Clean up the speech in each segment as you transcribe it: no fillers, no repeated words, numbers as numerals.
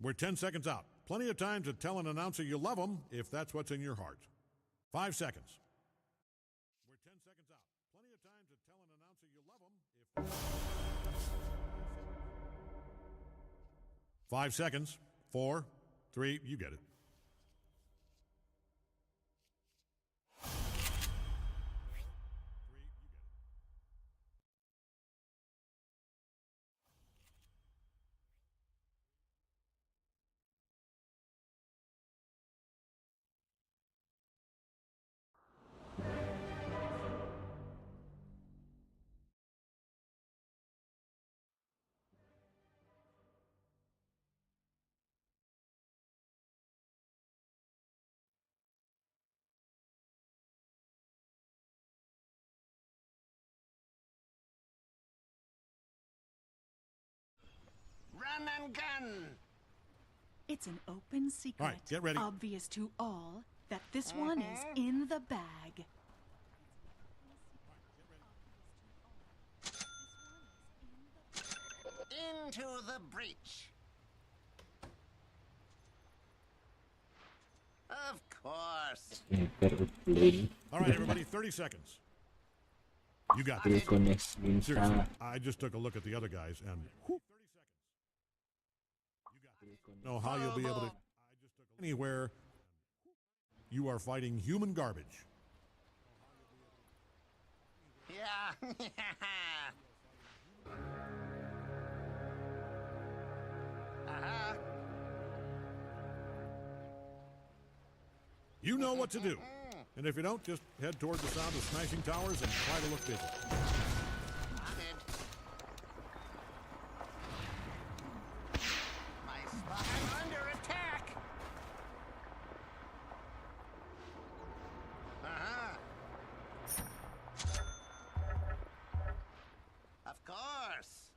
We're 10 seconds out. Plenty of time to tell an announcer you love them if that's what's in your heart. 5 seconds. We're 10 seconds out. Plenty of time to tell an announcer you love them if. 5 seconds. Four, three, you get it. Three, you get it. Run and gun. It's an open secret. All right, get ready. Obvious to all that this one is in the bag. Into the breach. Of course. Sniper ug plane. All right, everybody, 30 seconds. You got Dili this. ko next game Seriously, sa I just took a look at the other guys and whew, 30 seconds. You got this. Know how you'll be able to anywhere you are fighting human garbage. Yeah. Uh-huh. You know what to do. And if you don't, just head toward the sound of smashing towers and try to look busy. Spotted. My spot. I'm under attack. Of course.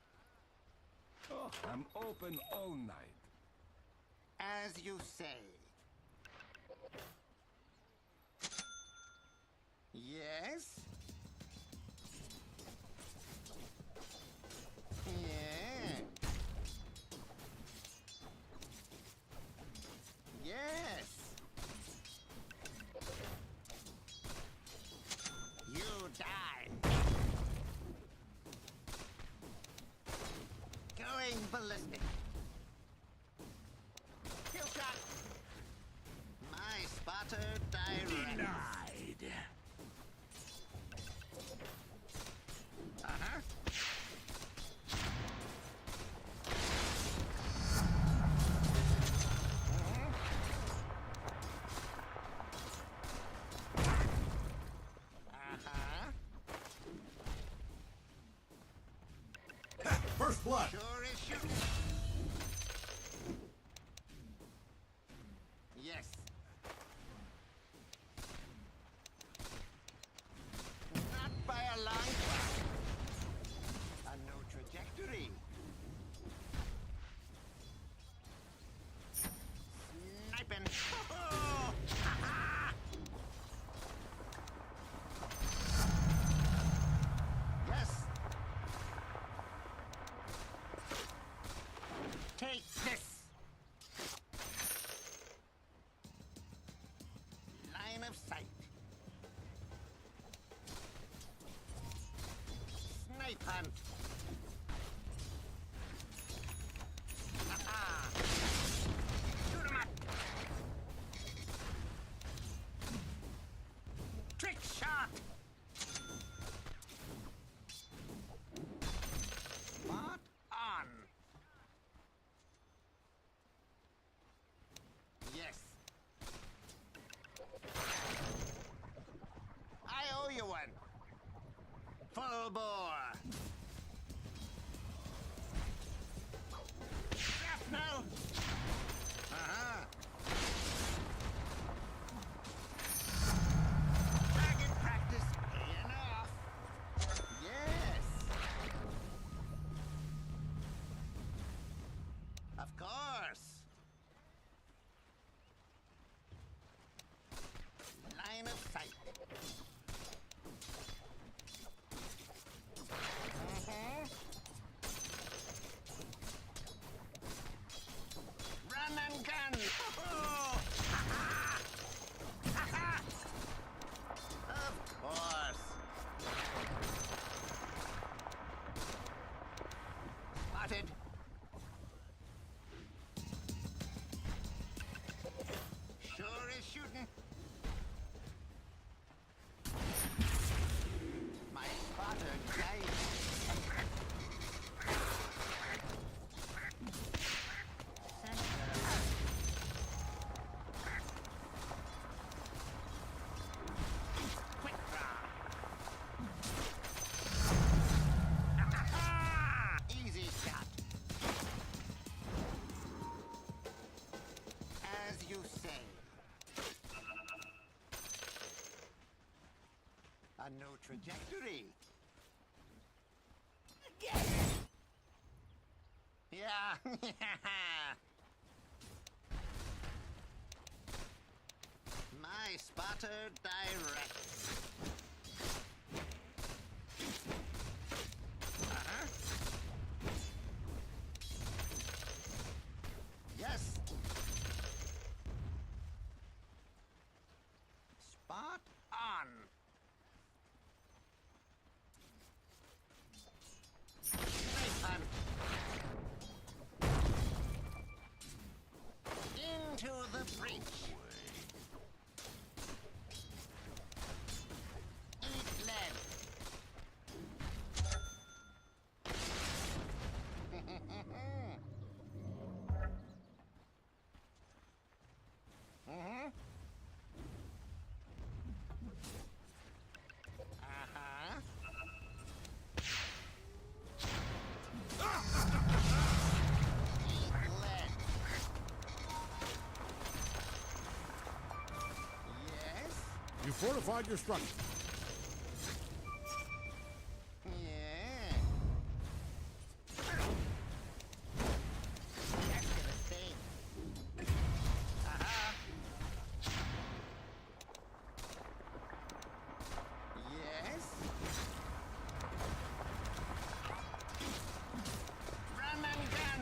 Oh, I'm open all night. As you say. Yes? Yeah. Yes. You die. Going ballistic. Kill shot. My spotter directs. Denied. First blood. Sure is shooting. Yes. Not by a long shot. A new trajectory. Sniping. Yes. Take this. Line of sight. Snipe hunt. Ha-ha. Shoot 'em up. Trick shot. Spot on. Yes. I owe you one. Full bore. Shrapnel. Target practice paying off. Yes. Of course. Line of sight. A new trajectory. Yeah. My spotter directs. Uh-huh. Yes. Spot on. Nice hunt. Into the breach. Eat lead. Uh-huh. Eat lead. Yes? You fortified your structure. Yeah. That's gonna sting. Uh-huh. Yes? Run and gun!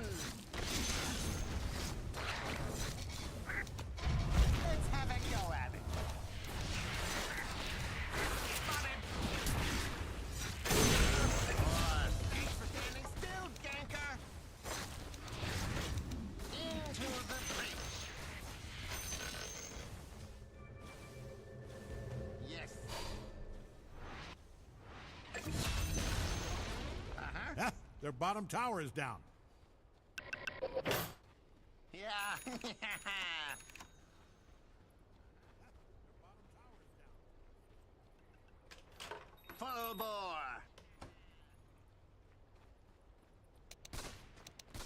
Let's have a go at it. Spotted! Thanks for standing still, ganker! Into the breach! Yes. Ah, their bottom tower is down. Yeah. Full bore.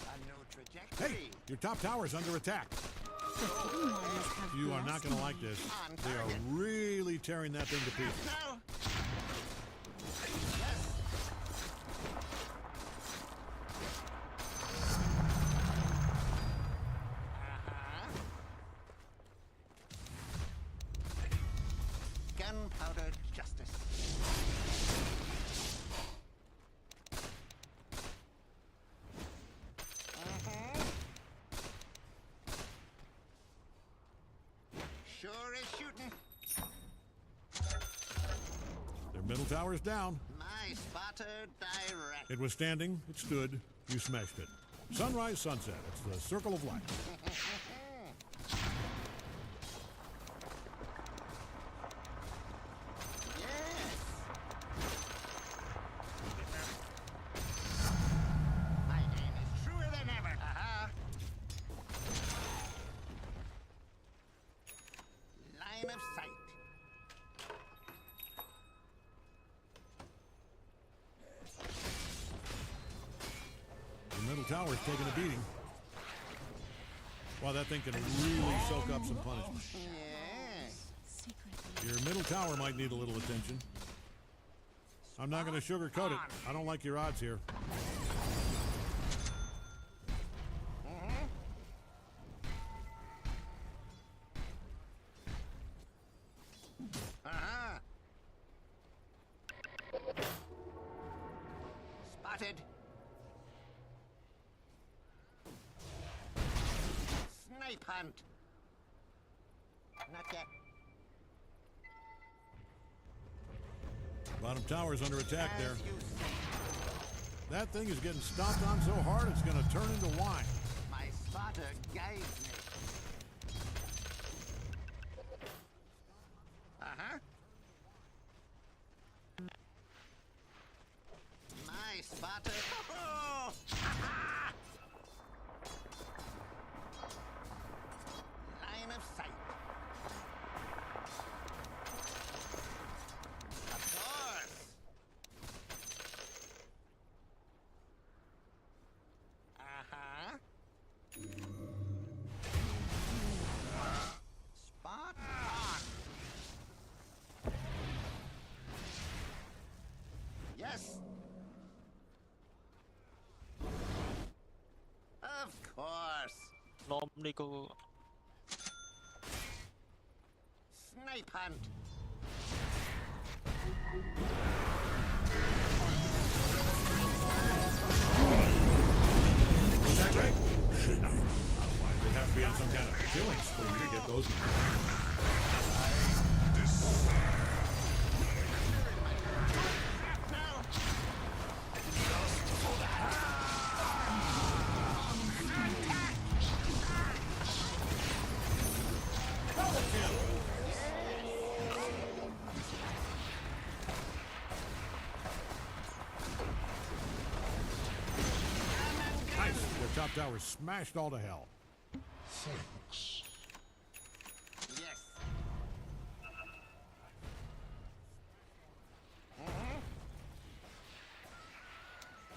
A new trajectory. Hey, your top tower is under attack. The hidden ones have You are not blessed going to me. like this. On They are target. really tearing that thing to pieces. No. Yes. Uh-huh. Gunpowder justice. Mhm. Sure is shooting. Their middle tower is down. My spotter direct. It was standing, it stood, you smashed it. Sunrise, sunset. It's the circle of life. Yes. My aim is truer than ever. Uh-huh. Line of sight. The middle tower is taking a beating. Wow, that thing can really soak up some punishment. Yes. Secretly. Your middle tower might need a little attention. I'm not going to sugarcoat it. I don't like your odds here. Uh-huh. Spotted. Snipe hunt. Not yet. Bottom tower is under attack there. As you say. That thing is getting stomped on so hard it's going to turn into wine. My spotter guides me. Uh-huh. My spotter. Oh! Line of sight. Of course. Uh-huh. Spot on. Normally ko Snipe hunt. Is that right? They'd have to be on some kind of killing spree to get those. Shrapnel. Nice. Their top tower smashed all to hell. Thanks. Yes. Mhm.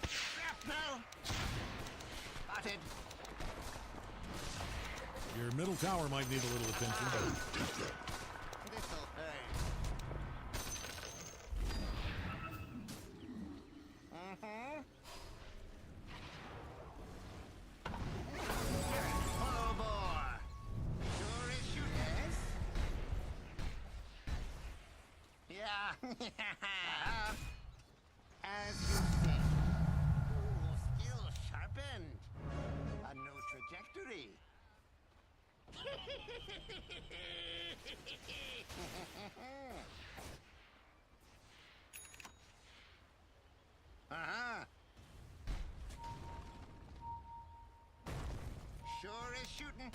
Shrapnel. Spotted. Your middle tower might need a little attention. This'll hurt. Mm-hmm. Full bore. Sure as shoot. Yes? Yeah. As you say. Ooh, skill sharpened. A new trajectory. Uh-huh. Sure is shooting.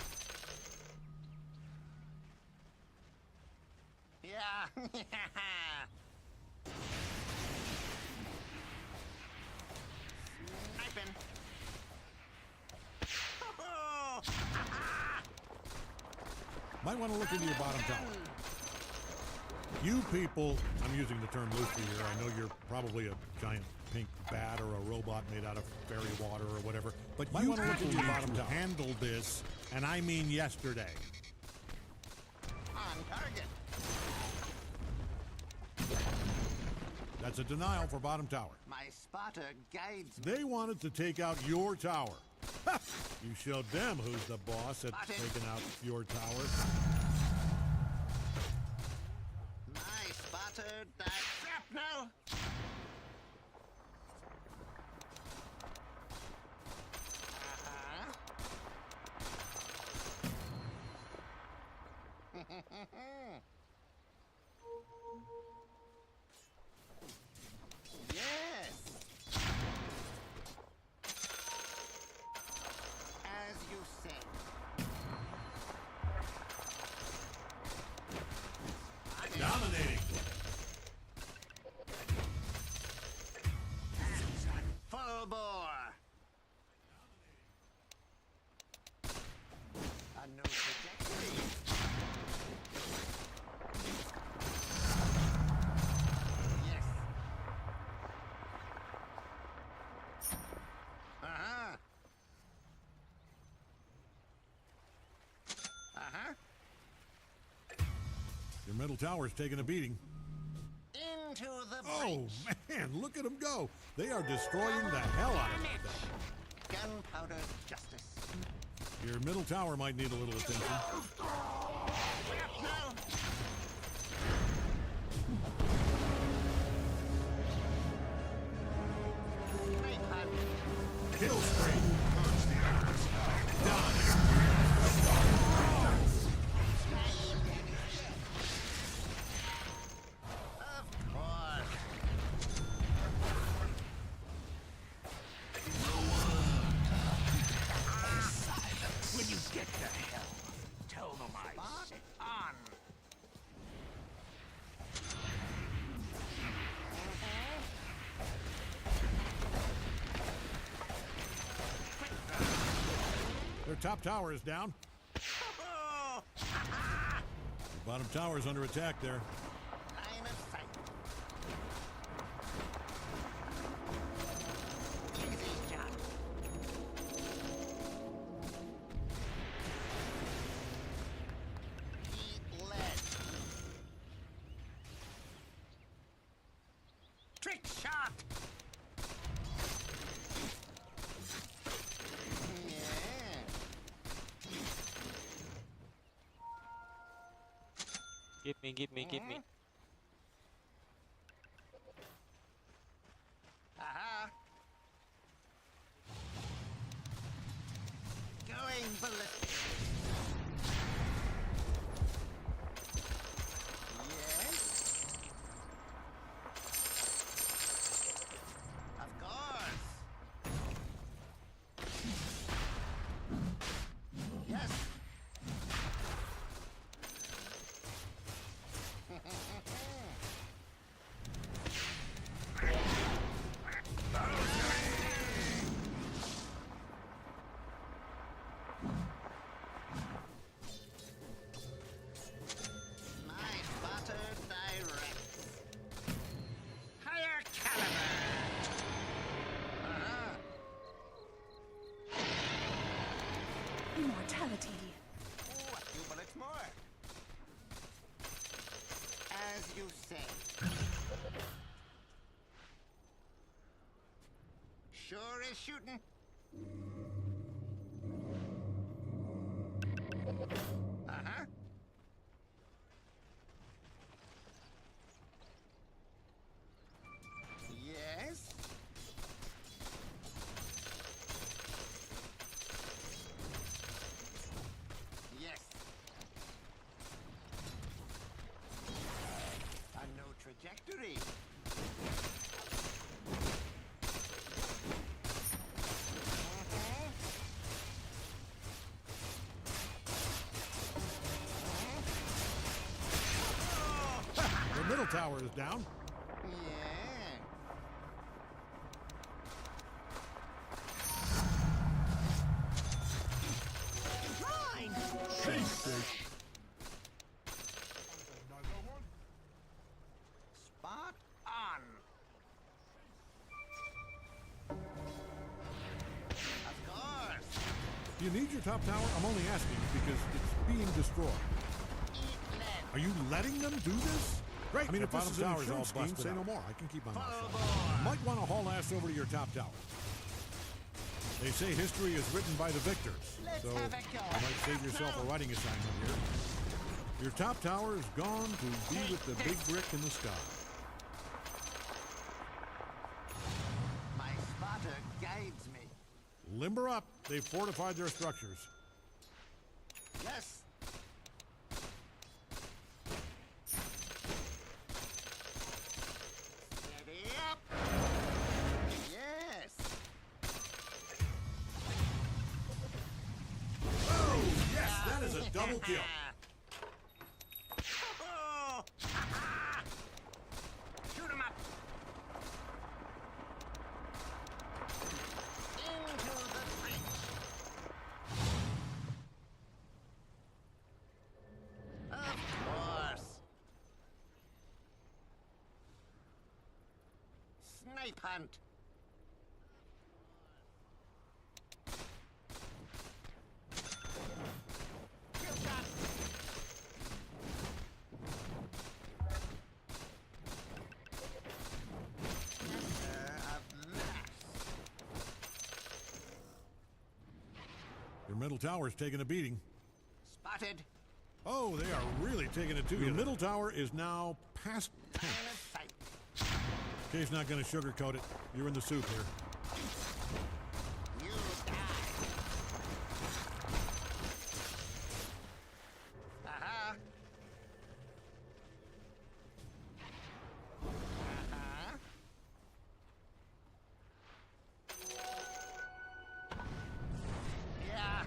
Yeah. Sniping. Oh, Might want to look into your bottom tower. You people, I'm using the term loosely here. I know you're probably a giant pink bat or a robot made out of fairy water or whatever, but you want to look into your bottom tower. Handle this, and I mean yesterday. On target. That's a denial for bottom tower. My spotter guides me. They wanted to take out your tower. Ha! You showed them who's the boss at taking out your tower. My spotter that shrapnel. Uh-huh. Yes. As you say. Dominating. Full bore. A new trajectory. Yes. Uh-huh. Uh-huh. Your middle tower's taking a beating. Into the Oh, breach. man, look at them go. They are destroying the hell out of that thing. Gunpowder justice. Your middle tower might need a little attention. Shrapnel. Snipe hunt. Kill spree. Done. Of course. When you get to hell, tell them I Spot said. on. Their top tower is down. Oh, Your bottom tower is under attack there. line of sight. Easy shot. Eat lead. Trick shot. Yeah. Give me, give me, give me. Aha. Going ballistic. Yes. Of course. Yes. My spotter directs. Higher caliber. Uh-huh. Immortality. Oh, a few bullets more. As you say. Sure is shooting. Uh-huh. Yes. Yes. A new trajectory. Mhm. Their middle tower is down. Yeah. Mine! Hey, fish. Another one? Spot on. Of course. Do you need your top tower? I'm only asking because it's being destroyed. Eat lead. Are you letting them do this? Great. I mean, Their if this bottom is an tower's all insurance scheme, busted say no up. more. I can keep my mouth Full shut. bore. Might want to haul ass over to your top tower. They say history is written by the victors. Let's So have a go. you might save yourself a writing assignment here. Your top tower is gone to be with the big brick in the sky. My spotter guides me. Limber up. They've fortified their structures. Yes. Steady up. Yes. Oh, yes, that is a double kill. Oh! Shoot 'em up. Into the breach. Of course. Snipe hunt. Kill shot. Center of mass. Your middle tower's taking a beating. Spotted. Oh, they are really taking it to you. Your middle tower is now past Line tense. of sight. Kay's not going to sugarcoat it. You're in the soup here. You die. Uh-huh. Uh-huh. Yeah.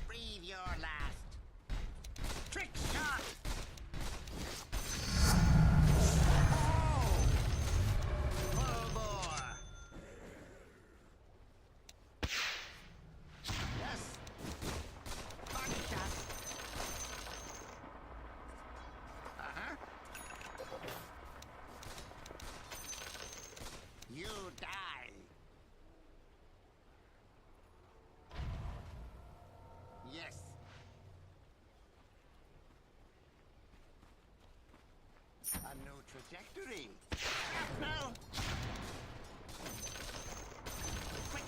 Breathe your last. Trick shot. Oh! Full bore. Yes. Buckshot. Uh-huh. You die. Yes. A new trajectory. No. Quick.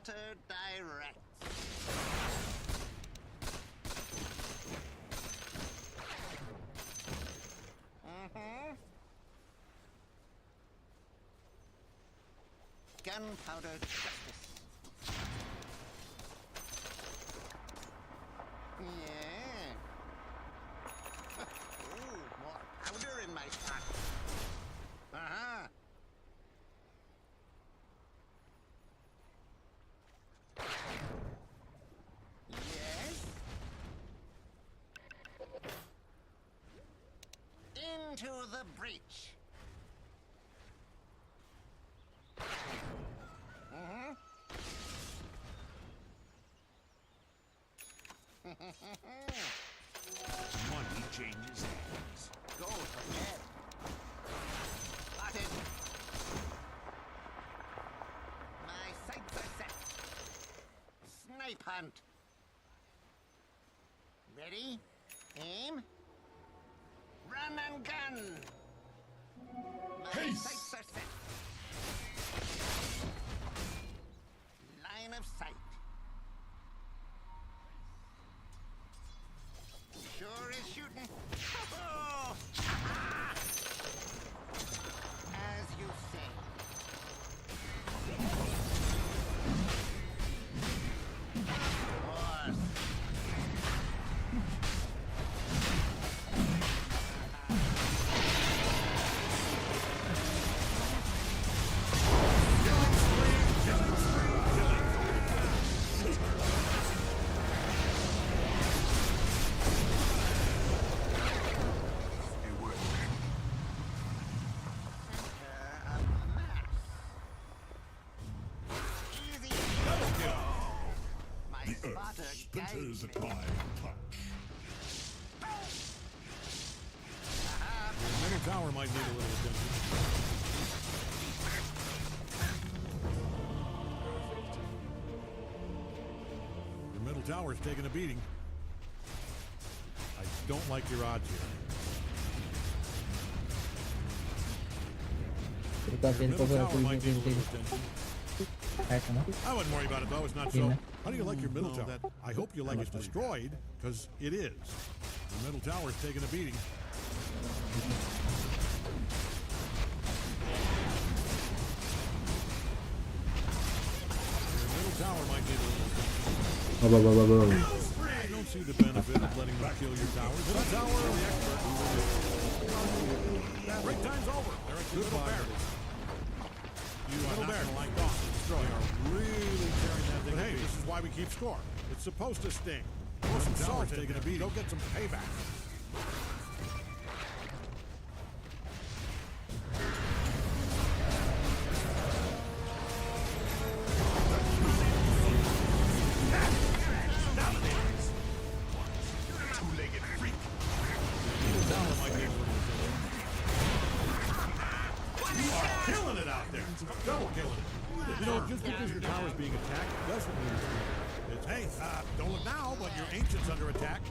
spotter directs. Gunpowder justice. Yeah. Ooh, more powder in my shot. Yes. Into the breach. Money changes hands. Go for head. Spotted. My sights are set. Snipe hunt. Ready? Aim. Run and gun. My Haste. sights are set. Line of sight. Sure is shooting. Oh! As you say. Of course. Center of mass. Easy. Double kill. My The earth spotter splinters guides at me. my touch. Your middle tower might need a little attention. Perfect. Your middle tower's taking a beating. I don't like your odds here. Pero Your ko middle pa tower might need a 17. little attention. Kahit ano? I wouldn't worry about it though. It's not Yeah. so. How do you like your middle tower? That I hope you like it's destroyed, because it is. Your middle tower's taking a beating. Your middle tower might need a little attention. Ba, ba, ba, ba, ba. I don't see the benefit of letting them kill your towers. Middle tower, the expert who will Break time's over. They're at your middle barracks. You are not gonna like that. They are really tearing that thing. But hey, this is why we keep score. It's supposed to sting. Throw some salt taking a beat. Go get some payback. Two-legged freak. Middle tower might need a little attention. You are killing it out there. Double killing it. You know, just because your tower's being attacked doesn't mean it's being. It's, hey, don't look now, but your ancient's under attack.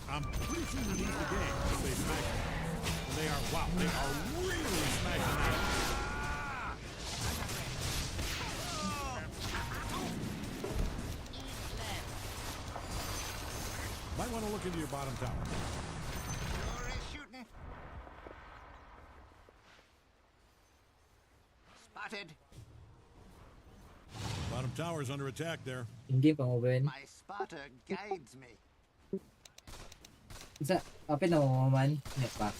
I'm pretty sure you lose the game if they smash it. And they are, wow, they are really smashing that. Might want to look into your bottom tower. Sure is shooting. Spotted. Bottom tower's under attack there. In-game pa mo, Ben. My spotter guides me. Sa, apil na mo man. Net pa.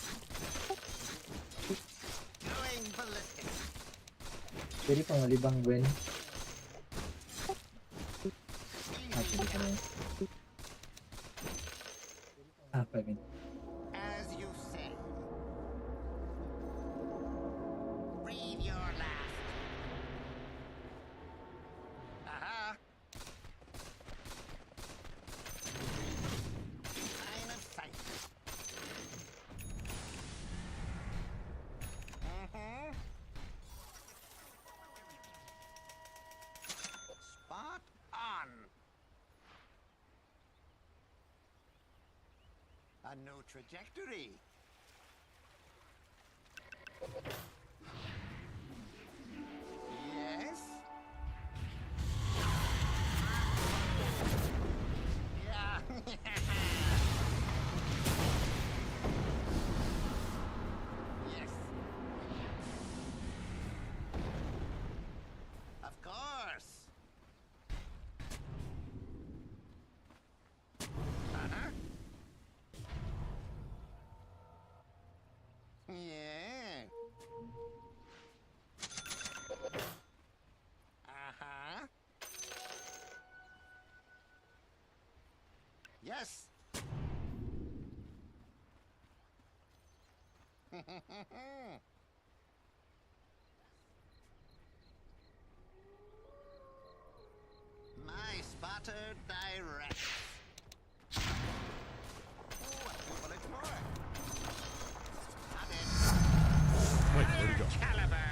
Going ballistic. Pwede pa malibang, Ben. Ah, Easy. pwede pa na. Ah, 5 minutes. As you say. Breathe your last. Aha. Line of sight. Spot on. A new trajectory. Yes? Yes. My spotter directs. Oh, a few bullets more. Got it. Wait, where'd he go? Caliber.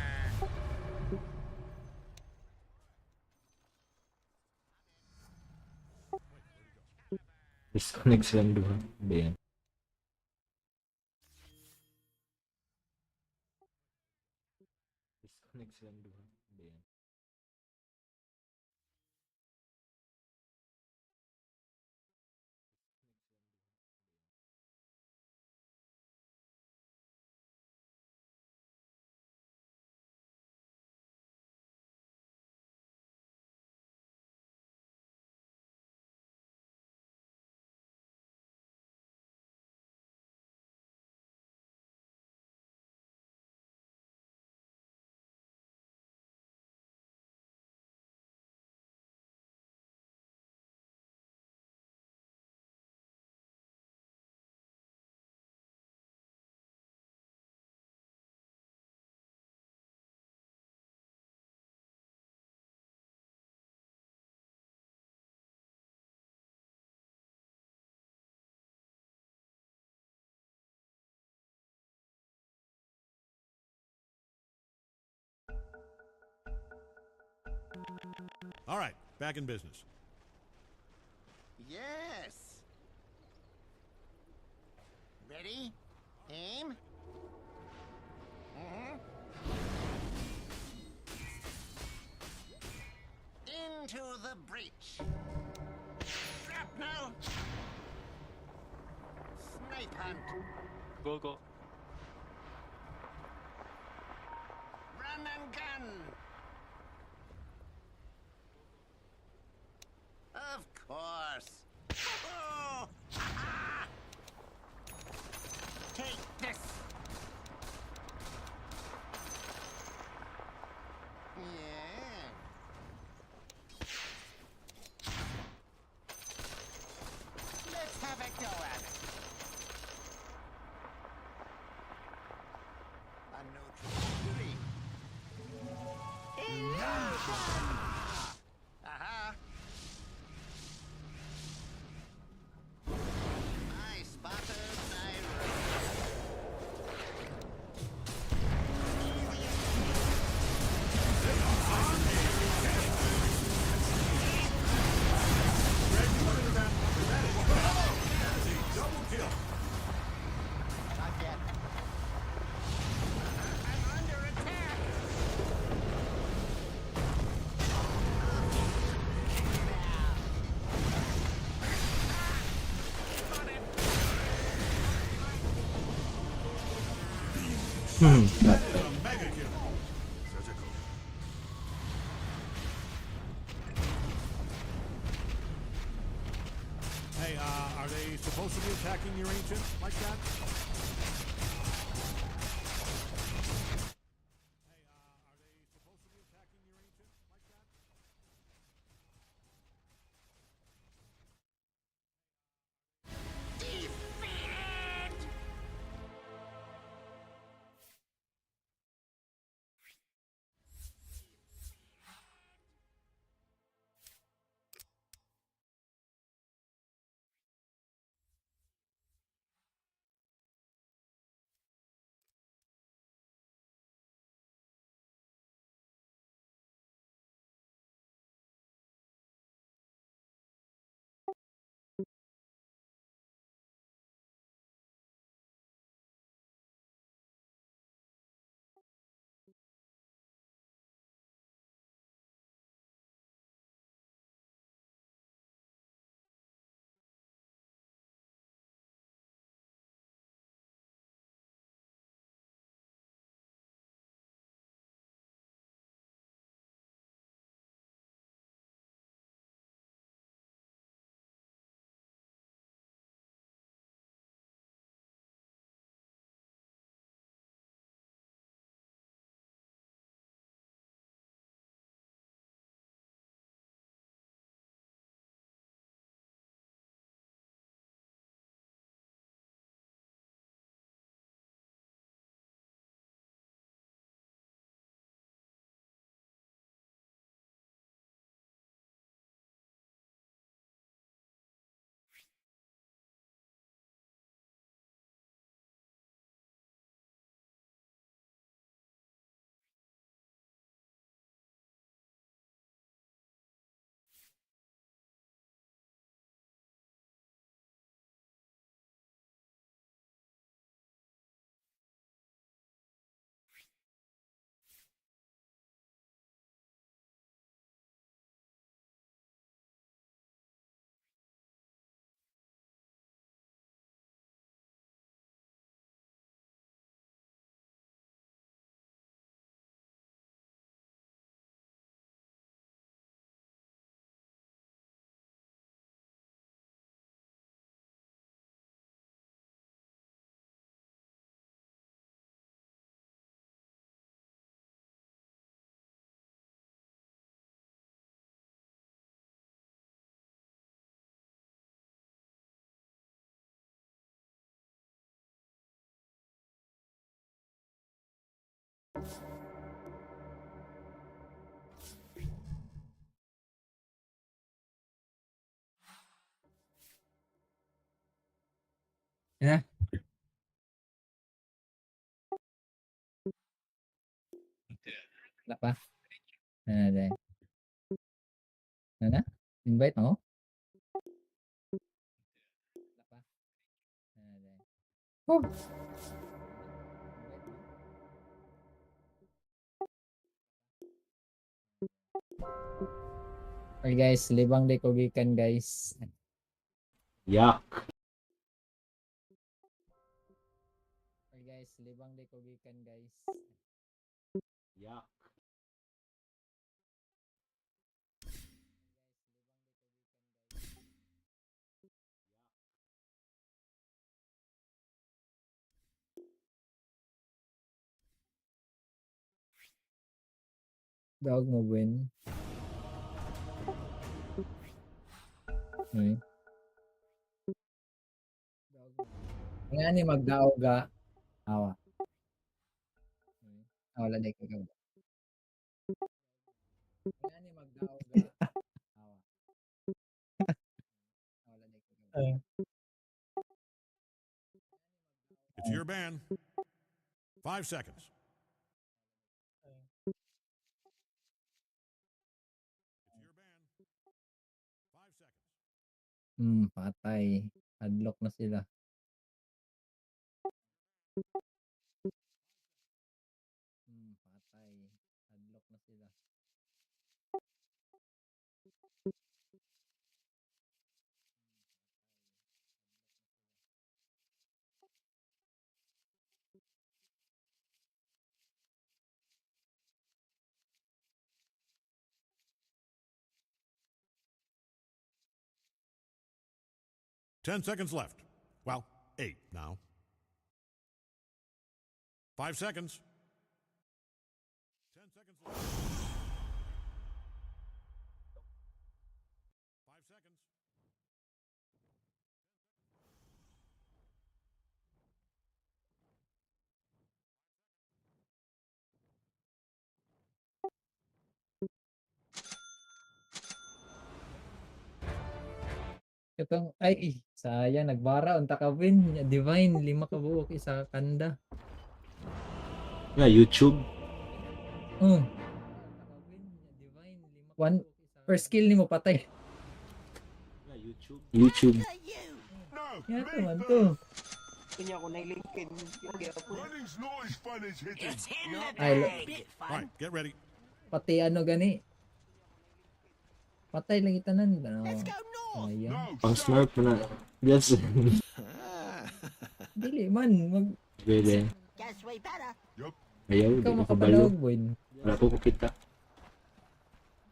Disconnect silang duha. Ba yan? Disconnect silang duha. Ba yan? All right, back in business. Yes. Ready? Aim. Into the breach. Shrapnel. Snipe hunt. Go, go. Run and gun. Of course. Oh! Take this. Yeah. Let's have a go at it. A new trajectory. Aha! My spotter direct. That is a double kill. Not yet. I'm under attack. That is a mega kill. Surgical. Hey, are they supposed to be attacking your ancient like that? Hey, are they supposed to be attacking your ancient like that? Defeated! Na? Wala pa? Ano na? Ano na? Invite mo? Wala pa? Ano na? Oh! Okay guys, libang day ko gikan, guys. Yak. Okay guys, libang day ko gikan, guys. Yak. Dog mo win. Okay. Nga ni magdaog ga. Awa. Ah, wala na ikaw. Nga ni magdaog ga. Awa. Ah, wala na ikaw. It's your ban. 5 seconds. It's your ban. 5 seconds. Patay. Hadlock na sila. Patay. Hadlock na sila. 10 seconds left. Well, 8 now. 5 seconds. 10 seconds left. 5 seconds. Katong ay sayang nagbara unta ka win. Divine lima ka buok isa ka kanda. Yeah, YouTube. Oh. One first skill nimo patay. Yeah, YouTube. YouTube. After you. No, Yato me man first. to. Kunya ko na LinkedIn. Yung gyapon. Running's not as fun as hitting. It's in the Ay, bag. Bit All fun. right, get ready. Pati ano gani. Patay lang itanan. Ano? Let's go north. Sayang. No, Pang south. smurf na. Yes. Dili man mag Pwede. Guess we better. Yup. Ayaw, ikaw di ko kabalo. makapadaog boy. Wala po ko kita.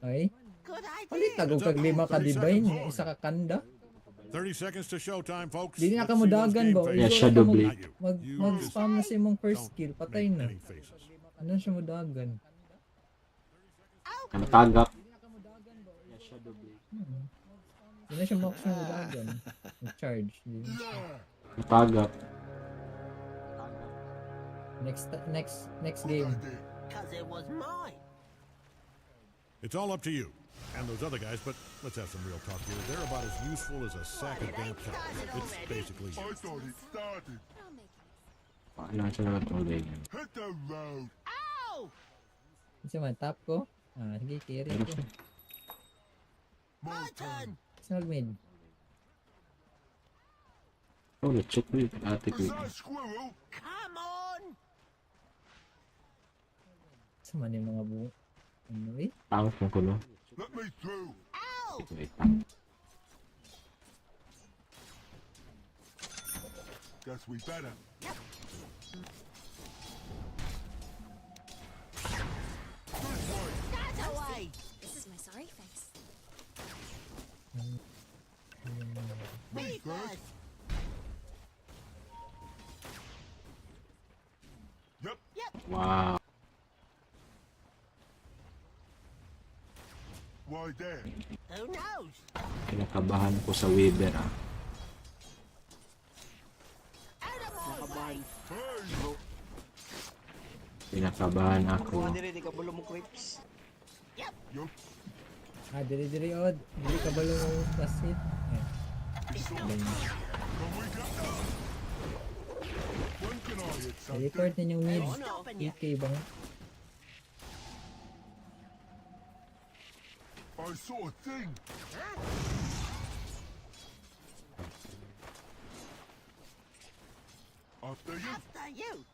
Ay, Good idea. palit og kag lima ka divine isa ka kanda. 30 seconds to showtime, folks. Dili na Let's ka see those modagan game ba? faces. Yeah, Shadow Blade. Not you. Mag You mag just spam na sa imong first don't skill, patay make na. any faces. Ano siya modagan? Ano tagap? Yeah, Shadow Blade. Di na siya max modagan. Mag-charge. Di na siya. Tagap. Next Good game. idea. Cause it was mine. It's all up to you and those other guys, but let's have some real talk here. They're about as useful as a sack of What, it damp ain't towels. started It's already? basically I thought it started. I'll make it. Ano siya naman tuloy niyan? Hit the road. Ow! Kasi man, top ko. Ah, sige, carry Meron ko. siya. My turn. Kasi mag-mid. Oh, na-check ko yung ate ko. Is that a squirrel? Come on. Sa man yung mga buo. Ano eh? Tangos ng kulo. Let me through. Ow! Ito, wait lang. Guess we better. This way. That away. This is my sorry face. Me first. Yep. Yep. Wow. Why there? Who knows? Kinakabahan ko sa Weaver ah. Out of my way. Hey. Kinakabahan Mga ako. dire di ka bulo mo creeps. Yep. Yup. Ah, diri diri od. Dili ka balo mo last hit. Eh, It's ganyan. Can we get up? When can I hit something? Teleport ninyong mid. Who's stopping you? 8K ba nga? I saw a thing. After you. After you.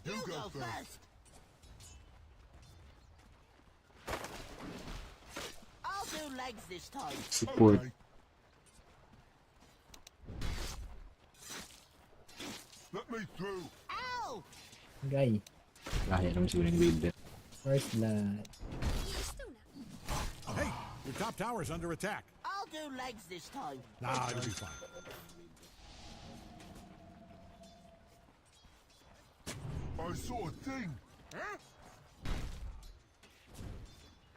You You go go first. first. I'll do legs this time. Support. Okay. Let me through. Ow! Guy. Lahi naman siguro yung Weaver. First blood. Hey, your top tower's under attack. I'll do legs this time. Nah, it'll be fine. I saw a thing. Huh?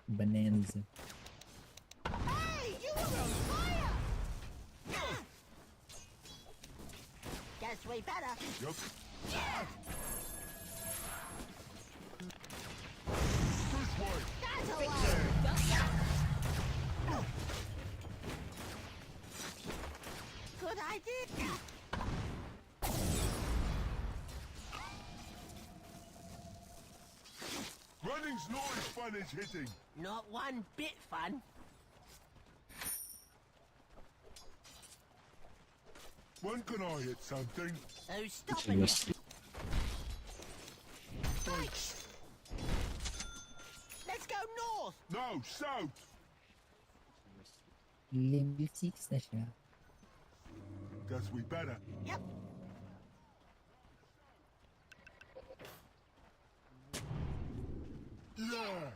Bonanza. Hey, you were on fire! Ah! Guess we better. Yup. This way. That's a way. Good idea. Running's not as fun as hitting. Not one bit fun. When can I hit something? Who's stopping you? Mas Thanks. Let's go north. No, south. Level 6 na siya. Guess we better. Yep. Yeah.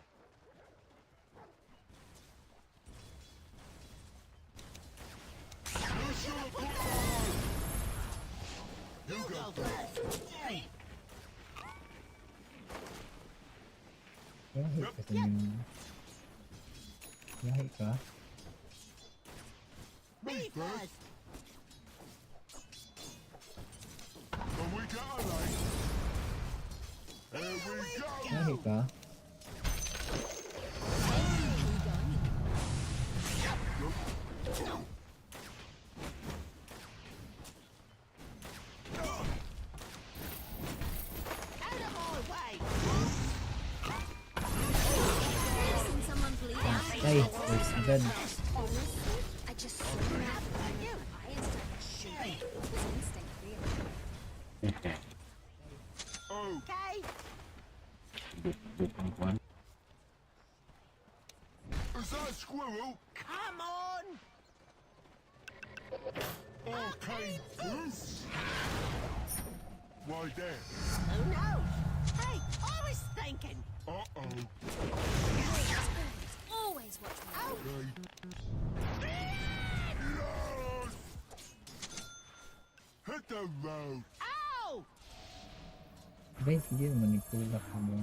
You should put that. You You go go first. first. Hey, Yahi ka sa inyo. Yahi ka? Me me first. first. Can we get a light? Here we go. Yahi ka? Out of my way. Seen someone bleed out. Ay, first blood. Honestly, I just saw that. I instantly shoot. It was instinct, really. eh, Oh, Okay. Buk ang kwan. is that a squirrel? Come on. Okay, Bruce. Why there? Who knows? Hey, I was thinking. Uh-oh. Always, always watch my Oh, Okay. Yes! Hit the road. ow! Guys, sige, manipula ka ba?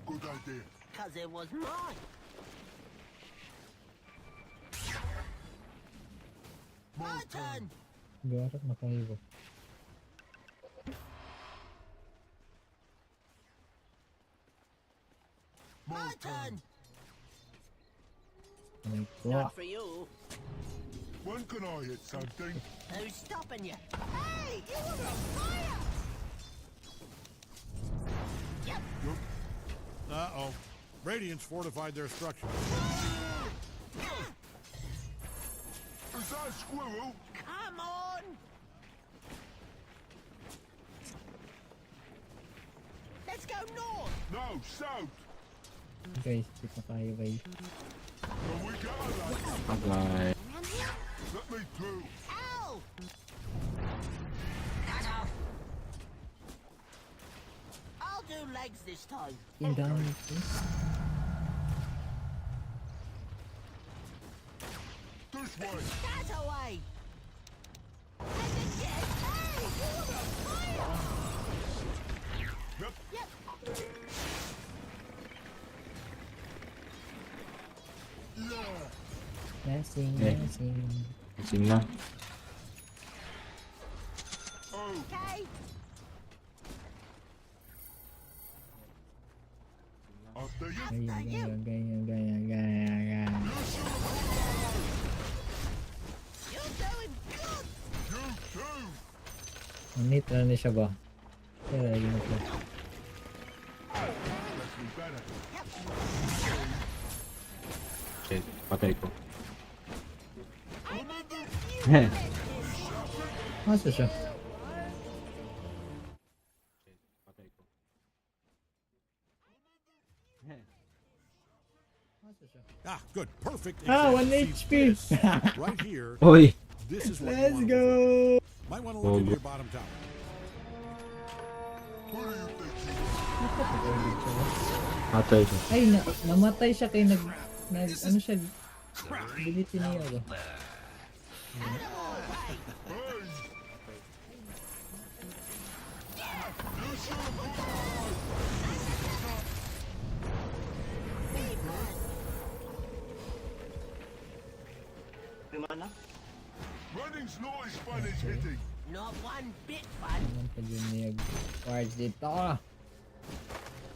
Good idea. Cause it was mine. My turn. Garap na kayo ba? My turn. May kuha. Not for you. When can I hit something? Who's stopping you? Hey, you were on fire! Yep. Yup. Uh-oh. Radiant's fortified their structure. Is that a squirrel? Come on! Let's go north! No, south. Guys, kita kayo ba? Can we get a light? Agay. Around here? Let me through. Ow! Cut off! I'll do legs this time. Ang dami ko. This way. That away! And again, hey, you were on fire! Yep. Yep. Yeah. Dancing, Eh. dancing. Kasing na. Okay? After you. Ay, ay, ay, ay, ay, ay, ay, ay, ay. You're doing good. You too. Unit na ni siya ba? Kaya lagi na siya. Guess we better. Shit, patay ko. Asa siya? Patay ko. Ah, good. Perfect. Ah, example. 1 See, HP. this right here, Oy! this is what you Let's wanna go! look for. Might want to look into Oh, your bottom tower. Who do you think you Patay siya. Ay, na namatay siya kay nag ano siya, delete niya ba? Lima na. Running's not as fun as hitting. Not one bit fun. Naman pa dyan niya wards dito.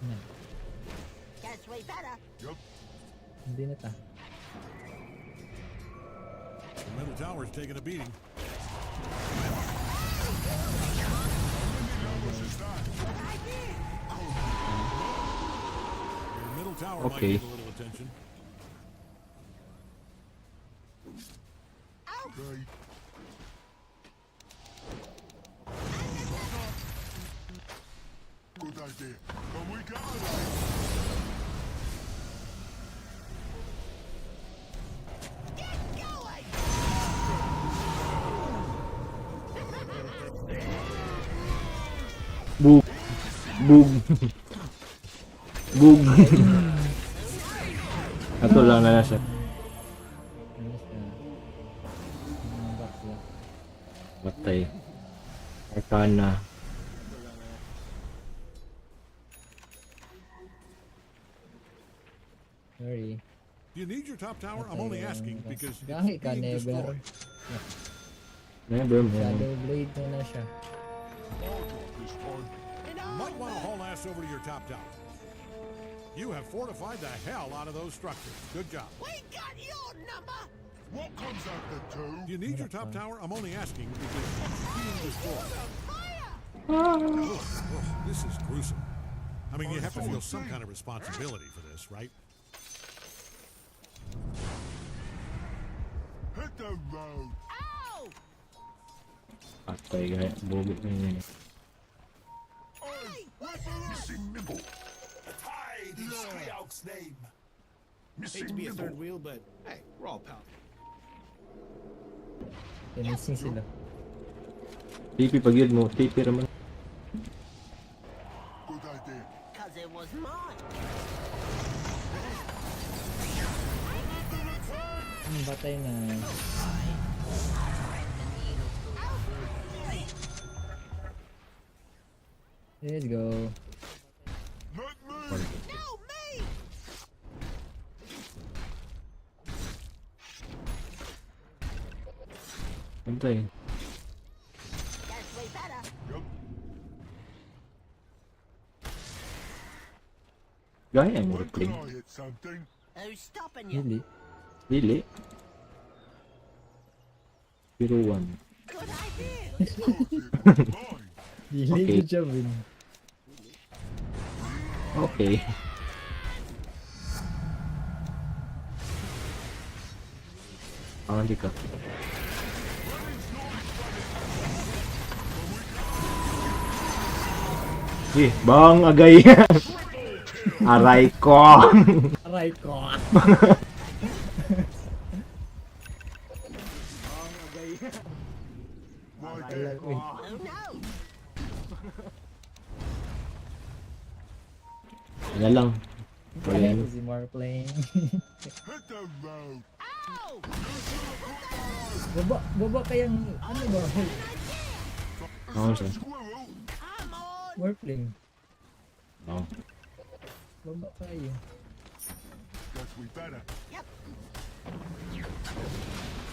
Na, Guess we better. Yup. hindi na ta. The middle tower's taking a beating. How many levels is that? Your middle tower might Okay. need a little attention. Okay. Good idea. Can we get a light? Get going. Bug. Bug. Bug. Ato lang na siya. Ano siya? Mga bakla. Patay. Arcana. Sorry. Do you need your top tower? I'm only asking because it's Gahi ka, being never. destroyed. Never mind. Shadow Blade na na siya. I'll drop this time. Might want to haul ass over to your top tower. You have fortified the hell out of those structures. Good job. We got your number. What comes after two? Do you need your top tower? I'm only asking because it's being destroyed. Fire. Ugh, ugh, this is gruesome. I mean, you have to feel some kind of responsibility for this, right? Hit the road. Ow! Patay gaya. Bugit na yun. Hey, wait for us. Missing Mibble. Tide in Skreauk's name. Missing Hate to be a Mibble. third wheel, but hey, we're all pals. Missing sila. TP pag yun mo. TP raman. Good idea. Cause it was mine. Batay na. Let's go. Not me. No, me. Patay. Guess we better. Yup. Gaya mo When can reclaim. I hit something? Who's stopping you? Dili. Dili. Pero one. Good idea. Thought it was mine. Dili Okay. okay. Siya win. Okay. Ah, hindi ka. Eh, bang agay. Aray ko. Aray ko. My Wala, uy. Oh no. Wala lang. Wala yan. Easy more playing. Hit the road. Ow! Baba, baba kayang, ano ba? Oo, sir. Squirrel. I'm on. More playing. Oo. Baba kayo. Guess we better. Yep.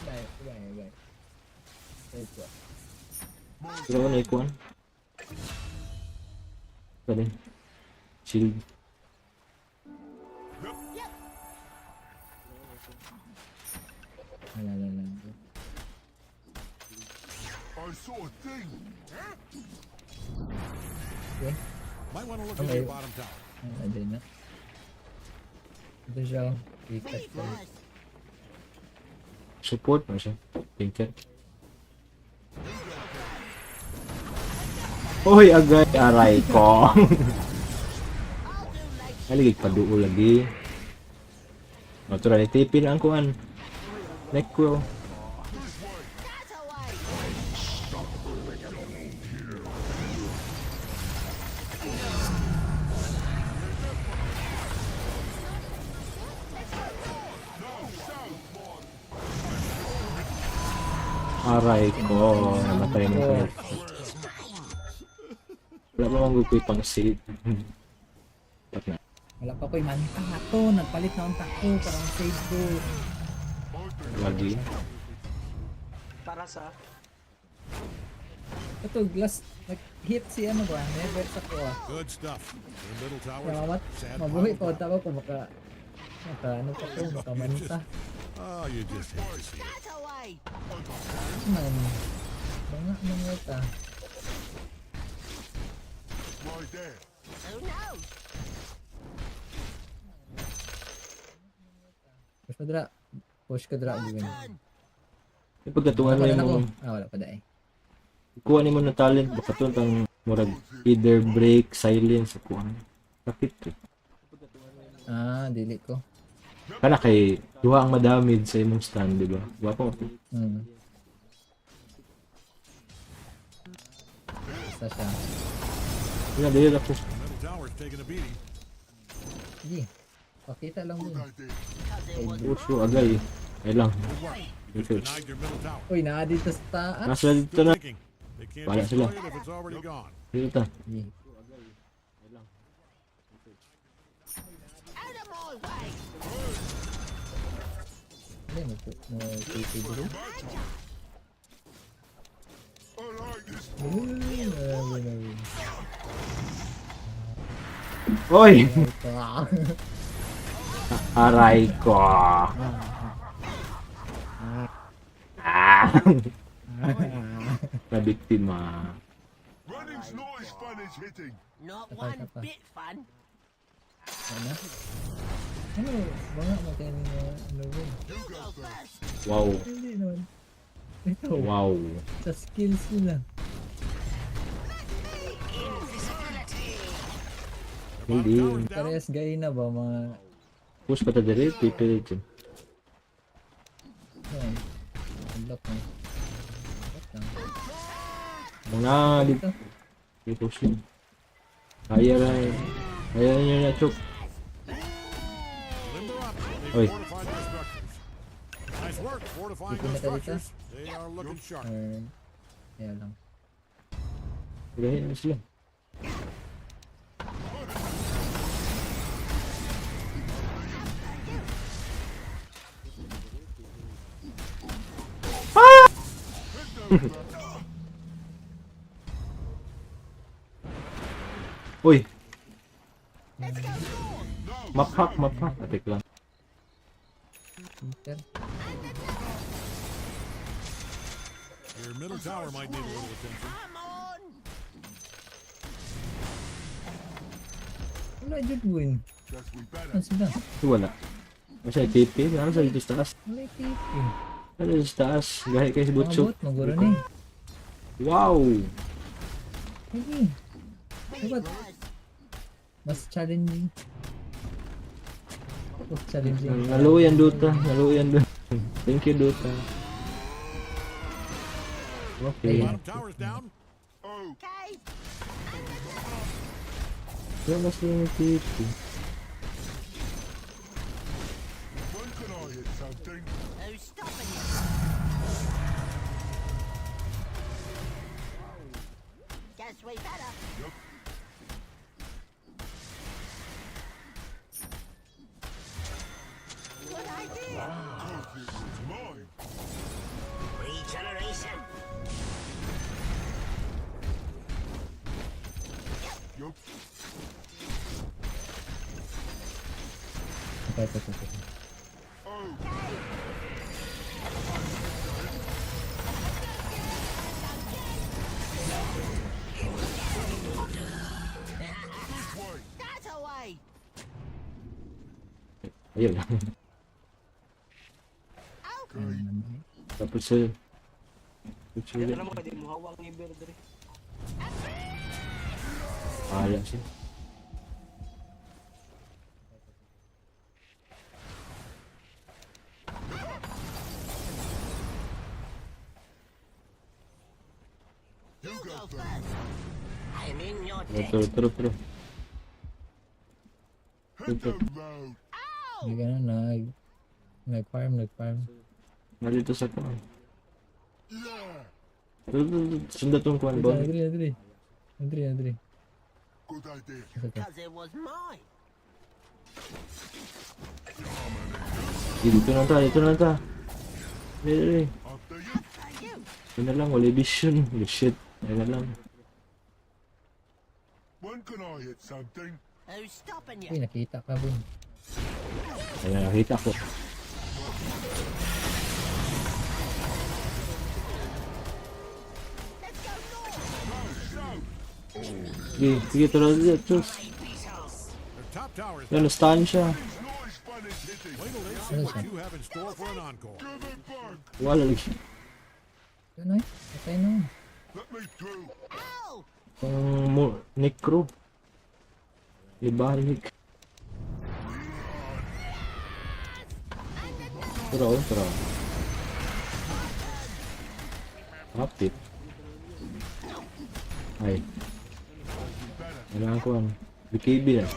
Bye, bye, bye. Let's go. Pero ano ikuan? Pwede. Shield. Wala, wala, wala. I saw a thing. Okay. Might want to look Okay. into your bottom tower. Ano din na. Ito siya. Oh. Ikat ko. Support mo siya. Tinker. Hoy, agay, aray ko. Aligig paduo lagi. Natural, TP na ang kuan. Necro. Aray ko. Namatay mo ko. Wala pa mang gukoy pang save. Dapat na. Wala pa ko'y manta to. Nagpalit na ang tako para ang save ko. Lagi. Para sa Ito, last, nag-hit si ano ba? Never sa ko ah. Good stuff. Your middle tower's Kaya mamat, sad mabuhi pile pa of ako kung maka, maka ano pa ko, makamanta. Oh, you just hate to see it. That away. Man, banga mga ta. Right there. Who knows? Push mo dra. Push ka dra, gawin. Yung pagkatungan mo Wala na ko. yung Ah, wala pa dai. kuha nimo na talent baka tun tang murag either break, silence, o kuha. Sakit eh. Ah, dili ko. Kana kay duha ang madamid sa imong stand, di ba? Wapo. Basta siya. Wala dili ako. The middle tower's taking a beating. Sige. Pakita lang Good dun. idea. Uso agay. Ay lang. Good work. You just Okay. denied your middle tower. Uy, naa dito sa taas. Nasa dito Good na. thinking. They can't Wala sila. destroy it if it's already gone. Dito ta. Sige. Out of my way. Hindi, mo mo TP dito. I like this. Uy, wala, wala, wala. Oy! Ito, ah. Aray ko. Ah. Nabiktima. Running's not as fun as hitting. Not Kapal, one kapal. bit fun. Ano? Ano? Banga mo tayo ng ano ba? You go first. Wow. Hindi naman. Ito, Wow. sa skills nila. Their bottom Hindi. tower's down. Parehas gay na ba mga... Push pa ta diri, TP dito. Ano? Unlock na. Unlock lang. Mga di Ito. di push yun. Kaya ra. Eh. Kaya nyo na chok. Limber up. They've Oy. fortified their structures. Nice work fortifying Dito those na ka dito? structures. They are looking sharp. Or... Kaya lang. Gahin na sila. Uy! Mapak, mapak. Atik lang. Enter. Your middle tower might need a little attention. Come on. Wala jud win. Guess we better. Ano sila? Wala. Masa TP? Ano sa dito sa taas? Wala yung TP. Ano sa taas? Gahi kay si Mga Butcho. bot, maguro na eh. Wow! Sige. Dapat mas challenging. Mas challenging. Naluyan Dota. Naluyan Dota. Thank you Dota. Okay. Bottom tower's down. Oh, Okay. Wala mas yung TP. when can I hit something? Who's stopping you? Guess we better. Yep. Good idea. Cause it was mine. Regeneration. Nope. Ito. Oh. This way. That away. Ayun lang. Okay. Tapos sir. Tapos Di sir. alam mo kay di mo hawang iber diri. Bahala siya. You go first. I'm in your debt. Tara, tara, tara. Hit the road. Nag ano, nag-farm, nag-farm. Nandito sa kuan. Yeah. Tara, tara, tara. Sundan tong kuan ba? Adri, adri. Adri, adri. Good idea. Asa to? Cause it was mine. Sige, dito na ta, dito na ta. Dali, dali. After you. For you. Yun na lang, wala vision. Holy shit. Ayun na lang. When can I hit something? Who's stopping Uy, you? nakita ka, Win. Ayun, nakita ko. Let's go north. Sige, sige, tara, tara, tara. Their top tower is Yan, na-stun siya. It's not as fun as hitting. Wait till they see Ano what siya? you have in store for an encore. Give it back. Wala lagi. Ano eh? Patay na. Let me through. Ow! Ang mo, necro. Ibalik. Tara, oh, tara. Hapit. Ay. Kailangan ko ang BKB na.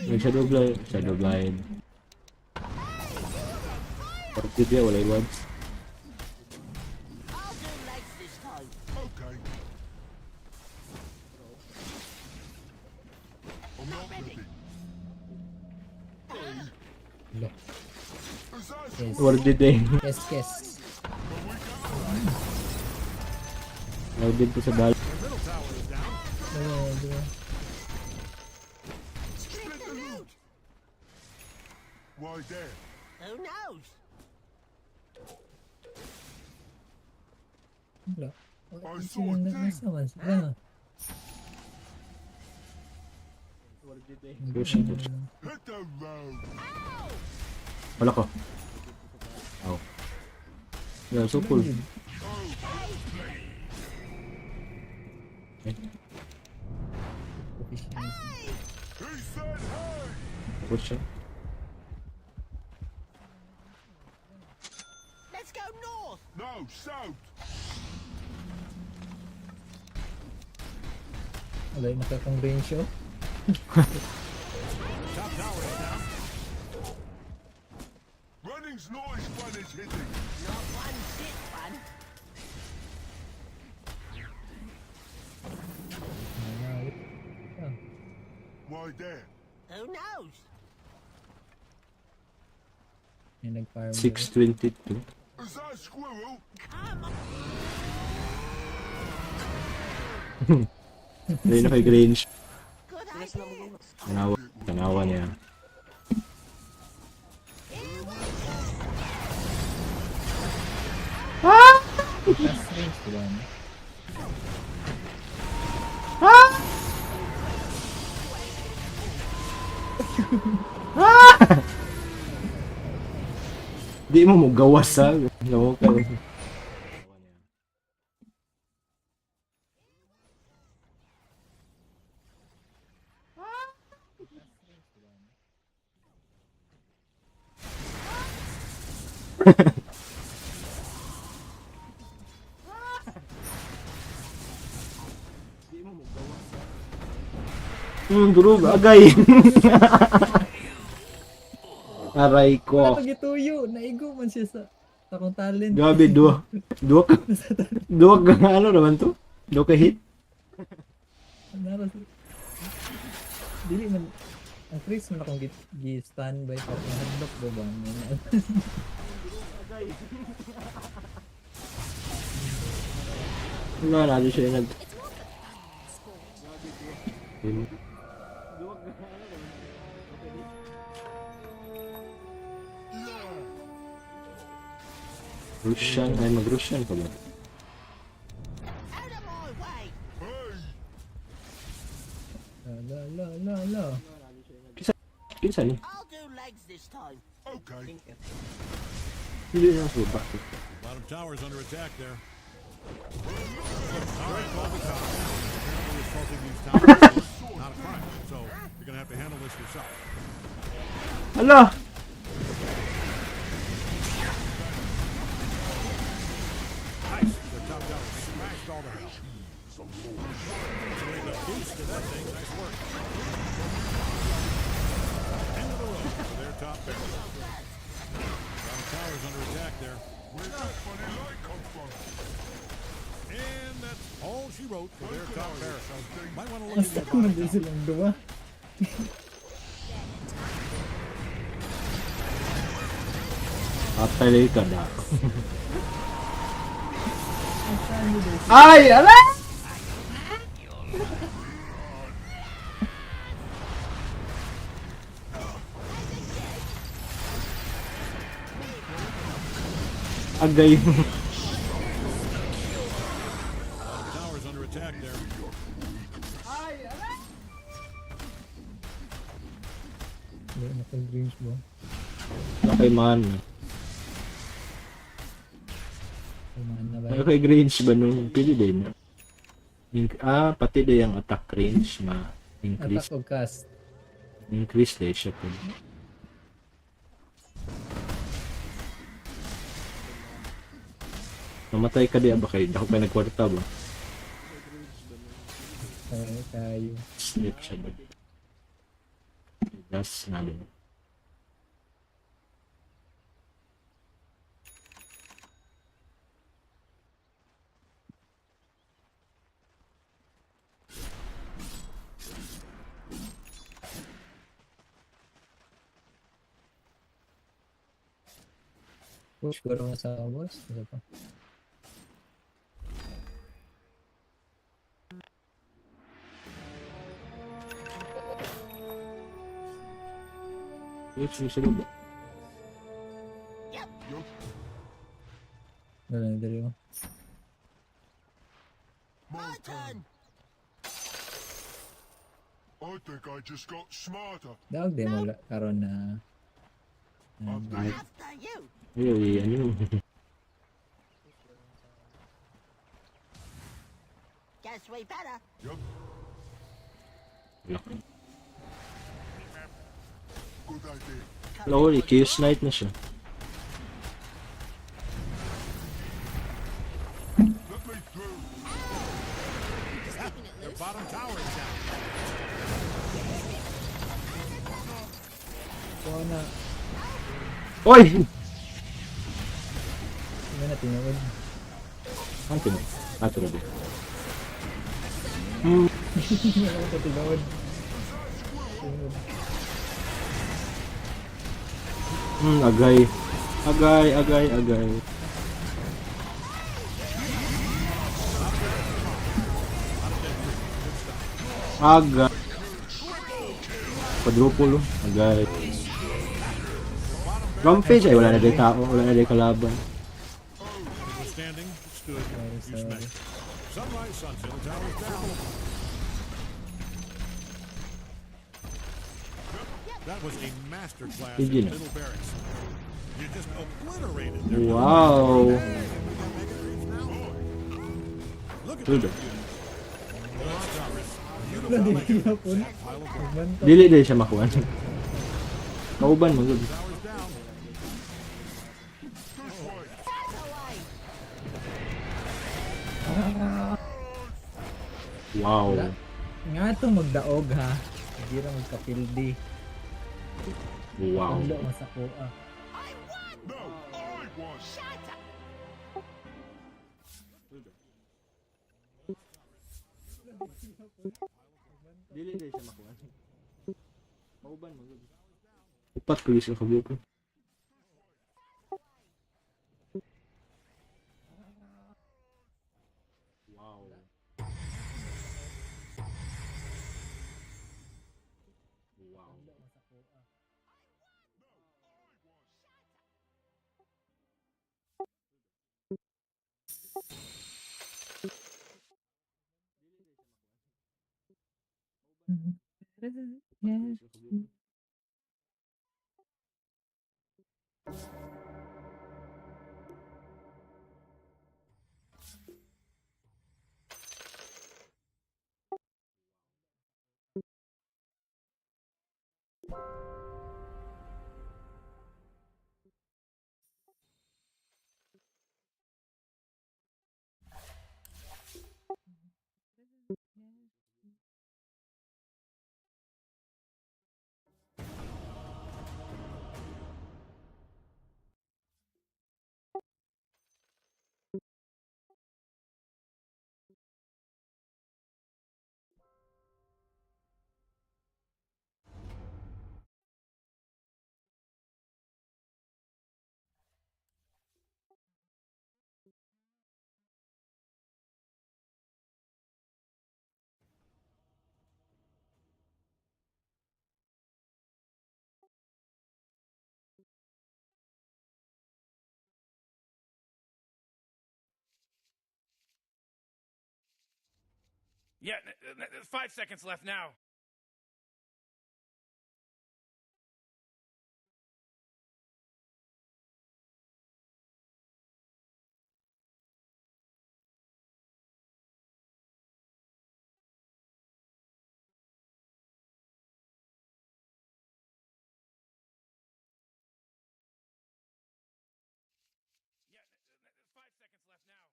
Nag Shadow Blind. Shadow Blind. Parang di wala yung words. I'll do legs this time. Okay. I'm not ready. Lo. Is that Yes. Warded eh. Yes, yes. Warded to sa bal. Their middle tower is down. Dalawa, dalawa. Split the loot. Why there? Who knows? Wala. I Oh, saw a sila na- thing. nasa man sila. Push, push. Hit the road. Wala ko. Aw. Yeah, so cool. Eh, Efficient. He said hey. push siya. Let's go north. No, south. Wala yung nakakang range oh. Top tower is down. Running's not as fun as hitting. Not one bit fun. Nanawit. Ah, Why there? Who knows? may nag-farm. 622. Is that a squirrel? Come on. Hindi na kay Grange. Good Sila sila idea. mo Tanawa. Tanawa niya. Last range, diba? no? Di mo mo gawas ha. Lawo ka. Durog, agay. Aray ko. Wala pagituyo. Naigo man siya sa akong talent. Grabe, duwa. Duwa ka. Duwa ka, ano naman to? Duwa ka hit? Nara Dili man ang Chris man akong gi-standby pa akong hadlok ba ba? Wala na siya nag... It's more for fun than sport. Russian? Ay, mag-Russian ka ba? Out of my way. Hey! La la la la la. Kinsa ni? I'll do legs this time. Okay. Hindi na sa baba. Bottom tower's under attack there. All right, call the cops. Apparently assaulting these towers is not a crime, so you're gonna have to handle this yourself. Hala! Nice. Their top tower smashed all to hell. Doing the boost to that thing. Nice work. End of the road for their top barrel. Bottom tower's under attack there. Where'd that funny light come from? And that's all she wrote for their top barrel. Might want to look Basta into your kung bottom nandun tower. silang duwa. Atay ka na. Ay! Ala! Agay. Bottom tower's under attack there. Hindi, naka-range ba? Okay man. Kumain na ba? Okay, range ba nun? Pwede din. Pati din yung attack range ma increase. Attack o cast. Increase din siya po. Mamatay ka di ba kayo? Ako pa nagkwarta ba? Ay, kayo. Sleep siya ba? Das na din. Push ko rin sa boss. Ano pa? Which yung sila ba? Wala na dali mo. My turn. I think I just got smarter. Daog di mo karon na. Ay, After you. ay, ay, ano yun? Guess we better. Yep. Wala ka. Good idea. Wala ko, eh, Chaos Knight na siya. Let me through. Just keeping it Their loose. bottom tower is down. Kuha na. Oy! Hindi na tinuod. Ang tinuod. Ah, tinuod. Wala ko tinuod. Tinuod. Agay. Agay, agay, agay. Agay. Quadruple, oh. Agay. Rampage, ay wala na din tao, wala na din kalaban. It was standing, it stood, you sorry. smashed it. Sunrise, sunset, the tower's down. That was a masterclass Did you in know? middle barracks. You just obliterated their Wow. middle barracks. We got mega creeps now. Look at Dude. that beauty. That tower is Wala beautiful di like a gihapon. pile of gold. Magbanta. Dili din siya makuha. Kauban mo gud. Tower's down. Wow. Nga to magdaog ha. Hindi ra magkapildi. Wow. Ang sa kuha. No, I won. Dili din siya makuha. Kauban mo gud. Upat ko siya kabuok. Wow. Yeah. Yeah, 5 seconds left now. Yeah, 5 seconds left now.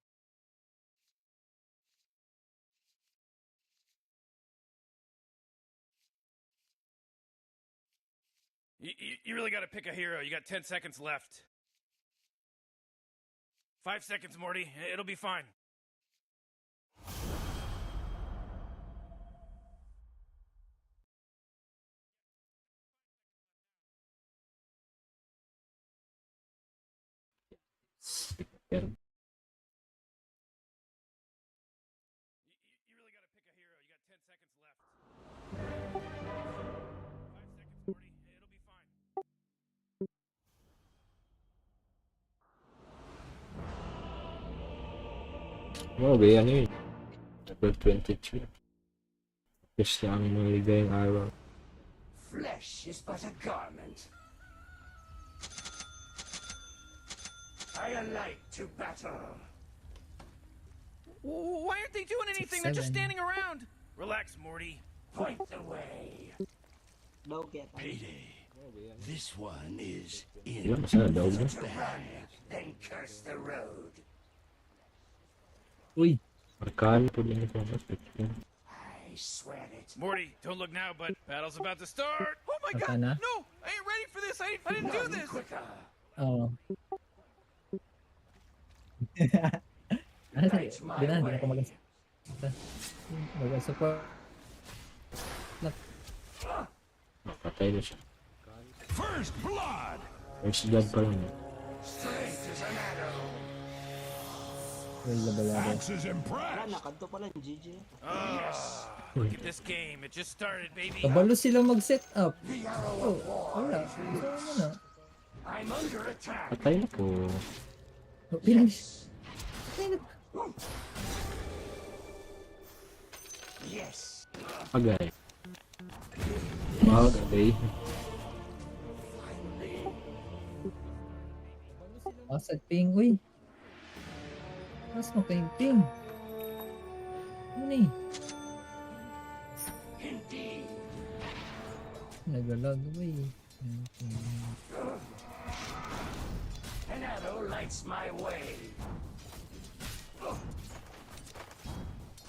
You really got to pick a hero. You got 10 seconds left. 5 seconds, Morty. It'll be fine. Speaker. You really got to pick a hero. You got 10 seconds left. 5 seconds, Morty. It'll be fine. Mo ba ano yun? Level 23. Tapos na ang maligayang araw. Flesh is but a garment. I alight to battle. Why aren't they doing anything? They're just 7. standing around. Relax, Morty. Point the way. Daw kaya tayo. Payday. This one is in Di ba? Masana daw ba? the bag. Then curse the road. Uy, Arcana po din ito. Speaker. I swear it. Morty, don't look now, but battle's about to start. Oh my God! Arcana? No, I ain't ready for this. I didn't do this. Quicker. Oo. Ano sa, Light my di na, di na way. ako mag-support. Patay na siya. First blood! First blood pa lang. Eh. Straight as an arrow. Well, labalado. Axe is Wala impressed! na, kadto pala yung GG. Ah, look at this game. It just started, baby. Kabalo sila mag-set up. The arrow Oh, of war wala. is Saan loose. mo na? I'm under attack. Patay na po. Oh, pilang. Patay na. Yes. Agay. Wag, agay. Oh, sa ping, uy. Mas mo kayong ping. Ano eh? Indeed. Nagalag, uy. An arrow lights my way.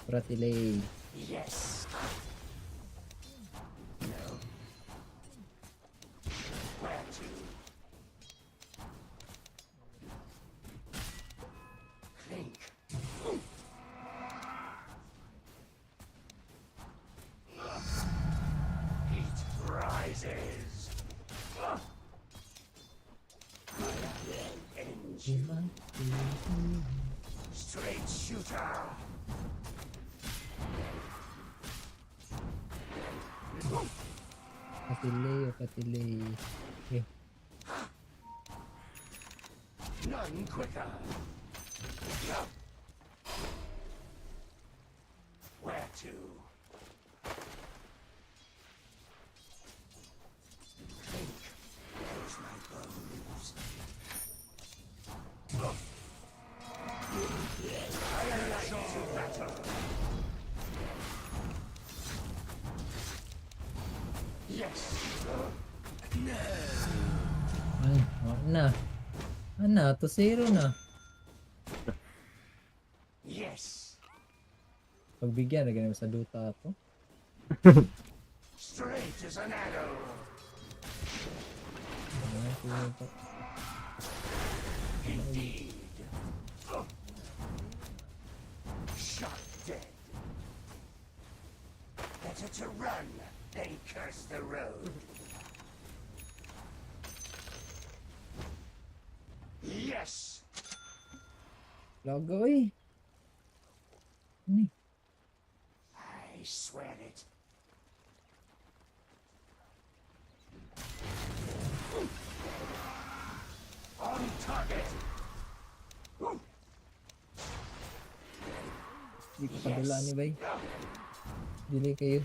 Pratilay. Yes. No. Where to? Clink. Heat rises. I will end you. Straight shooter. Katilay, oh, katilay. Okay. None quicker. Where to? battle. Yes. Ay, wala na. Ana, 2-0 na. Yes. Pagbigyan, na ganun sa duta ako. Straight as an arrow. Ay, puta. Indeed. Shot dead. Better to run than curse the road. Yes. Lago eh. Ano eh? I swear it. On target. Hindi ko padula ni bay. Dili kayo.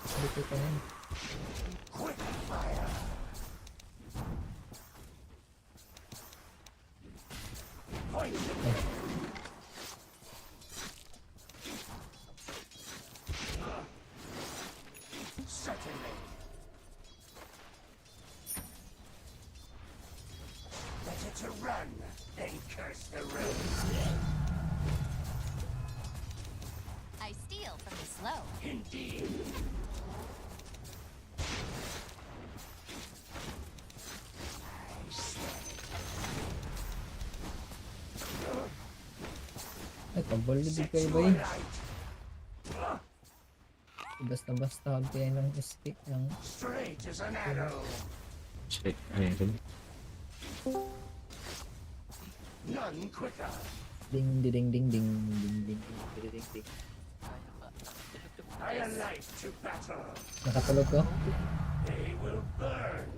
Dili kayo kanan. Quick fire. Point the way. Certainly. Better to run than curse the road. I steal from the slow. Indeed. I swear it. Ay, pabalo di Set kayo you bay. alight. Basta-basta kayo ng SK. Ang Straight as an arrow. Check. Ay, sorry. None quicker. ding ding ding ding ding ding ding ding ding ding. I alight to battle. Nakatulog ko? They will burn.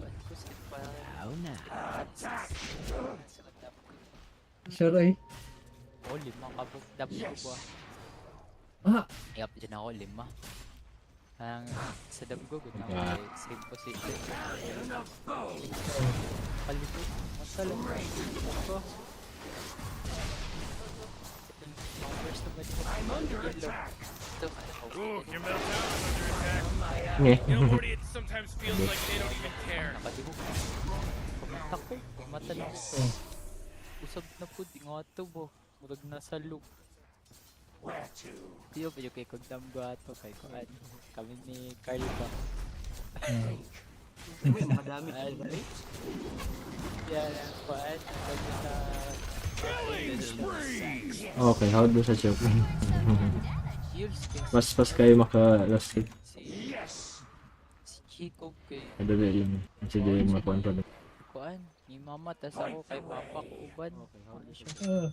Attack. Sure eh. Oh, lima ka ba? Dapat Yes. ko ba? Ah! Iyap dyan ako, lima. Ang sa damgo, gud na Ah. ako kay same position. Palibot, masala. Ko. Ang first naman ko. I'm under Yellow. attack. Ito, ano, Ooh, your middle tower's under attack. Nge. You know, Morty, it sometimes feels like they don't even care. Nakadihok. Kumanta ko, kumanta na ko. Oh. Usab na po, di nga ito bo. Murag nasa loop. Where to? Tiyo ba yung kay kog damgo ato kay kuan. Kami ni Carl ba. Ah. Uy, makadami Ay. talaga eh. Yeah, kuan. Ang sa Killing spree. Okay, how do sa chef? Heals kay Mas kayo maka last hit. si Yes. si Chico kay Madali lang. Kasi di makuan pa. kuan. Ni mama tas ako kay papa ko uban. Ano siya? Ah.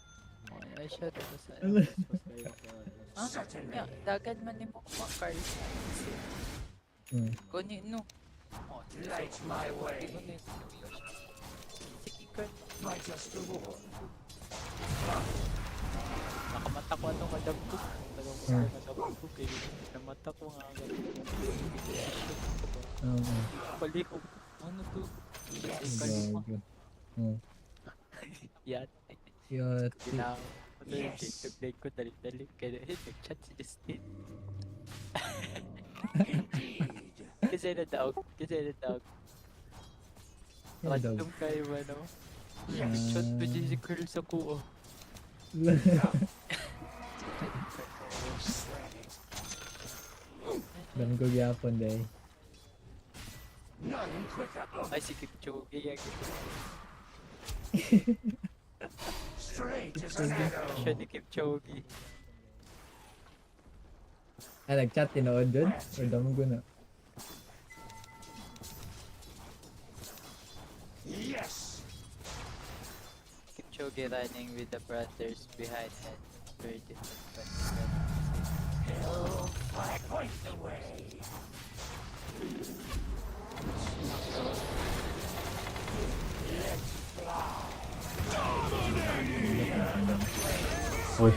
Ano siya tapos ano. Ah, Certainly. ya, dagan man nimo ko Carl. Hmm. Kuni no. Oh, Light my way. Kuni. Sige Carl. My just reward. Nakamata ko atong kadagko. Hmm. Kadagko kay namata ko nga agad. Oo. Palihog. Ano to? Si Carl mo. Gago. Hmm. Yan. Yati. Ginawa. Ano yung Yes. TikTok ko dali-dali. Kaya nag-chat si Justin. Indeed. Kasi na-dog. Kasi na-dog. Yan dog. Random kayo ba no? Yes. Chat pa dyan si Carl sa kuo. I swear it. Damgo gyapon day. None quicker. Ay si Kipchoge. Yan. Straight as an arrow. Siya ni Kipchoge. Ah, nag-chat tinuod dun? Or damgo na? Yes. Kipchoge running with the brothers behind and very different. But I point the way. Oy.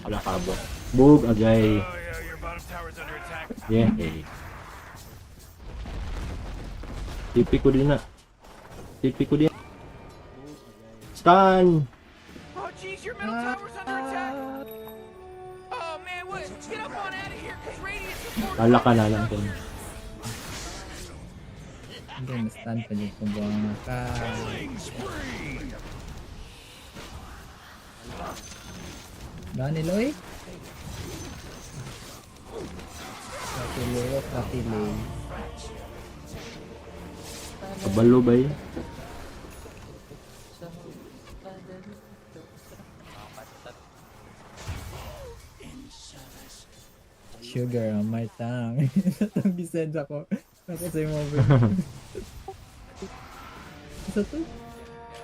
Wala ka ba? Bug agay. Oh yeah, your bottom tower's under attack. Yeah. Hey. TP ko din na. TP ko din. Stun! geez, your middle tower's under attack. Oh man, what? Get up on out of here, 'cause Radiance is Hala ka na lang kung Hindi, na-stun pa dyan kung buwan nga ka. Killing spree. Ba nila eh? Katileo, katileo. Kabalo ba yun? Sugar on my tongue. Itong gisend ako. Ako sa yung mobile. Isa to?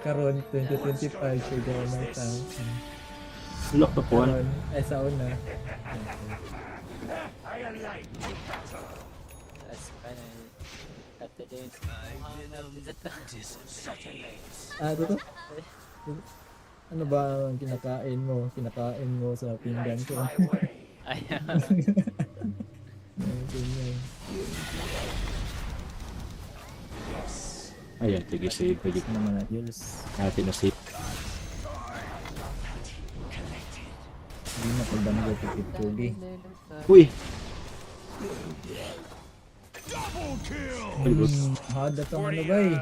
Karon 2025, sugar on my tongue. Wala ka kuhan. Karon, ay sa una. Tapos ano, after din. Ah, ito to? Ano ba ang kinakain mo? Kinakain mo sa pinggan ko. Ay, Ay, ganyan. Ayan, sige, save. Pwede Ano naman na, Jules? natin na save. Hindi na pagdamgo kay Kipchoge. Uy! Double kill. Ay, good. Hada tong ano 40, ba eh?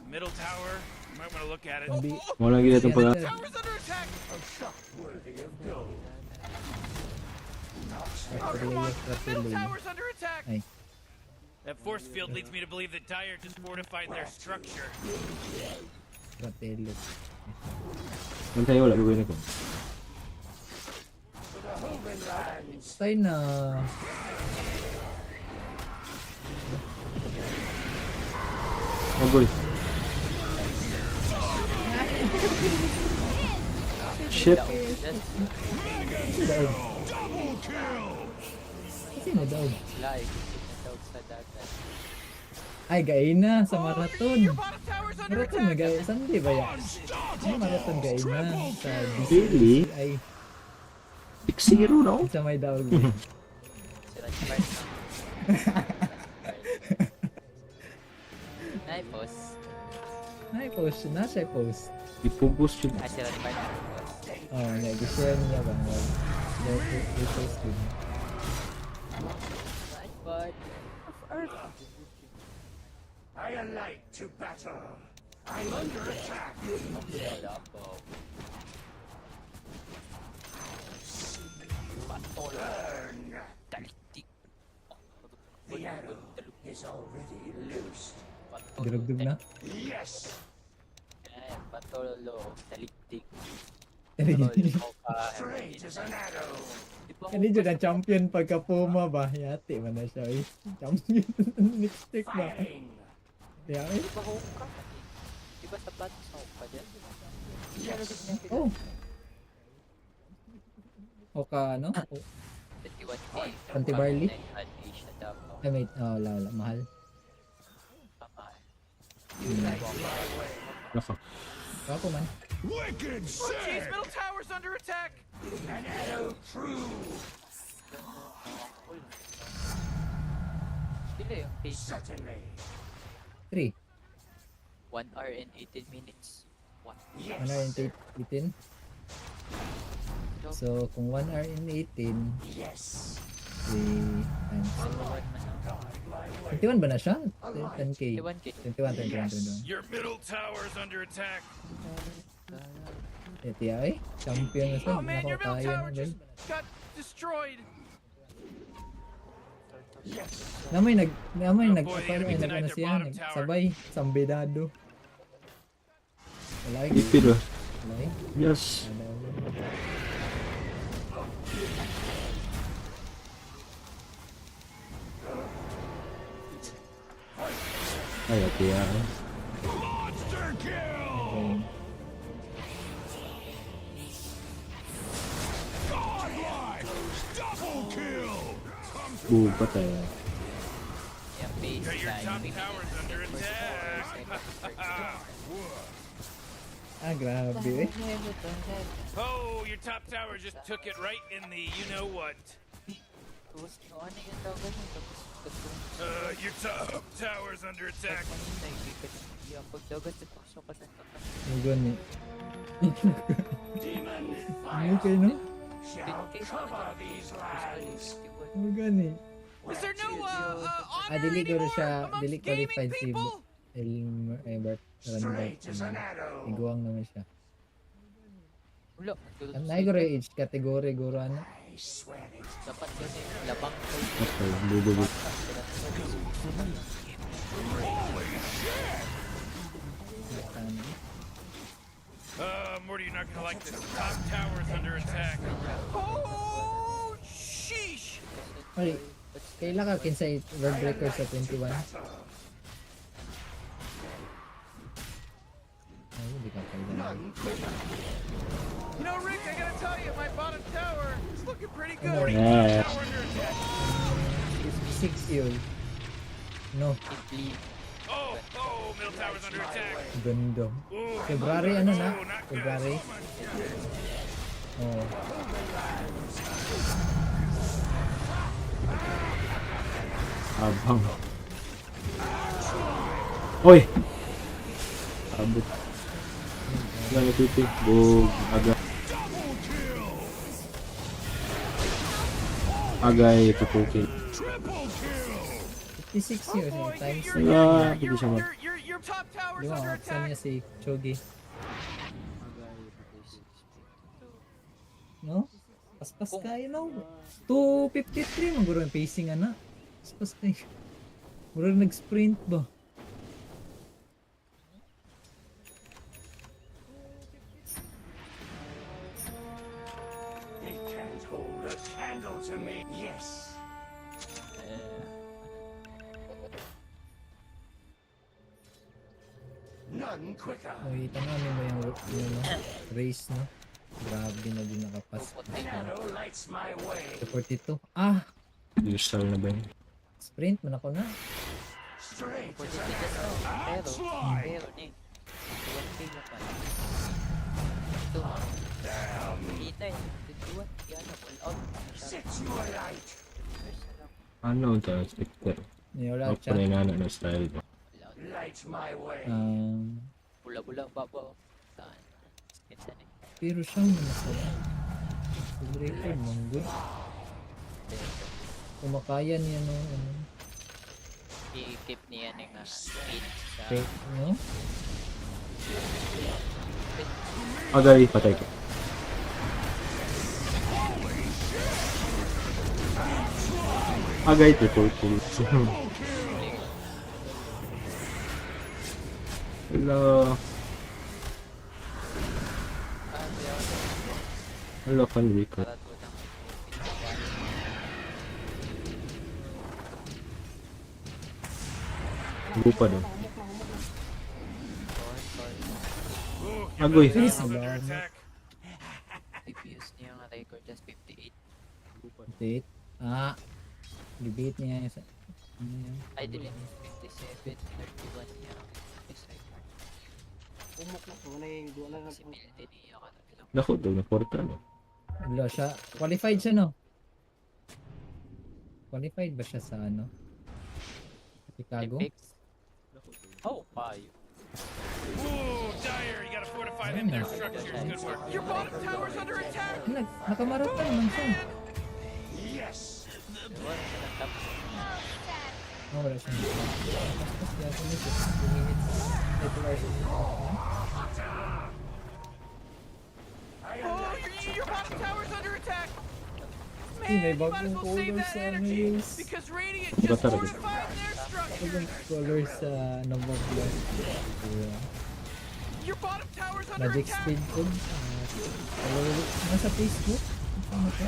middle tower. You might want to look at it. Pambi- Wala gila itong pag. Tower's under attack. Oh, come on. Katileo, Middle katileo. tower's under attack. Ay. That force field leads me to believe that Dire just fortified their structure. Katileo. Ano tayo, wala gawin ako. Patay na. Magoy. Shit. Daog. Double kill. Kasi na daog. Wala eh, kasi natawag sa dagat. Ay, gaina sa Oh, marathon. your bottom tower's under Marathon na attack. gay. Sunday ba yan? Ay, marathon gaina sa Really? DCI. 6-0 na oh. Sa may daog. eh. Sira si Bart, no? Ay, post. Ay, post. Na siya post. Ipubos yun. Ah, sira si Bart, post. Oh, nag-share niya ba? Nag-post din. Ay, Bart. I alight to battle. I'm under attack. Wala po. Patol. Talitik. The arrow is already loosed. Patol. Dirugdug na. Yes. Ay, patolo. Taliktik. Straight as an arrow. Hindi dyan ang champion pagka Puma ba? Yati man na siya eh. Champion. Next stick ba? Firing. Yeah, eh. Di ba hoka? Di ba sapatos na hoka dyan? Yes. Oh. O ka ano? O, 21K. Anti-barley? Asia Davao. ay wait, oh, wala, wala. Mahal. Tama. Naka. Ako man. Wicked Oh, jeez, sick. middle tower's under attack. An arrow true. Sila yung pace. Certainly. 3. 1 hour and 18 minutes. What? 1 hour and 18. So, kung 1 hour and 18, Yes. 3 times. 21 man ako. 21 ba na siya? 10K. 21K. 21, 21, 21. Your middle tower's under attack. Ito ay, champion na siya. Oh man, your middle Nakakaya tower na ba? just got destroyed. Namay nag namay Oh nag boy, the ay, enemy nag denied ano their siya, bottom nag tower. sabay sambedado. Wala ay, Ipid ba? wala ay. Yes. Wala, wala. Ay, ate ah. Monster kill. Okay. Godlike. Double kill. Boom, patay. Yung pace Okay, your na top yung minutes tower's under and first attack. four, second, third. Ah, grabe eh. Oh, your top tower just took it right in the you know what. Tapos, no, ano yung tawag nun? Tapos, katong Your top tower's under attack. kanina, hindi ka yung pagdagat sa tukso ka sa takas. Mugon ni. Demon Ano kayo no? Shall cover these lands. Ano gani? Is there no Ah, honor dili guro anymore siya, amongst dili gaming qualified si people? Elmer, eh, Bart, Randolph. Straight as an arrow. Iguang naman siya. Wala. Ang naay guro age category guro ano. I swear it. Dapat kasi labang kay Okay, bububu. Ano. Morty, you're not gonna like this. The top tower's under attack. Oh, sheesh! Ay, kaila ka kinsay world record sa 21? Ay, hindi ka kaila. You know, Rick, I gotta tell you, my bottom tower is looking pretty good. Yeah. Tower under attack. 6 yun. No, Simply Oh, middle tower's under attack. ganda. Ooh, February ano na? oh, not good. February. Oh. Abang. Oy! Abot. Wala na pipi. Bug. Aga. Agay, tupukin. Triple kill. 56 yun. Oh boy, Times your, Wala, your, hindi siya your top tower's Di ba, under kapsan niya attack. si Chogi. No? Paspas kayo, no? 2:53, maguro yung pacing, ana. Paspas kayo. Muro nag-sprint ba? They can't hold a candle to me. Yes. None quicker. Nakita namin mo yung ano, race, no? Grabe na din nakapas. An arrow lights my way. 42. Ah! Usual na ba yun? Sprint man ako na. Straight as 43 an just arrow. pero pero ni 1K lang pala. Ito. Kita eh. 21. Yan all out. Set you alight. First na lang. Ano ito? Spectre. May wala Ako siya. na inana na style ba? All out. Light my way. Bula-bula baba. Saan? Kinsa ni? Pero siya man ako. Record, manggo. Kumakaya niya no, ano, I-keep niya ni nga speed sa fake, no? Agay, patay ko. Agay, triple kill. Hello. Hello, Kanrika. para to ng Bupa doon. Agoy. Tower's under attack. previous niya nga record just 58. Date. Ah. Debate niya yung sa... Ano yun? Ay, dili. 57, 31 niya. Is record. Umok na. Wala yung wala na. Possibility niya ka na Naku, daw na porta no. Wala siya. Qualified siya, no? Qualified ba siya sa ano? Chicago? Olympics? Oh, payo. Ooh, Dire, you gotta fortify them their structures. Good work. Your bottom tower's under attack. Nag nakamarathon naman siya. Yes. Wala siya ng top. Oh, wala siyang Tapos kaya siya nito. 2 minutes. Ay, 2 hours. Oh, your bottom tower's under attack. Ay, may Man, you might as bagong well save color that sa ano energy yun. because Radiant Iba just talaga. fortified their structures. Bagong color sa ano ba ba? Yeah. Your bottom tower's under Magic attack. Speed ko. Follow nasa Facebook. Ano to?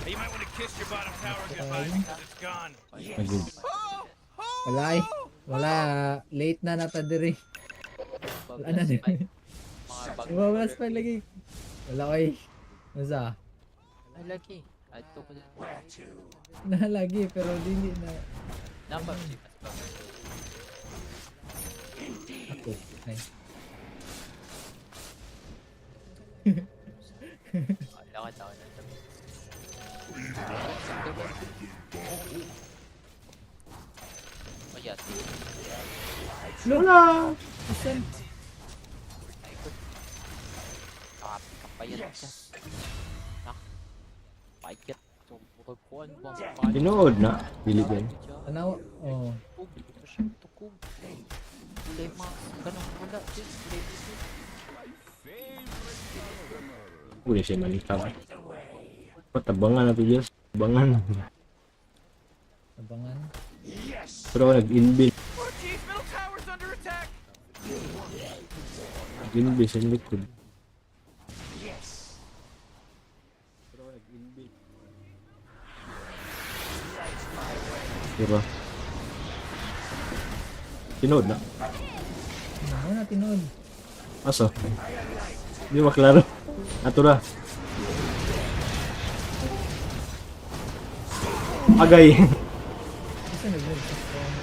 Hey, you might want to kiss your bottom tower goodbye because it's gone. Agad. Oh, oh, Wala eh. Wala. Late na nata diri. Wala na Plus diri. five. Mga bagong Wala color. pa lagi. Wala oy. Masa? Ay, lagi. Adto ko dun. Where to? Na lagi pero dili na Napa, si mas bago. ako. Ay. Lakad ako ng tabi. Oh, yeah. Lola! Asan? Ay, ko. Grabe ka pa yan. Yes. Nak. Payat. So, murag kuan ba? Tinuod na. Dili ba? Tanaw, oh. Tukog. Ito siya, tukog. Kulay mga ganun wala. Sis, kulay sis. Uli siya malikab. Patabangan na to, Diyos. Tabangan. Abangan. Pero ako nag-inbil. Oh jeez, middle tower's under attack. Nag-inbil sa likod. Diba? Tinuod na. Ano na tinuod? Asa? Hindi maklaro. Ato ra. Agay. Isa nag-move sa strong.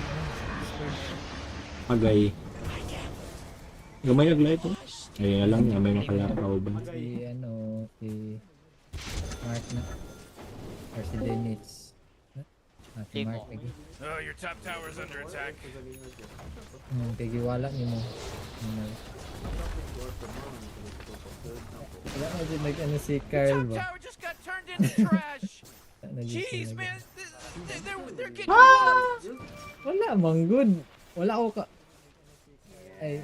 Agay. Gamay naglay to. Ayun na lang, gamay makalakaw ba? Si ano, si Mark na. Or si Dennis. Ah, si Mark lagi. Oh, your top tower's under attack. Kay giwala nimo. Ano. Wala na dyan nag ano si Kyle Top ba? tower just got turned into trash. Wala na dyan siya Jeez, nag- man, they're getting whooped. Wala man good. Wala ako ka ay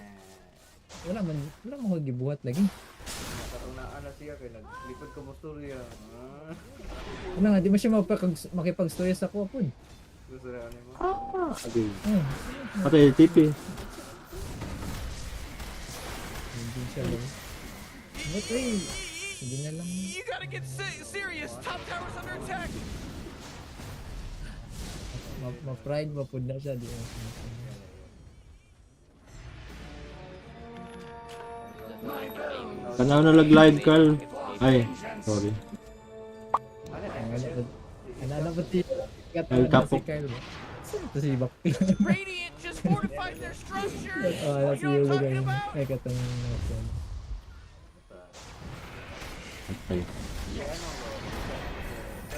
wala man ko gibuhat lagi. Nakaunaan na siya kay naglipad ka mo storya. Ah, Ano nga di mo siya makipagstorya sa ako pud. gusto na nimo. Agay. Hmm, Patay TP. hindi siya lang. But ay, sige na lang. You gotta get serious. Top tower's under attack. Ma-pride ba pud na siya di ba? Tanaw na lag live, Carl. Ay, sorry. Ano na ba ti? Ay, si kapok. Kyle ba? Saan to si Bakla? Radiant just fortified their structures. Oh, ala si You know Yulo what I'm talking ganyan. about? Ay, katong Patay.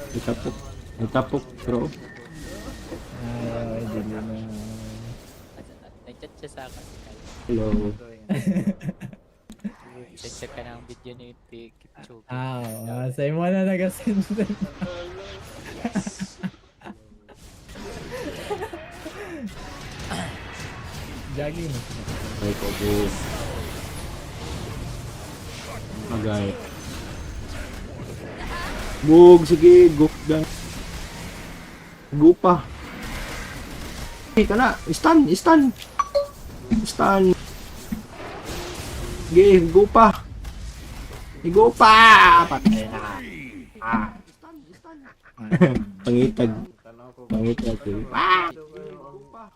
May tapok. May tapok, bro. Ay, ay, dili na. Nag-chat siya sa akin si Kyle. Hello. Chat ka ng video ni Kipchoge. Ah, oo, sa imo na nagasend. Jogging na sila. Ay, kobo. Agay. Bug, sige, guk dan. Gupa. Hey, kana, stun, stun. Stun. Sige, gupa. Gupa! Patay na. Ah. Pangitag. Tanaw ko. Pangitag. Ah!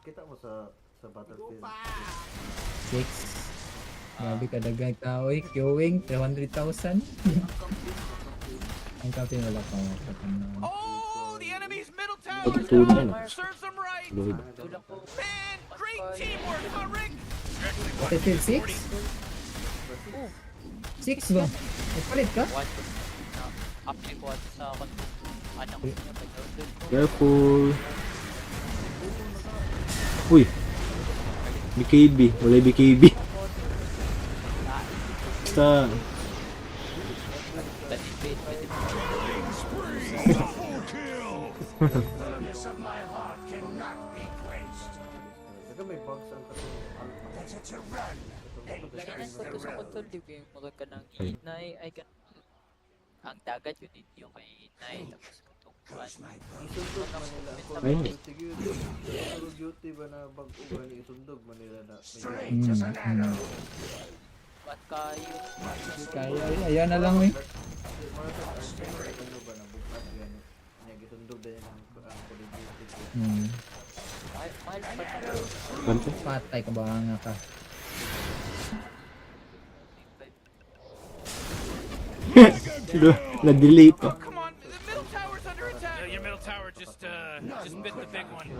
Kita mo sa battlefield. Six. Grabe kadagang tao eh. Queuing, 300,000. Ang kape wala pa ako. Oh, the enemy's middle tower's Pagtunan gone. na. Serves them right. Lord. Tulak ko. Man, great teamwork, huh, Rick? Battlefield 6? 6 ba? Nagpalit ka? One to na apply ko ato sa anak ko niya pag-download ko. Careful. Uy. BKB. Wala BKB. Basta. Tanin pwede mo. Daga may bugs ang katong alpha. Laganan ko to sa control di ko yung mga kanang inay ay kan ang dagat yun yung kay inay tapos katong kuan. Isundog Manila ang Call of Ayun. Duty gyud. Call of Duty ba na bag-o ba ni isundog Manila na. At kayo Kaya, ayan na lang eh. Mga sa ano ba na bugat gani. Nya gisundog din ang Call of Duty. Mahal mahal pa na. Kante. Patay ka ba nga ka? Na-delay pa. Oh, come on, the middle tower's under attack. Your middle tower just bit the big one.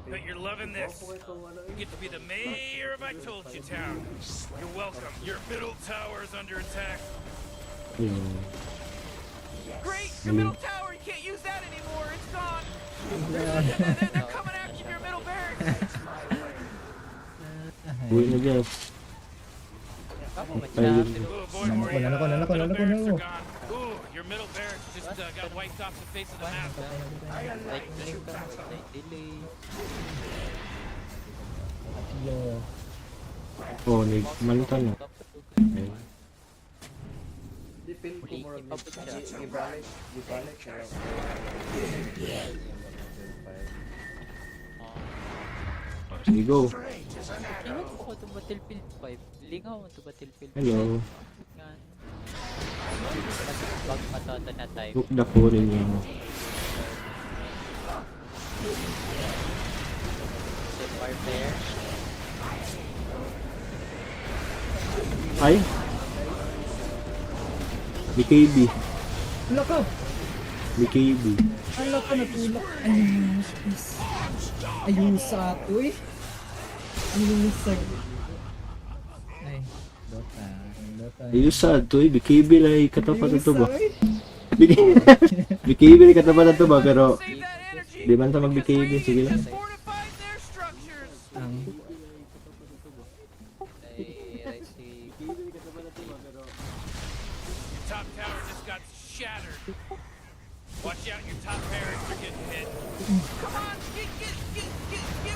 But you're loving this. You get to be the mayor of I Told You Town. You're welcome. Your middle tower's under attack. Ayun. Great, your middle tower. You can't use that anymore. It's gone. They're coming after your middle barracks. Uwi na, Jeff. Kamo man Ay, siya, yun. pero Oh boy, Nanako, Morty. nanako, nanako, Middle nanako, barracks are nanako. gone. Ooh, your middle barracks just got wiped off the face of the map. Like blink ka, like delay. Yo. Oh, ni manta na. Ay. Di feel ko Uli, murag ipabot siya. gibalik, gibalik na lang. Oh. Sige, go. Ewan ko ko itong Battlefield 5. Lingaw mo itong Battlefield 5. Hello. Nga. Bag patata na type. Hook the phone niya. Step warfare. Ay! BKB. Wala ka! BKB. Ala ka, natulak. Ay, please. Ayusa ato eh. Ayusa. Ay, Dota. Dota. Ayun sa to eh. BKB lang katapat ito ba? Ayusa, eh. BKB lang katapat ito ba? Pero Save that energy. di man ta mag Because BKB. Radiant Sige lang. just fortified their structures. Ang Ay, right si... Your top tower just got shattered. Watch out, your top barracks are getting hit. Come on, get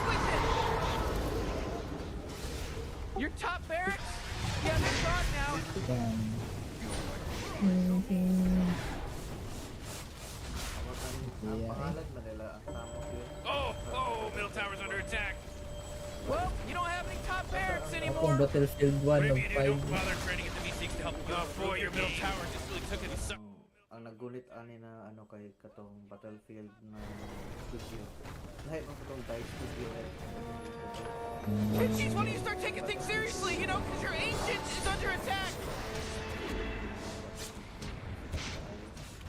with it. Your top barracks? Yeah, they're gone now. Bang. Ang pangalan man nila, ang tamang yun. Oh, middle tower's under attack. Well, you don't have any top barracks Akong anymore. Battlefield 1 Whatever of you do, don't 5. bother trying to get the V6 to help you. Oh boy, your middle tower just really took it. Ang naggulit ani na ano kay katong Battlefield na studio. Lahi man katong DICE studio eh. Jeez, why don't you start taking things seriously, because your ancient is under attack.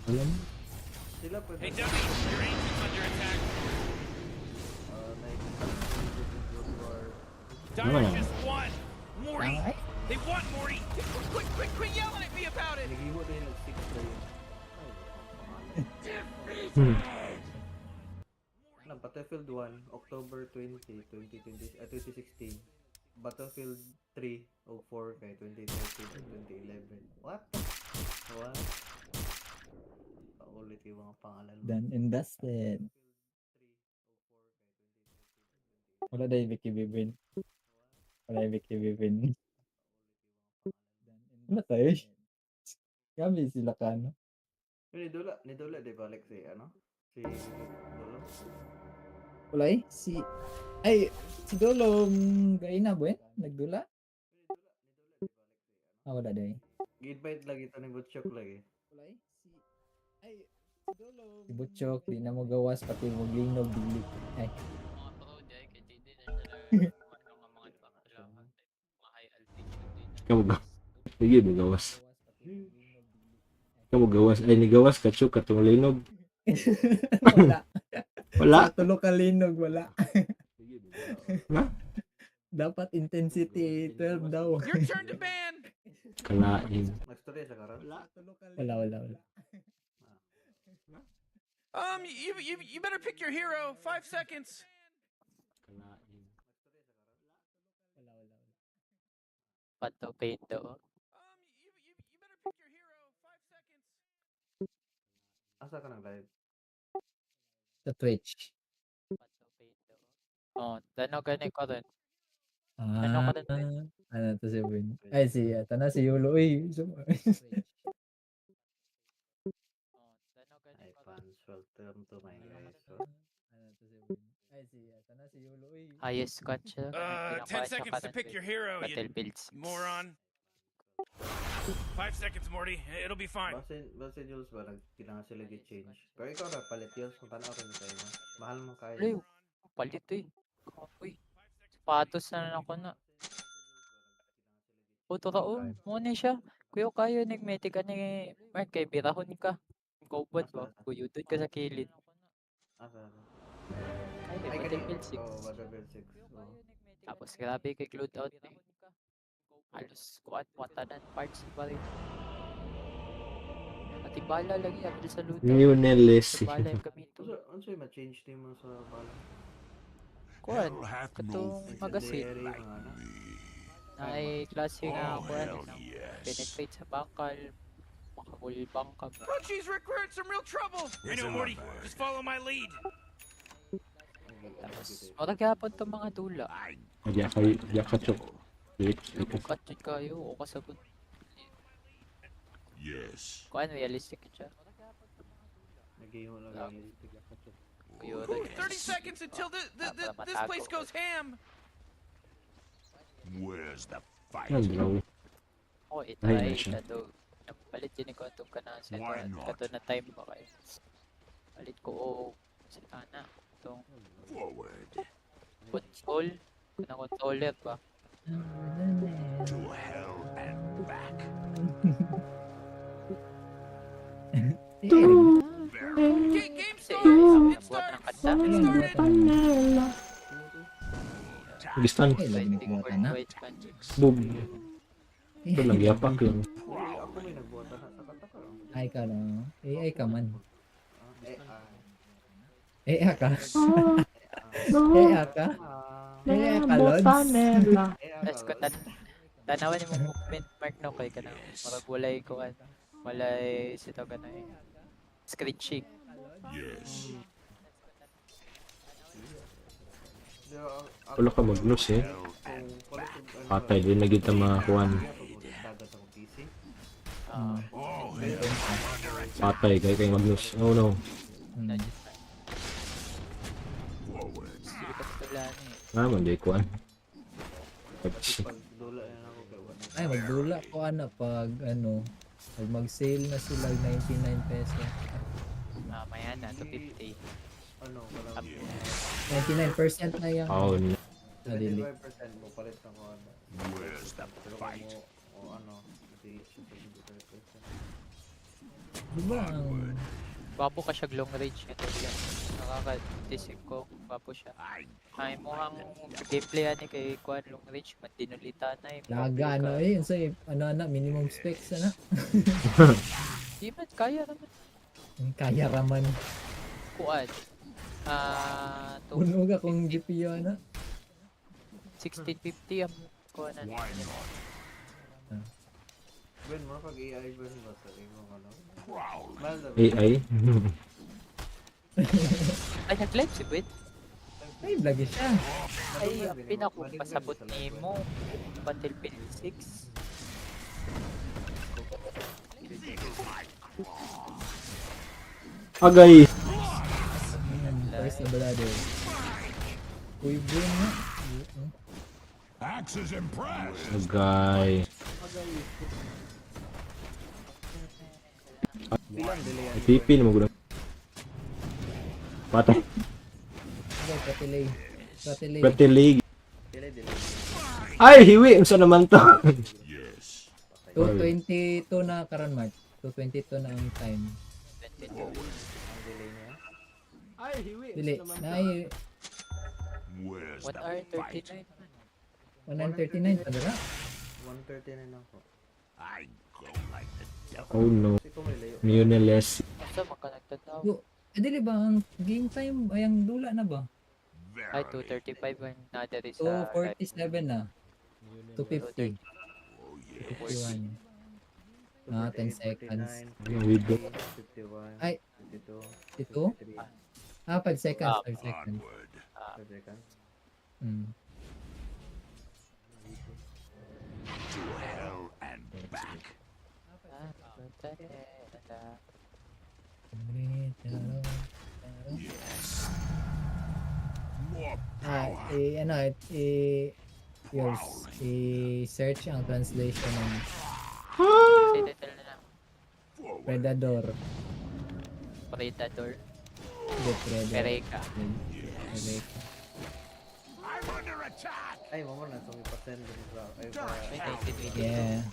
Alam? Sila pwede. Hey, Dummy, your ancient's under attack. Like, World War Dire Ano? just won. Morty, Ay, they won, Morty. Quit, quit, quit yelling at me about it. Naghimo din nag 6 na yun. Ay, pangalan. Ano, Battlefield 1, October 20, 2020, 2016. Battlefield 3, 04 kay 2013 at 2011. What? What? Paulit yung mga pangalan mo. Done and dusted. Wala dahil BKB win. Wala yung BKB win. Wala tayo. Grabe sila ka, no? Yun, ni Dula, di ba, like si, ano? Si Dolo? Wala eh. Ay, si Dolo, gay na, boy. Nagdula? Ah, wala dahil. Gi-invite lagi ito ni Butchok lagi. Ay, si Butchok, di na mo gawas, pati mo glinog, dili. Ay, Mga pro, di ay, kay di na sila ano nga mga nagpapalakan. Mga high altitude din na. Ikaw ba? Sige, gawas. Ikaw mo gawas. Ay, ni gawas kacho katong linog. Wala. Wala. Sa tulo ka linog, wala. Ha? Dapat intensity 12 daw. Your turn to ban. Kalain. Nagstorya siya karon? Wala, wala, wala. You better pick your hero. 5 seconds. Kalain. Wala, wala, wala. Pato Pendo. You better pick your hero. 5 seconds. Asa ka nang live? Sa Twitch. Pato Pendo. Oh, tanaw gani ko rin. Ano Ah, ka rin? ano to si Win? Ay, si, tana si Yolo. Uy, Oh, tanaw gani Hi ko rin. fans, welcome to my guys. So, Ano to si Win? Ay, si, tana si Yolo. Uy. Highest squad siya. 10 seconds to pick your hero, you Battlefield 6. moron. 5 seconds, Morty. It'll be fine. Basin Jules ba, nag kailangan sila gi-change. Pero ikaw na palit yun, kung tanaw rin kayo mo. Mahal mo kayo. Uy, palit eh. Uy, sapatos na lang ako na. Puto ka, oh, mo ni siya. Kuya kayo nagmetic ka ni Mark kay birahon ka. Gobot ba? Kuyudod ka sa kilid. Asa, asa? Ay, Ay, kani. Battlefield 6. Oh, Battlefield 6. Oh. Tapos grabe kay load out eh. Halos kuan watanan parts pa rin. Pati bala lagi apil sa load out. Lionel Messi. Bala yung gamito. Unsa yung ma-change nimo sa bala? Kuan, Hell hath no katong fury magasin. Incendiary, like mga ano? me. Ay klase nga Oh, kuan hell na yes. penetrate sa bakal, makagulbang ka ba. Oh, jeez, Rick, we're in some real trouble. I It's know, in Morty. the bag. Just follow my lead. Tapos murag gyapon tong mga dula. I Diya kay diya ka chok. Dili ka. Bukat jud kayo o kasabot. Yes. Kuan realistic jud siya. Nagihimo lang ang Kuyo 30 seconds until this place goes ham. Where's the fight? Yan draw. Oh, Ay, itry na siya. na do. Nagpalit yun ko itong kanang sa Why not? kato na time ba kayo. Palit ko o sa ana itong Forward. console, kanang controller ba. To hell and back. Okay, game Kasi starts. ang It nabuhat ng starts. kanta. It started. Gistan. Ay, lagi Fighting nagbuhat for na. white man. Boom. Ito lang yapak lang. Dili ako may nagbuhat na sa kanta ka lang. Ay ka lang. AI ka man. Ah, eh, ah. AI ka. AI ka. Eh, ah. AI ka, Lods. Eh, ah, Tapos ko ka, tanawan ni mo movement mark no kay kanang murag walay ko an walay sitaw kanay screen shake. Yes. Pero ako- Wala ka magnus eh. Hell and kung palit og ano, Patay din na kita mga kuan. dagat akong PC. Ah, Oh, hell. I'm under attack. Patay kay kay Magnus. Oh no. Forward. Dili ka tula ni. Ah, man di kuan. Kasi pag dula na ako kay wala. Ay, magdula ko ana pag ano, pag mag-sale na sila 99 pesos. Mamaya na 250. Ano, walang 99% na yung Oh no. nadili. 75% mo palit ako ano. Where's the Pero kung fight? mo o ano, di siya 75%. Di ba ang Gwapo ka siya long range nga tula. Nakaka-disip ko gwapo siya. I Ay mo ang gameplay ani kay kuan long range man dinulita na eh. laga ano eh, sa ano ana minimum specs ana. Di man kaya raman Ang kaya raman. kuan. Ah, to Puno ka kung GPU ana. 1650 ang kuan na. Why not? Ben, mo pag AI Ben ba sa imong ano? Prowl. Mahal na ba? AI. Ay nag-live si Bit. Ay, lagi siya. Ay, Madunggan ang din, pinako madunggan din pasabot sa live, Ben. nimo. Battlefield 6. Agay. First na brother. Uy, boom na. Hmm? Axe is impressed. Agay. Bilang delay Ay, PP na magulang. Patay. Okay, katilay. Katilay. Pratilig. Delay, delay. Ay, hiwi. Unsa naman to? Yes. 2:22 na karon Mark. 2:22 na ang time. 22. Ang delay niya. Ay, hiwi. Dili, naay Where's 1 the hour fight? 39. 139 pa dira. 139 ako. I go like the devil. Oh no. Kasi ko may layo. Mioneles. Asa man ka nagtanaw? Do, eh, dili ba ang game time ay ang dula na ba? Ay, Verily. 2:35 ang nadari sa 2:47 na. 2:50. Oh, yes. 51. Ah, 10 seconds. Ano, widow. 51. Ay. 52. Ito? 53. Ah, 5 seconds, Ah. 5 seconds. Onward. 5 seconds. To hell and back. Ah, ta- Yes. More Ah, power. eh, ano, eh, yours, i-search ang translation ng Say title na lang. Forward. Predator. Predator. Hindi, Predator. Pereka. Pereka. I'm under attack. Ay, mamo na. So, may pasend din sa... Ay, pa... May 1982. Yeah.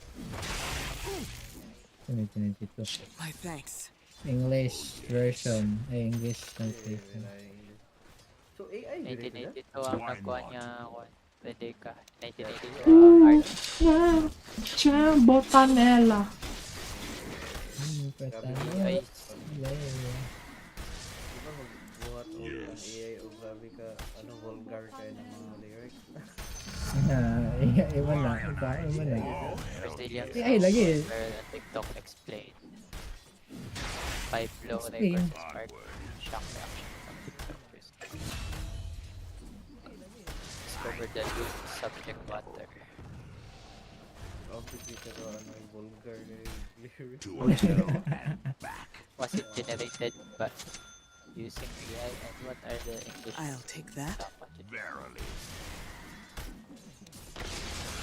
2022. My thanks. English version. Ay, English translation. Ay, English. So, AI diri sila? 1982 ang Why nagkuha not? niya. Kuan. Pereka. 1982 ang art. Predator. Ay, Di ba magbuhat og ang Yes. AI og grabe ka ano vulgar kay ng mga lyrics. Ah, iba na. Iba, iba na. Brazilian Eh, ay, lagi. soccer, TikTok explain. Five blow Explain. records spark shock reaction from TikTokers. Discover the loot subject matter. Obviously, pero ano, yung vulgar na yung lyrics. To hell and back. Was it generated by using AI and what are the English I'll take that. Verily.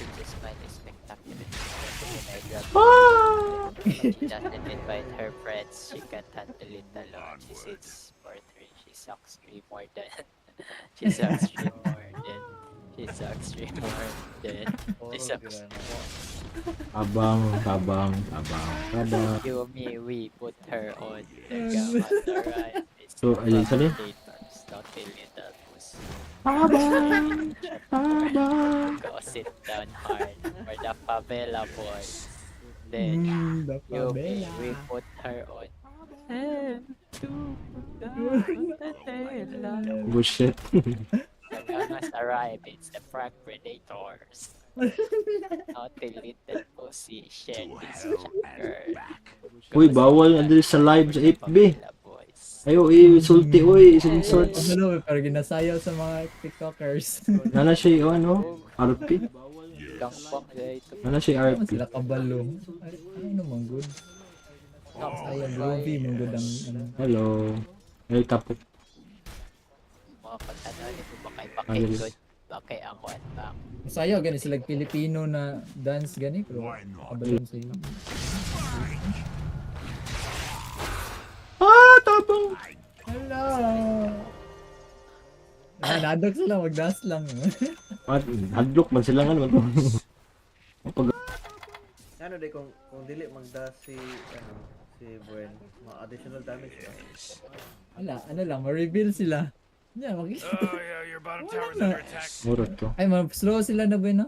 The smile is spectacular. She doesn't invite her friends. She can't handle it alone. She sits for three. She sucks three more than. She sucks three more than. She sucks three more than. She Puro sucks gira na. more. Tabang, tabang, tabang, tabang. You, me, we put her on the gamma right. It's So, ayun, saan yun? Predators, not a little puss. Tabang! Tabang! Go sit down hard for the favela boys. Then, The you, me, favela. we put her on. And to the favela. Bullshit. The gangas arrive, it's the prank predators. Not a little pussy, share To this hell girl. and back. Uy, bawal na diri sa live sa 8B. Favela boys. Ayo, eh, sulti, uy, insults. Ano, pero ginasayaw sa mga TikTokers. Nana siya yung ano, RP? Gangbang dahil ito. Nana siya Ano RP. sila kabalo. Ay, ano man good. Sayaw, groovy, man good ang ano. Hello. Ay, tapok. Mga pag-ano, ito ba kay Ayos. Pakinggon? Bakay ako at bak. Sayaw, gani sila Pilipino na dance gani pero Why not? kabalo sa iyo. Ah, tabang! Hello. Ah, nadok sila mag-dance lang. Ah, hadlok man sila nga naman. Pag Ano di kung dili magda si ano si Buen, ma additional damage ba? Wala, ano lang, ma-reveal sila. Yeah, makikita. Oh yeah, your bottom Wala tower's na. under attack. murot to. Ay, ma-slow sila na ba no?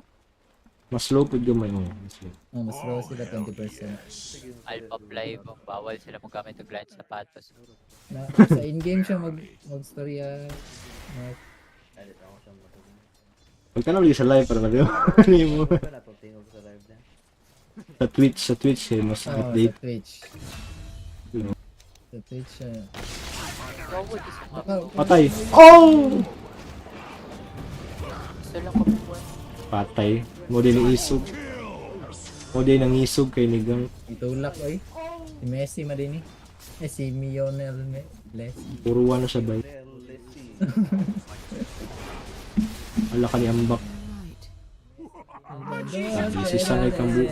Mas slow pud gamay mo. Mas slow. Oh, mas slow sila 20%. Sige, Alpha Fly, bang bawal sila magamit ng blind sapatos. Na, sa in-game siya mag-storya. Mag, Edit ako siya matulog. Pagtanaw lagi sa live para maliw. Ano mo? Ano na to tingog sa live na? Sa Twitch eh, mas oh, sa update. Twitch. Sa Twitch siya. Bawal is mga Baka, Patay. Oh! gusto lang kumuha. Patay. Mo din ni isog. Mo din ang isog kay nigang itulak oy. Si Messi madini. Eh, si Lionel Messi. puruan na siya bay. Lionel Ala ka ni ambak. Right. Si Sanay Kambuo.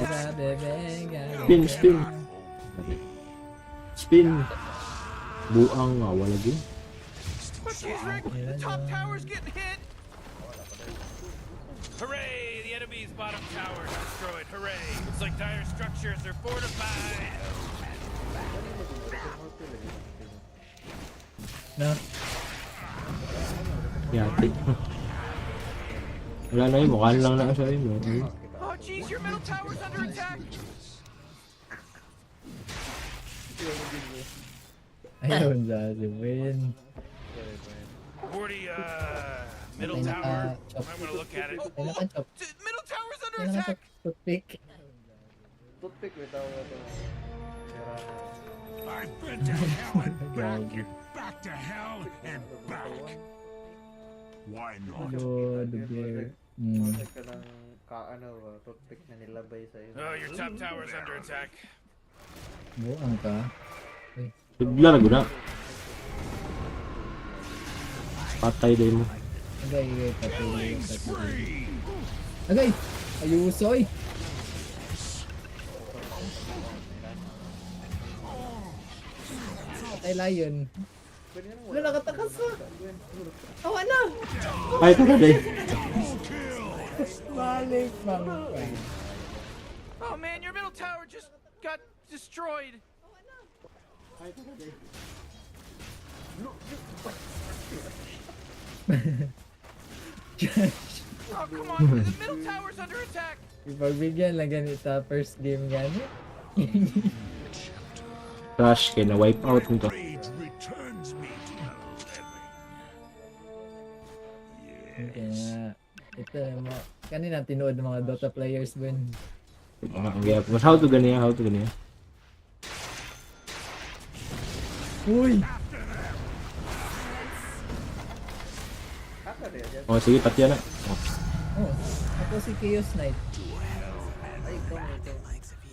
Spin, spin. Spin. Buang nga wala gid. Oh, jeez, Rick, the top tower's getting hit. Hooray! The enemy's bottom tower is destroyed. Hooray! Looks like dire structures are fortified. Na, Yati. Wala na yun, mukha lang na sa imo. Oh, jeez, your middle tower's under attack. ayun sa si Win. Morty, middle Ay, tower. naka-chop. I'm gonna look at it. Ay, naka-chop. Middle tower's under Ay, attack. naka-chop. Toothpick. Toothpick bitaw na to. Meron. I've been to hell and back, Grabe. back to hell and back. Why not? Hello, the bear. Mm. Mura ka ng ka ano ba, toothpick na nilabay sa iyo. Oh, your top tower's under attack. Buang ka. Bigla na guna. Patay din mo. Agay, agay, patuloy, patuloy. Agay! Ayusoy! Patay lion. Wala, nakatakas na! Awa na! Ay, tara day. Balik, bang. Oh man, your middle tower just got destroyed. Oh, come on, the middle tower's under attack. Ipagbigyan lang ganito first game gani. Crash kay na wipe out nito. Rage returns me to the living. Kaya nga, Ito, mga, kanina tinuod ng mga Dota players, Ben. Mga ang gayap. Mas how to ganiya, how to ganiya. Uy! Kaka rin yan. Oh, sige, patya na. Oh. Oh, ako si Chaos Knight. Ay, ikaw mo ito.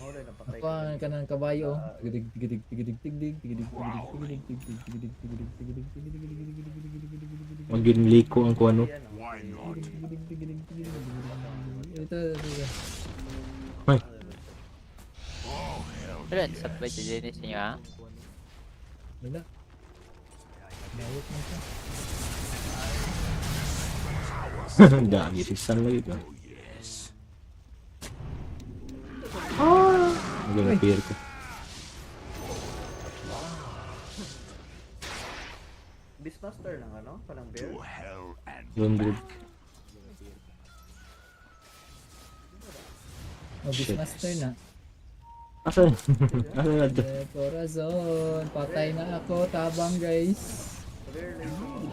Maura na patay Ako ang kanang kabayo. Tigidig tigidig tigidig tigidig tigidig tigidig tigidig tigidig tigidig tigidig tigidig tigidig tigidig tigidig tigidig tigidig Maging liko ang kuano. Why not? tigidig tigidig tigidig tigidig. Ito, ito, ito. Hoy, Oh, hell Pero sabay si Dennis niyo ah. Wala. Dawit na siya. dagi si San lagi ka. yes. Ah! Ang na ko. Beastmaster lang ano? Parang bear? To hell and Lone Druid. Oh, Shit. Beastmaster na. Asan? Asan na to? Eh, Corazon, patay na ako, tabang guys. Rare lang yung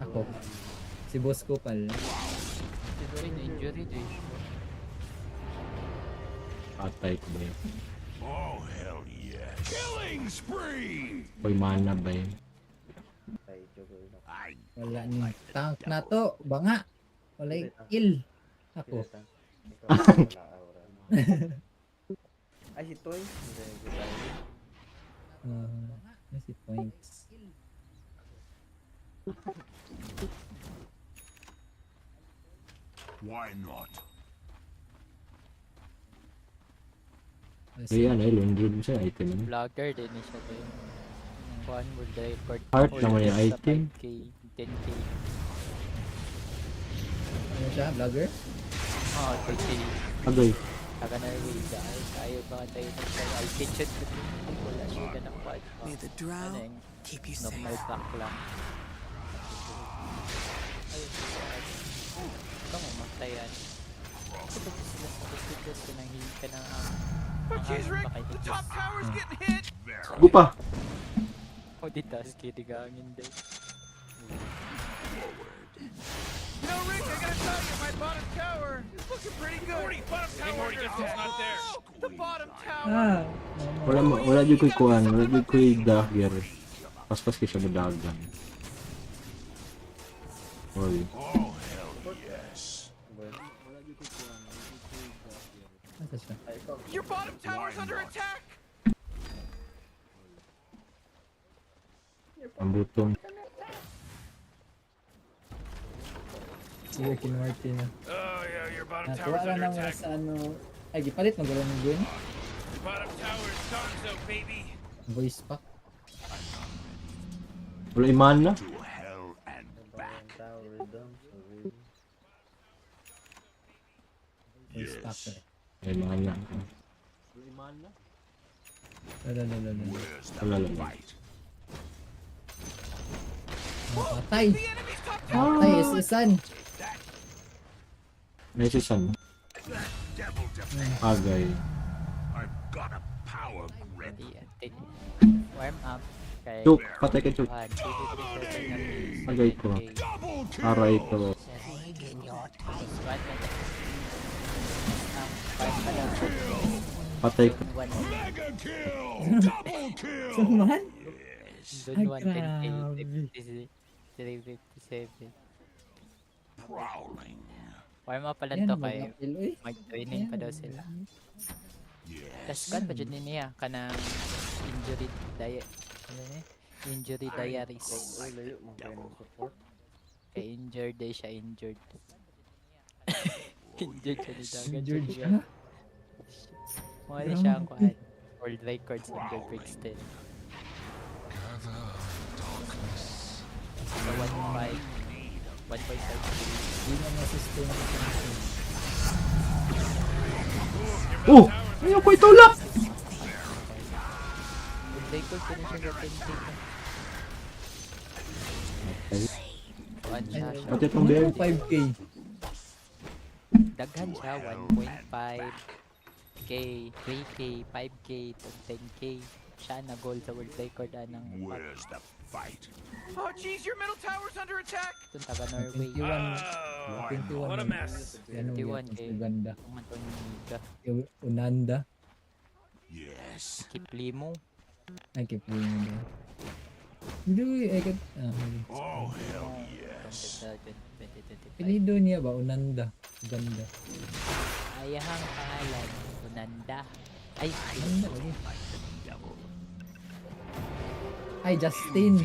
Ako. Si boss ko pala. Uy, na-injury din. Patay ko ba yun? Oh, hell yes. Killing spree! Hoy, mana ba yun? Ay, juggernaut. I Wala ni tank na to, banga. Walay kill. Ako. Sino tank? Ikaw, wala aura. Ay, si Toy. Hindi, si Toy. Ah, si points. Why not? Ayan, ay, Lone Druid siya. Item na. Vlogger din ni siya din. Kuan world record. Heart naman yung holder sa item. 5K, 10K. Ano siya, vlogger? Oh, 10K. Agay. Taga Norway dahil tayo ba tayo nag altitude ko din. Wala siya ganang kuan. May the drow Ano yung keep you normal safe. pack lang. Ayun, kuan. Ikaw mamatayan. Kasi pag sila sa hospital, pinanghihin ka ng Oh, jeez, Rick, baka the top tower's getting hit. Gupa! O di tas kitigangin din. You know, Rick, I gotta tell you, my bottom tower is looking pretty good. Morty, bottom tower. Hey, Morty, guess who's not there? The bottom tower. Ah, Wala mo, wala jud ko'y kuan, wala jud ko'y dagger. Paspas kay siya madagan. Oy. Oh, hell yes. Asa siya? Your bottom tower's Why under not? attack. Ang butong. Si Rick and Morty na. Oh yeah, your bottom Natuwa tower's na under naman attack. sa ano. Ay, gipalit magalo ng Gwen. Your bottom tower's gonzo, baby. Voice pack. Wala mana. To hell and back. Tower dumps already. Voice pack. Yes. Eh. Ay mana. Wala, wala, wala, wala. Where's the Wala lang. fight? Oh, patay! The enemy's top tower. Patay, isisan! May si San. That devil defense. Agay. I've got a power grip. Di, antin. Warm up. Kay Choke, patay ka choke. 1, 2, 3, 4, 5, Agay ko. 10K. Double kill! Aray ko. Tapos one na ang five pa lang. Patay ko. Zone 1. Mega kill! Double kill! Saan? Zone Ay, 1, 10K. grabe. 357. Prowling. Warm up pa lang Yan, to kay mag-apil, uy. mag-training pa daw sila. Yes. Tas kan pa jud ni niya kanang injury diet. Ano ni? Injury diaries. Uy, layo mo kayo ng support. Kay injured day siya injured. Injured siya ni Dagan. Injured siya. Mga na siya ang kuhan. World records under Brixton. Gather darkness. Sa 1.5. 1.5 Hindi na ma-sustain ang something. Oh! Ayaw ko itulak! World record ko na siya sa 10K. Okay. Kuhan siya siya. Pati itong bear. 5K. Daghan siya 1.5K, 3K, 5K, to 10K. Siya na goal sa world record anang Where's the fight? Oh, jeez, your middle tower's under attack. Itong taga Norway. 21. Oh, 21. what a mess. Ano 21 gyapon sa kay Uganda. Kumanton Niga. Unanda. Yes. Kiplimo. Ay, Kiplimo ba? Hindi, ay, kat... Ah, hindi. Oh, hell yes. Sa 2025. Pilido niya ba? Unanda. Uganda. Ayahang pangalan, Unanda. Ay, ay. Unanda lagi. Ay, Justin.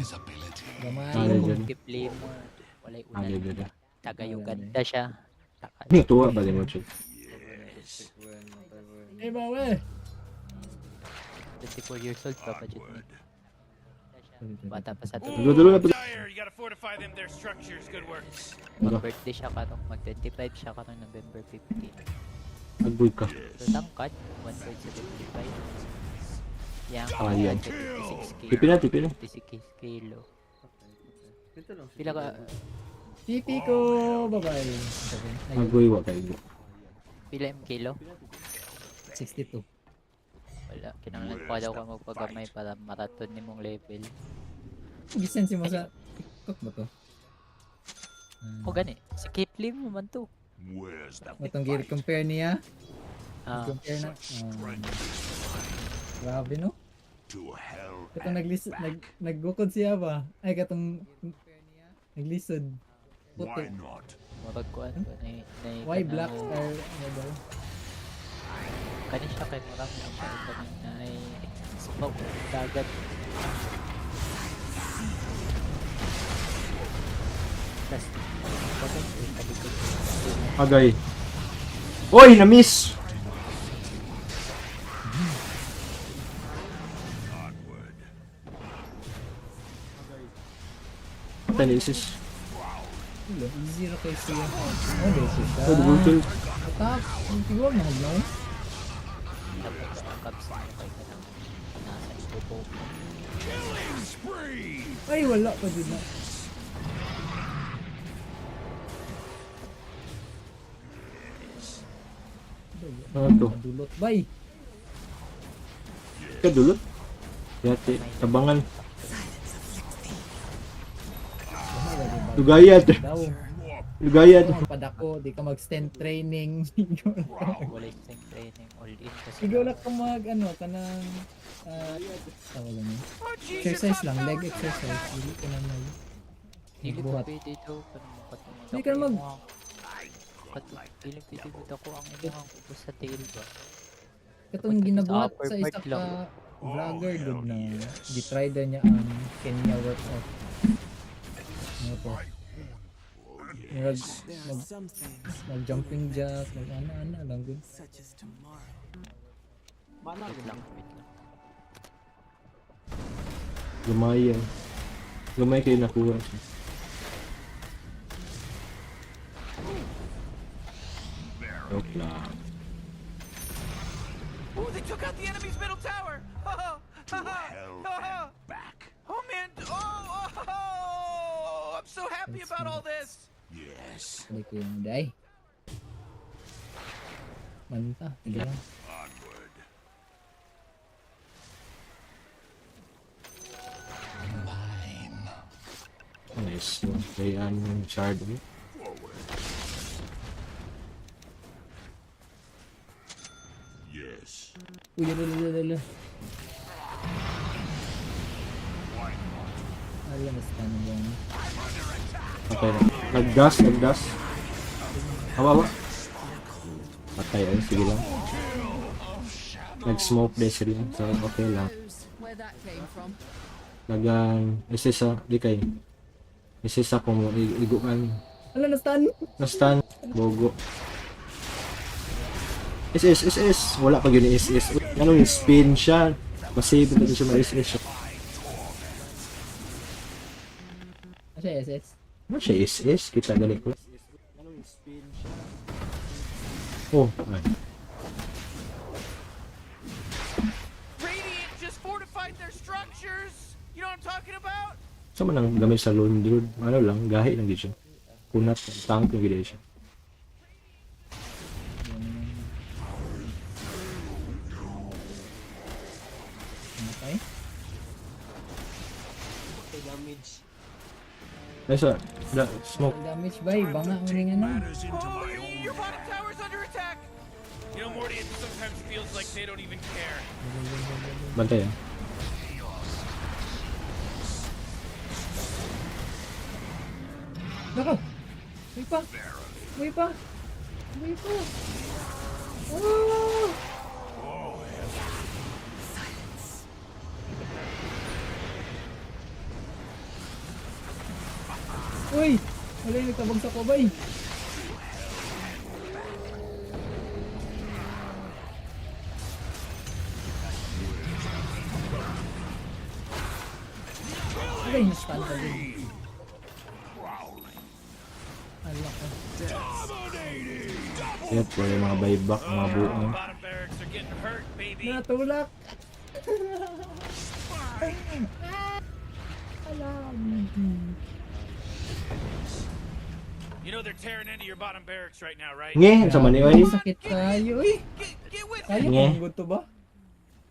Gamay. Ano dyan? Kiplimo. Walay Ano Unanda. dyan? Taga Uganda siya. Taka Ano tuwa ba din mo, Chud? Eh, ba, we? 24 years old pa pa jud ni. Bata pa sa to. Dulo na pa. Dire, you gotta fortify them their structures. Good work. Mag-birthday siya karong mag 25 siya karong November 15. Agoy ka. So tangkad 1.75. Yang Ah, yan. 56 kilo. Tipi na, tipi na. 56 kilo. Ito lang. Pila ka TP ko! Bye-bye. Ay, Agoy wa kayo. pila im kilo? 62. Wala, kinahanglan pa daw ka magpagamay para maraton nimong level. Gisense mo sa TikTok ba to? O gani, si Kipling mo man to. Where's the Matong gear compare niya. Ah, Compare na. Such Ah, strength is mine. grabe no? To hell Katong and naglisod, back. naggukod siya ba? Ay, katong naglisod. Why Puti. not? murag kuan ko na na Why black star? Ano daw? Kani siya kay murag na siya kaning nay smoke dagat. Tas dagat eh, talikod. Agay. Oy, na-miss! Onward. Patay na isis. Wala, easy ra kay siya. Oh, dito siya. Oh, double kill. Atap! Ang tigwa mo, no? Tapos ang caps niya kay kanang nasa ibubo. Killing spree! Ay, wala pa din na. Ano to? Dulot, bay! Kadulot. Yate, tabangan. Lugayat. Daw. Lugayat. Ikaw magpadako, di ka mag-stand training. Wala strength training all in kasi. Ikaw lang ka mag, ano, kanang, ah, tawag ano. Oh, jeez, your Exercise top lang, leg tower's under exercise. attack. Dili ka na mag, Dili ko buhat. pwede daw kanang katong Di ka mag- Dili pwede mo dako ang imuhang ubos sa tail ba. Katong Dapat ginabuhat upper sa part isa ka lang. vlogger Oh, gud hell na yes. gitry daw niya ang Kenya workout. Ano to? Murag There are mag, some things, mag jumping jack, mag ana-ana lang gud. such as tomorrow. Mana Wait lang, wait lang. Gamay yan. Gamay kayo nakuha siya. Joke lang. Ooh, they took out the enemy's middle tower. Oh, To hell and back. oh man. Oh, oh, oh, I'm so happy about all this. Yes. Balik ko yung day. Manta, sige lang. Onward. Nice. Kaya yung shard. eh. Forward. Yes. Uy, ala, ala, ala, ala. Why not? Ala, mas tanong ba ano? Okay na. Nag-gas, nag-gas. Awa, awa. Patay, ay. Sige lang. Nag-smoke din sila. So, okay lang. Knows where that came from. Nagan, isa di kay. Isa ko mo, iguan. Ala, na-stun! Na-stun. Bogo. SS, SS. Wala pa yun yung SS. Ano yung spin siya. Masave na siya ma-SS siya. Ano siya, SS? Ano siya SS? Kita galing ko. Oh, ay. Radiant just fortified their structures. You know what I'm talking about? Sa man ang gamit sa lone druid, ano lang, gahi lang gid siya. Kunat, tank lang gid siya. Namatay? Damage. Ay sa da, smoke. Damage bay, banga mo ning ano. Matters into my own Your bottom tower's under attack. You know, Morty, it sometimes feels like they don't even care. Bantay ah. Nako! May pa! May pa! May pa! Ah! Uy! Wala yung nagkabagsak ko bay! Aray, na-stun pa din. Ala ko. Yep, wala yung mga buyback, mga buong. Bottom barracks are getting hurt, baby. Natulak! Alam. You know they're tearing into your bottom barracks right now, right? Nge, sa man oy. Sakit tayo eh. Get with Kaya Nge. pang good to ba?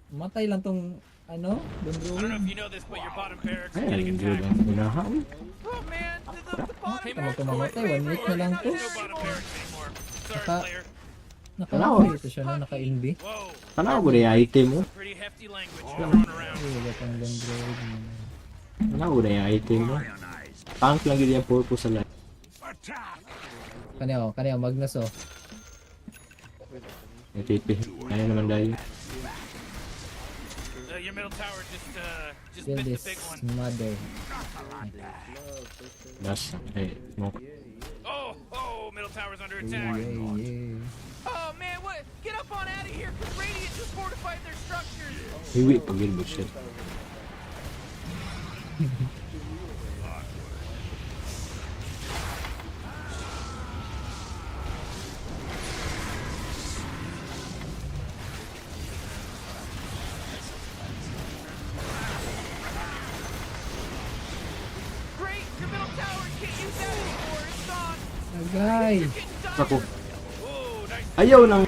Matay lang tong ano, I don't know Dundruin. if you know this, but your bottom barracks are Ay, getting ang good attacked. ang unaha. Uy. Oh man, the bottom Tama tumamatay, 1 minute na lang to. There's no bottom barracks anymore. Sorry, Naka- player. Naka Tanaw. ito siya no, naka-NB. Whoa, Tanaw ko na yung item mo. pretty hefty language thrown around. Ay, wala pang Dundruin. Tanaw ko na yung item mo. Tank lang yun yung purpose sa life. attack. Kaniyo, kaniyo, Magnus oh. Yung TP. Ayun naman dahil. Your middle tower just Kill bit the this big one. mother. Last. Ay, smoke. Oh, middle tower's under attack. Yeah, yeah. Oh man, what? Get up on out of here, cause Radiant just fortified their structures. Hiwi pag yun, bullshit. Great, your middle tower can't use that anymore. It's gone. Agay! Getting Ako. dire. Whoa, nice. Ayaw nang.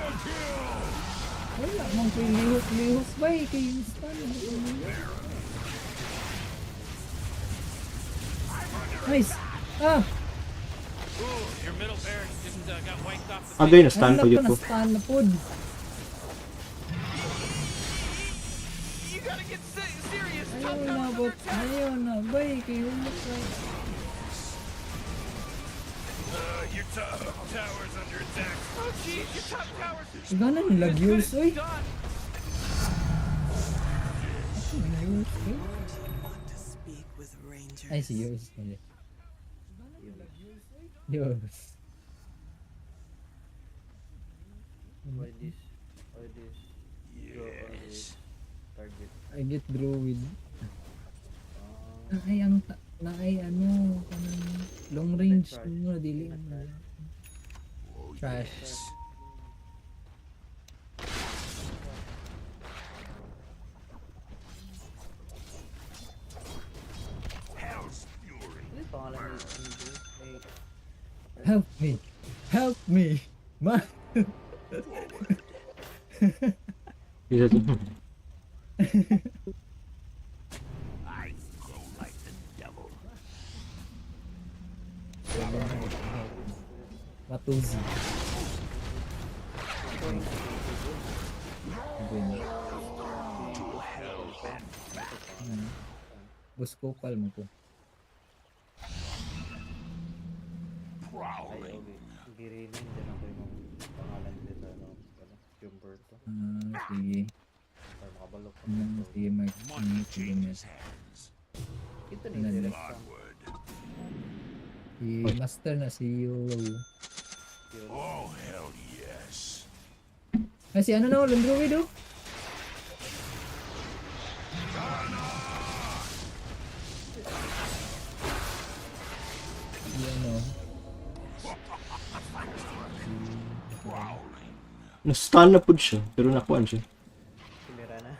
Wala man ko'y lihos-lihos ba eh, kay stun. Nice! Ah! Ooh, your middle barracks just got wiped off the Agay, na-stun Ano pa yun na ko. stun na pod. You gotta get serious. Top Ayaw na tower's bot. under attack. Ayaw na. Bay, kay humok na. Your top tower's under attack. Oh jeez, your top tower's Ganan lag yours, oy. done. Yours, oy. Want to speak with rangers. Ay, si yours. Hindi. Yours. Why this? Why this? Draw always target. I get druid. Naay ang naay ano kanang long range Trash. mo dili mo. Trash. Hell's fury. Ano yung pangalan ni ni Drew? Ay, Help me. Help me. Ma. Isa to. I go like the devil. Matuzi. Bueno. Buskopal mo ko. ay, Prowling. okay. Giriname din ako yung pangalan nito. Ano, ano, Humberto. Ah, sige. Para makabalok ka. Sige, Mark. Money Sige, Mark. changes hands. Ito na Ano, yung direct sa Onward. Si Master na si Yolo. Oh hell yes. Ay, si ano na, Lundruid oh. Si ano. Na-stun na pud siya. Pero nakuan siya. Si Mirana.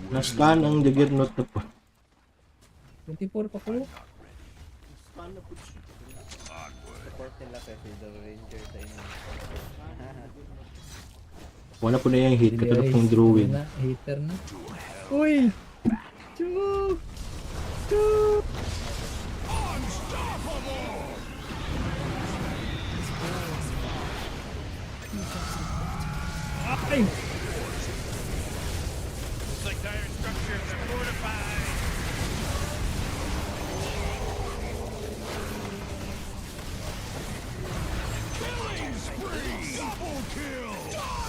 Na-stun ang Juggernaut na po. 24 pa ko. Support nila kasi the Ranger sa inyo. Wala po na yung hit. Dili, Katulad ay, pong druid. ano na, hater na. Uy! Chu! Chu! Ay! Looks like dire structures are fortified. Killing spree. Double kill.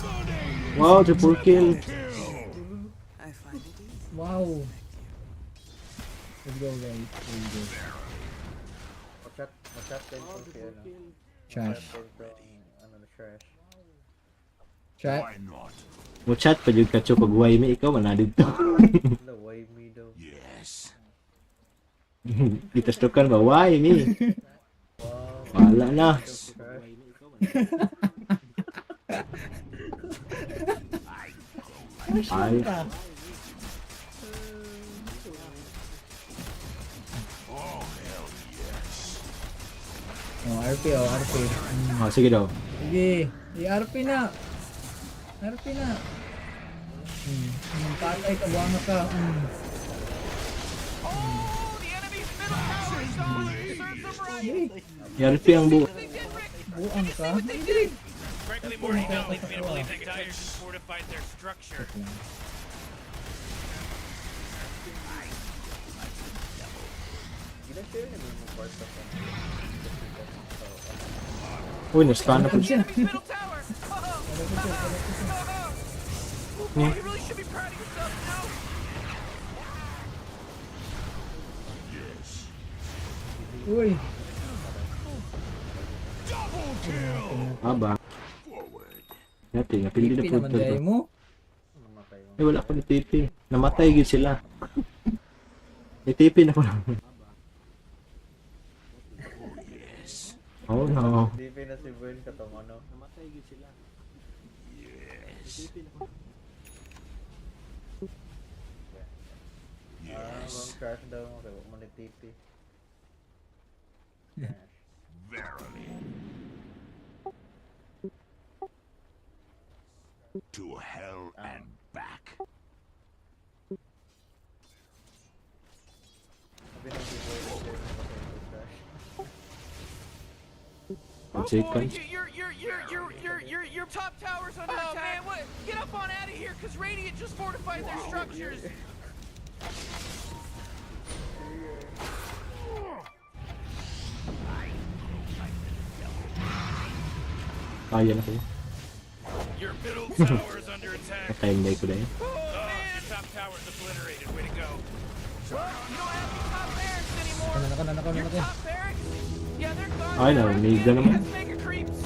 Dominating. Wow, triple kill. Kill. I find it easy. Wow! Let's go guys. Let's go. Machat, machat din ko si ano. Trash. Machat din ko ang, ano, trash. Chat. Why not? Mo chat pa jud ka pag why me ikaw man na dito. Wala, why me daw? Yes. Gitastokan ba why me? Wow. Wala na. Trash. Ay, Oh hell yes. Oh, RP oh, RP. Oh, sige daw. Sige, i-RP na. RP na. Patay ka, buwanga ka. Oh, the enemy's middle tower is gone. Serves them right. Sige, Yarpi ang buo. They did, Rick. buang ka. What they did. Frankly, Morty, don't lead me to believe that Dire just fortified their structure. Gina-share niya ba yung part of ano? So, Uy, na-stun na po Ano siya. siya? Enemy's middle tower. Oh, oh, oh. You really should be proud of yourself, you know? Yes. Uy, Double kill. Aba. Forward. Nati, napili na TP po naman ito. dahil mo. namatay mo. Ay, wala ko ni TP. Namatay gyud sila. May TP na ko lang. Yes. Oh no. DP na si Vern katong ano. Namatay gyud sila. Yes. Ah, Yes. bang trash daw mo kay wag mo ni TP. Trash. Verily. To hell and back. Sabi ng si Vern, share mo kasi ito trash. Oh One boy, second. your top tower's under attack. Oh man, what? Get up on out of here, cause Radiant just fortified their structures. Kaya na kayo. Your middle tower's under attack. Time na ko dahil. Oh, man. Your top tower's obliterated. Way to go. Well, you don't have your top barracks anymore. Nako, nako, nako, Your nako. top barracks? Yeah, they're gone. Ay, now. no, Rest mega the enemy naman. has mega creeps.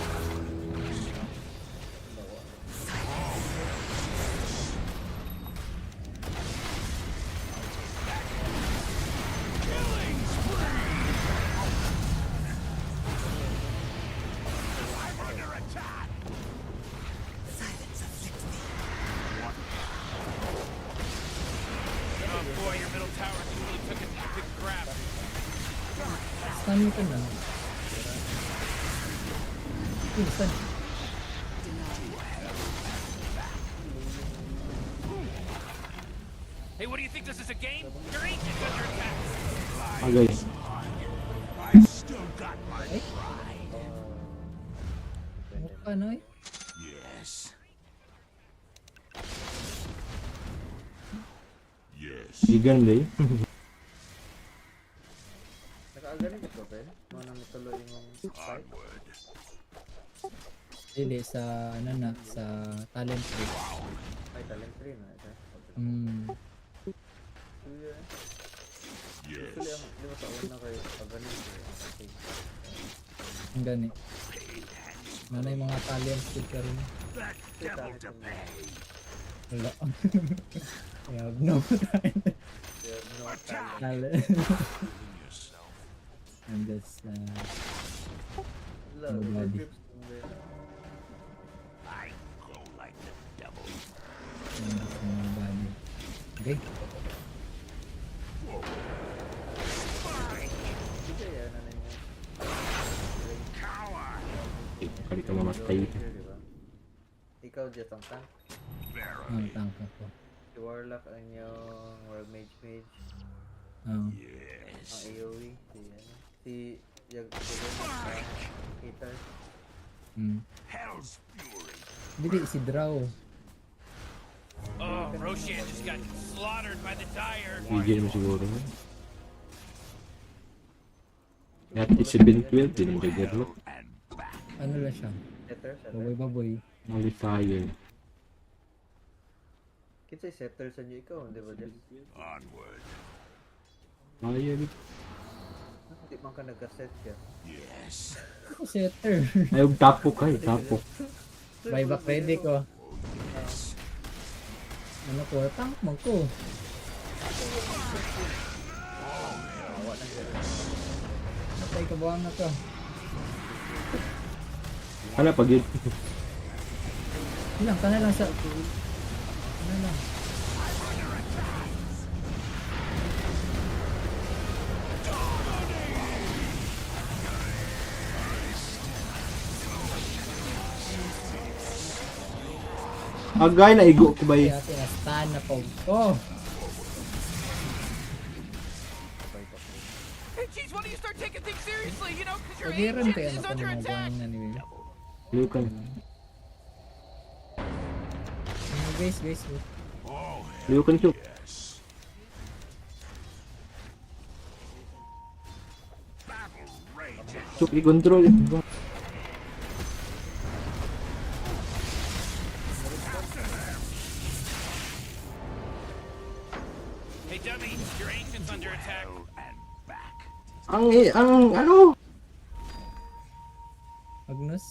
Killing spree. I'm under attack. Silence afflicts me. Oh boy, your middle tower totally took a big crap. Stun ka na. Uy, stun. Hey, what do you think this is a game? Your ancient's under attack. Agay. I still got my pride. Mukha na eh. Yes. Yes. Gigan ba eh? Nakaagaling ka ba, Ben? Mga nang tuloy imong fight? Onward. Dili sa ano na sa talent tree. Ay, talent 3 na. Ito. Kuya. Actually, Yes. ang di ba sa una kayo, pag ganun ko, okay. Ang gani. Mana yung mga talent tree karon. That devil to pay. Wala. I have no talent. You have no talent. Talent. Killing yourself. I'm just Wala, Nobody. creeps din, Ben. I go like the devil. I'm just nobody. Okay. Hindi kaya na na yung Cower. Kali ka mamatay. Di ba? Ikaw just ang tank. Ang Verily. tank ako. Si Warlock ang yung World Mage Mage. Oh. Ang Yes. AoE. Si ano. Si Yag Hater. Mm. Hell's fury. Dili si Draw. Oh, Roshan just got slaughtered by the Dire. GG naman siguro. Yati 7-12, din ang juggernaut. And back. Ano lang siya? Setter, setter. Baboy-baboy. Nullifier. Kinsay setter sa inyo ikaw, di ba, Jess? Onward. Fire. Di man ka nagka-set ya. Yes. Ako setter. Ay, og tapok ay, tapok. Buyback ready ko. Yes. Ano ko? Tank man ko. Patay ka buwang na to. Hala, pag yun. Yun lang, kana lang sa... Ano lang. Agay, naigo ko ba eh. Kaya tinastan na po ko. Hey, geez, why don't you start taking things seriously? You know, because your Pagiran ancient kaya is na ko under mga attack. buwang na ni Will. Lukan. Ano, Base, base, base. Oh, Lukan ko. yes. Battle rages. Chuk, i-control. Hey, dummy, your ancient's under attack. Hell and back. Ang, eh, ang, ano? Magnus.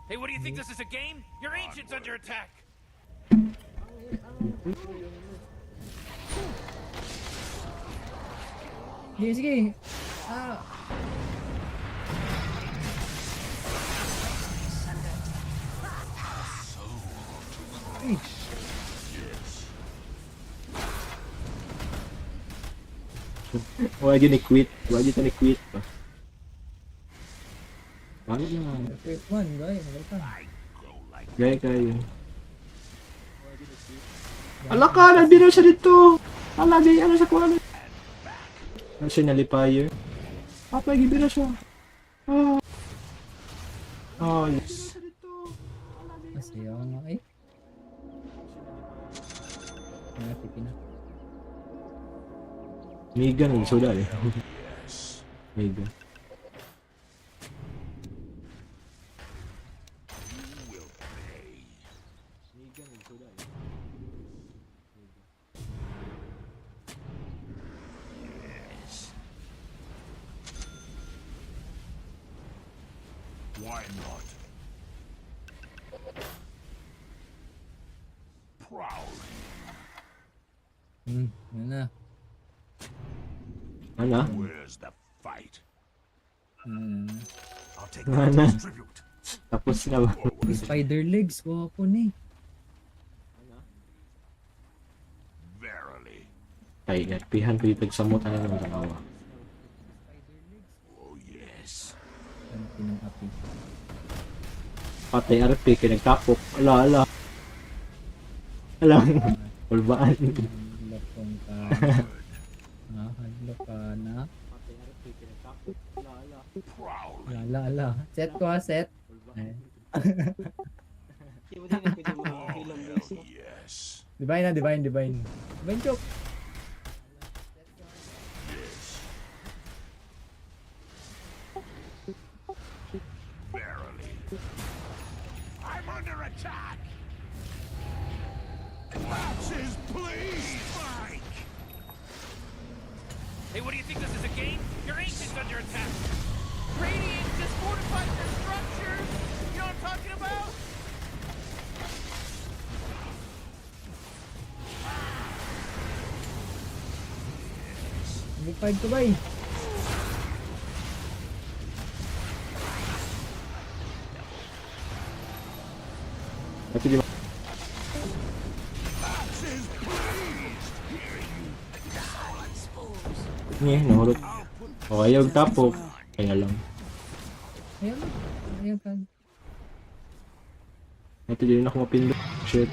Hey, what do you think this is a game? Your ancient's under attack. Sige, sige. Ah. Uy, Wala yun ni-quit. Wala yun ni-quit pa. Wala na. quick one, guys. Wala pa. I go like Gaya kayo. Ala ka, nabira siya dito. Ala, gaya ano sa kuwan. Ano siya nalipayer? Papay, gibira siya. Ah. Oh, yes. Masayaw nga eh. Ah, tipi na. Migan, nagsuda eh. yes. Migan. You will pay. Yes. Why not? Prowling. Yun na. Ano? Where's the fight? Hmm. I'll take that Ano? as tribute. Tapos na ba? Forward. Spider legs, wapo ni. Verily. Ay, pihan ko yung tagsamot. Ano naman sa awa? Oh, yes. Ang pinang api. Patay RP, kaya nagtapok. Ala, ala. Ala. Ulbaan. Lopong ka. Ah, hadlo ka na. Prowling. Ala, ala. Set ko ah, set. Ay. Di ba din pwede mga Oh, base, hell no? yes. Divine na, divine, divine. Divine choke. Yes. Verily. I'm under attack! Axes, please! Spike! Hey, what do you think this is a game? Your ancient's under attack. Radiant just fortified their structures. You know what I'm talking about? Big 5 ko ba eh? Ito di ba? Axes, please! Here you Ni, nahurot. O, ayaw tapok. Kaya lang. Ayun. Ayun ka. Ito din ako mapindot. Shit.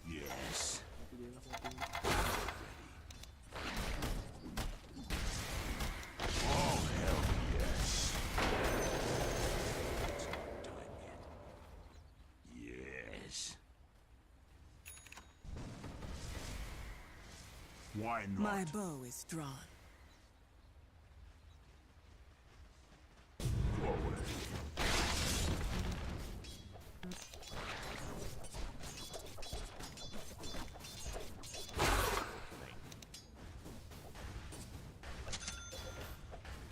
Yes. Oh, hell yes. Why My not? bow is drawn. Forward.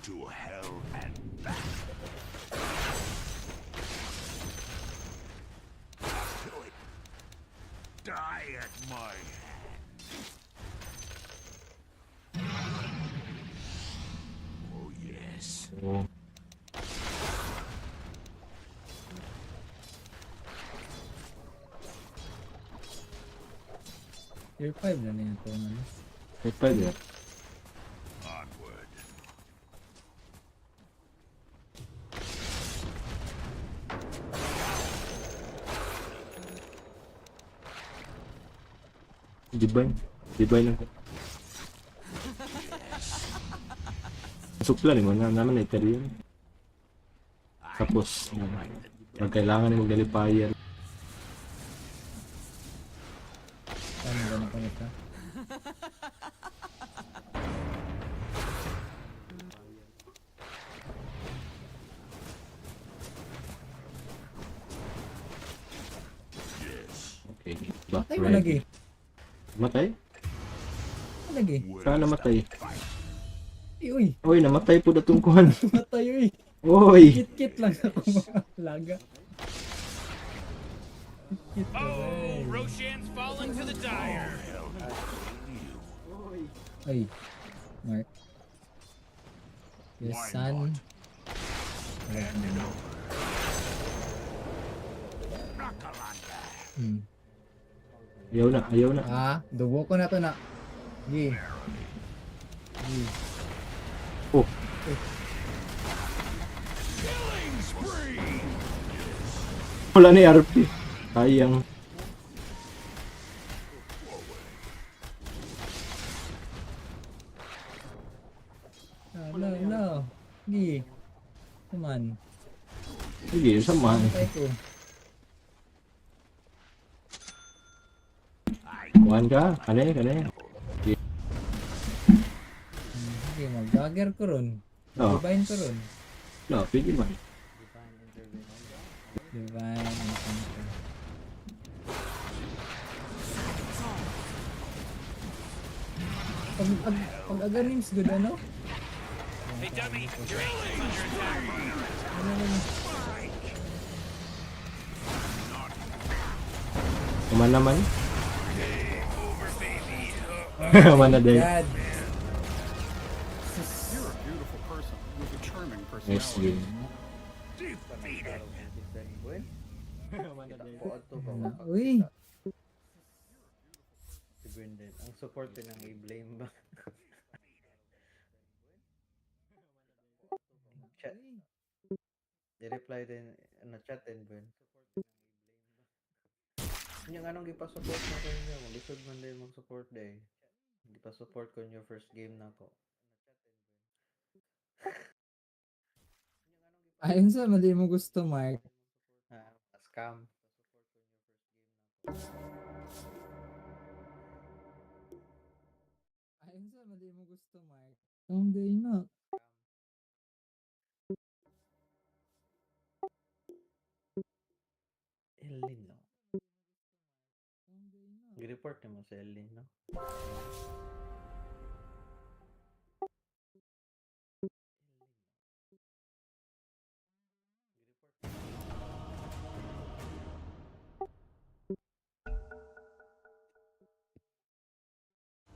To hell and back. To it. Die at my hand. Oh, yes. Oo. Tier 5 na niya ito. Ano? May pwede. Onward. Divine. Divine lang. Supla ni mo na naman Ethereum. Tapos, pag kailangan mo mag-nullifier. Paano ba na ko siya? Yes. Okay. Back Patay mo lagi. ready. Matay? Lagi. Saan namatay? Ay, uy. Oy, namatay po datong kuhan. Matay, uy. Oy! Kit-kit lang ako mga laga. Kit-kit lang. Oh, Roshan's fallen to the Dire. Ay. Mark. Your Why son. not? Hand it over. Nakalanda. Ayaw na, ayaw na. Ah, dugo ko na to na. Gi. Gi. Oh, Killing spree! wala ni RP. Sayang. Ah, no, no. Gi. Come on. Sige, samahan. Patay ko. Kuhan ka? Kane, kane. Sige, mag-dagger ko ron. Oh. Divine ko ron. No, pwede man. Divine intervention. Divine encounter. Pag Aghanims good ano? Hey, dummy, your ancient's under attack. Ano naman? Kuman naman. Over, baby. Kuman na din. God. You're a beautiful person with a charming Nice personality. game. Defeated. Buen? Kita ko ato ba? Uy! Si Brendan. Ang support din ang i-blame ba? Chat. I-reply din, ano, chat din, Bren. Yung anong gipa-support na ko niyo, lisod man din mag-support day. Gipa-support ko niyo first game na ko. Ayun sa, mali mo gusto, Mark. Ah, scam. Ayun sa, mali mo gusto, Mark. Ang day na. Elin, no? Gi-report nimo sa Elin, no?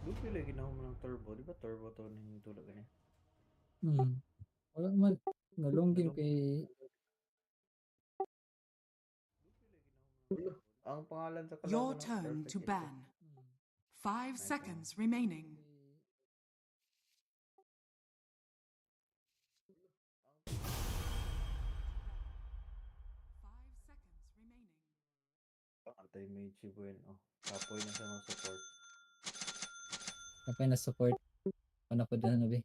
Lupi lagi na mo ng turbo, di ba turbo to ning tulog niya? Hmm. Wala man. Nalungging kay... Ang pangalan sa kalaban Your ng turn perfect to ito. ban. 5 seconds remaining. 5 seconds remaining. Anti-mage si Buen, oh. Kapoy na siya mag-support. Kapay na support. Ano ko dyan, abi?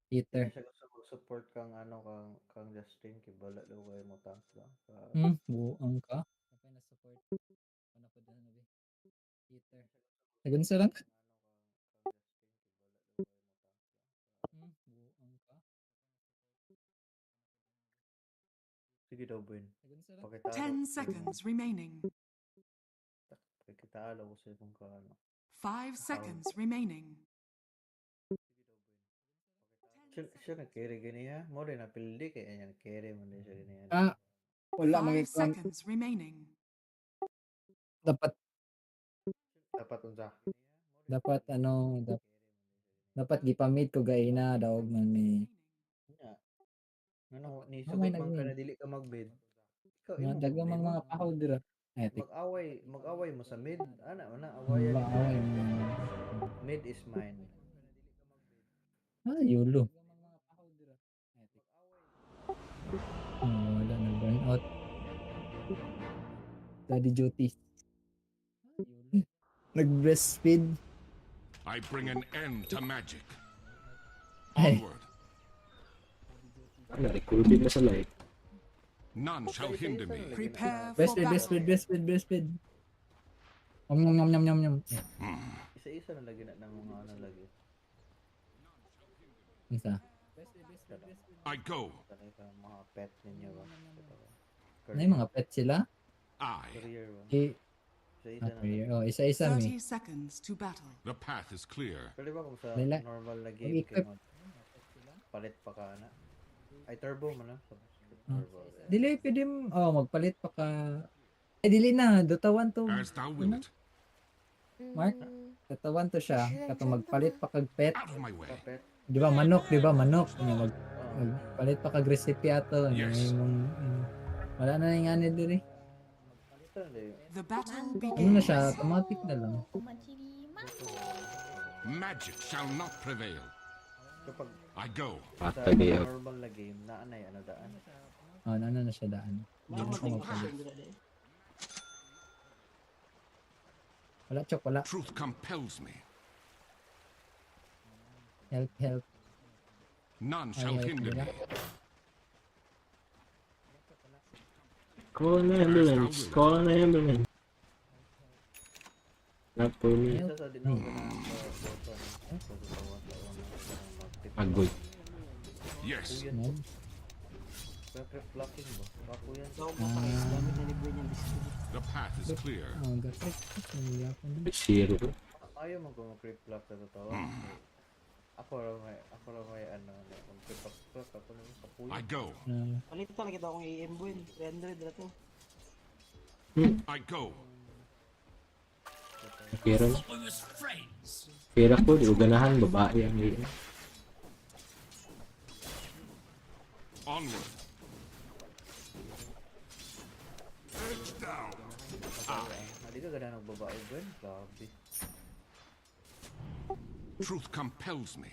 Heater. Siya gusto mag-support kang ano kang Justin kay bala daw kayo mo tank ba. Ka, Buang ka. Kapay na support. Ano ko dyan, abi? Heater. Sagun sa lang. Sige daw, Ben. Pakitalo. 10 seconds remaining. Pakitalo ko sa imong kaano. 5 seconds remaining. Siya nag-carry ganiya. Mo rin napildi kay niya nag-carry man din siya ganiya. Ah, wala Five mga kuan. seconds remaining. Dapat Dapat unsa? Dapat ano, dapat gipamid ko gaina daog man ni. Nya. Ngano ni Oh, may sugot man ka nag-mid. na dili ka mag-mid. Ikaw Mga imong daghang mid. mga pahol dira. Ay, tik. Mag-away mo sa mid. Ana man na awayan. Maaway mo. Mid is mine. Ah, YOLO. Oh, wala na burn out. Daddy duties. Nag-breastfeed. I bring an end to magic. Ay. Onward. Ano, recruited na sa light. None shall hinder me. Prepare for Breastfeed, battle. Breastfeed, breastfeed, breastfeed. Om nom nom nom nom nom. Isa-isa na lagi na ng mga ano lagi. Unsa? I go. Kanay ka mga pet ninyo ba? Ano yung mga pet sila? I. Career ba? Eh, Isa-isa ah, na. career. Oh, isa-isa mi. 30 seconds to battle. The path is clear. Pero di ba kung sa Nila- normal na game Mag-equip. kay mag palit pa ka na. Ay, turbo man na. Turbo. Yeah. Dili pwede oh magpalit pa ka. Eh dili na Dota 1 to. As thou wilt. Mark, Dota 1 to siya. Kato magpalit pa kag pet. Out of my way. Pet. Di ba manok, di ba manok? Nya magpalit pa kag recipe ato. Nya Yes. imong wala na yung ani diri. Ito na yun. The battle Ano na begins. siya, automatic na lang. Magic shall not prevail. Kapag I go. sa Patay kayo. normal na game, naanay ano daan. Oh, ano na siya daan. Hindi na siya magpalit. Wala, chok, wala. Truth compels me. Help, help. None Ay, shall help hinder nila. me. Call an ambulance. Call an ambulance. Not for me. Isa sa din ako ganahan sa Dota no? Sa Dota 1 sa una sa mag-tip. Agoy. Yes. Kuyan. Mob. Kaya creep blocking ba? Kakuyan. The path is clear. Oh, gatrek. Zero. Ayaw mo ko mag-creep block sa Dota 1. Ako ra may ano, mag-creep block ako nang kapuyan. I go. Palit talaga ito akong AM buwin. 300 na to. I go. Pera na. Pera ko, di ko ganahan. Babae ang liin. Onward. Edge down. Ah, di ka ganahan og babae, Gwen? Grabe. Truth compels me.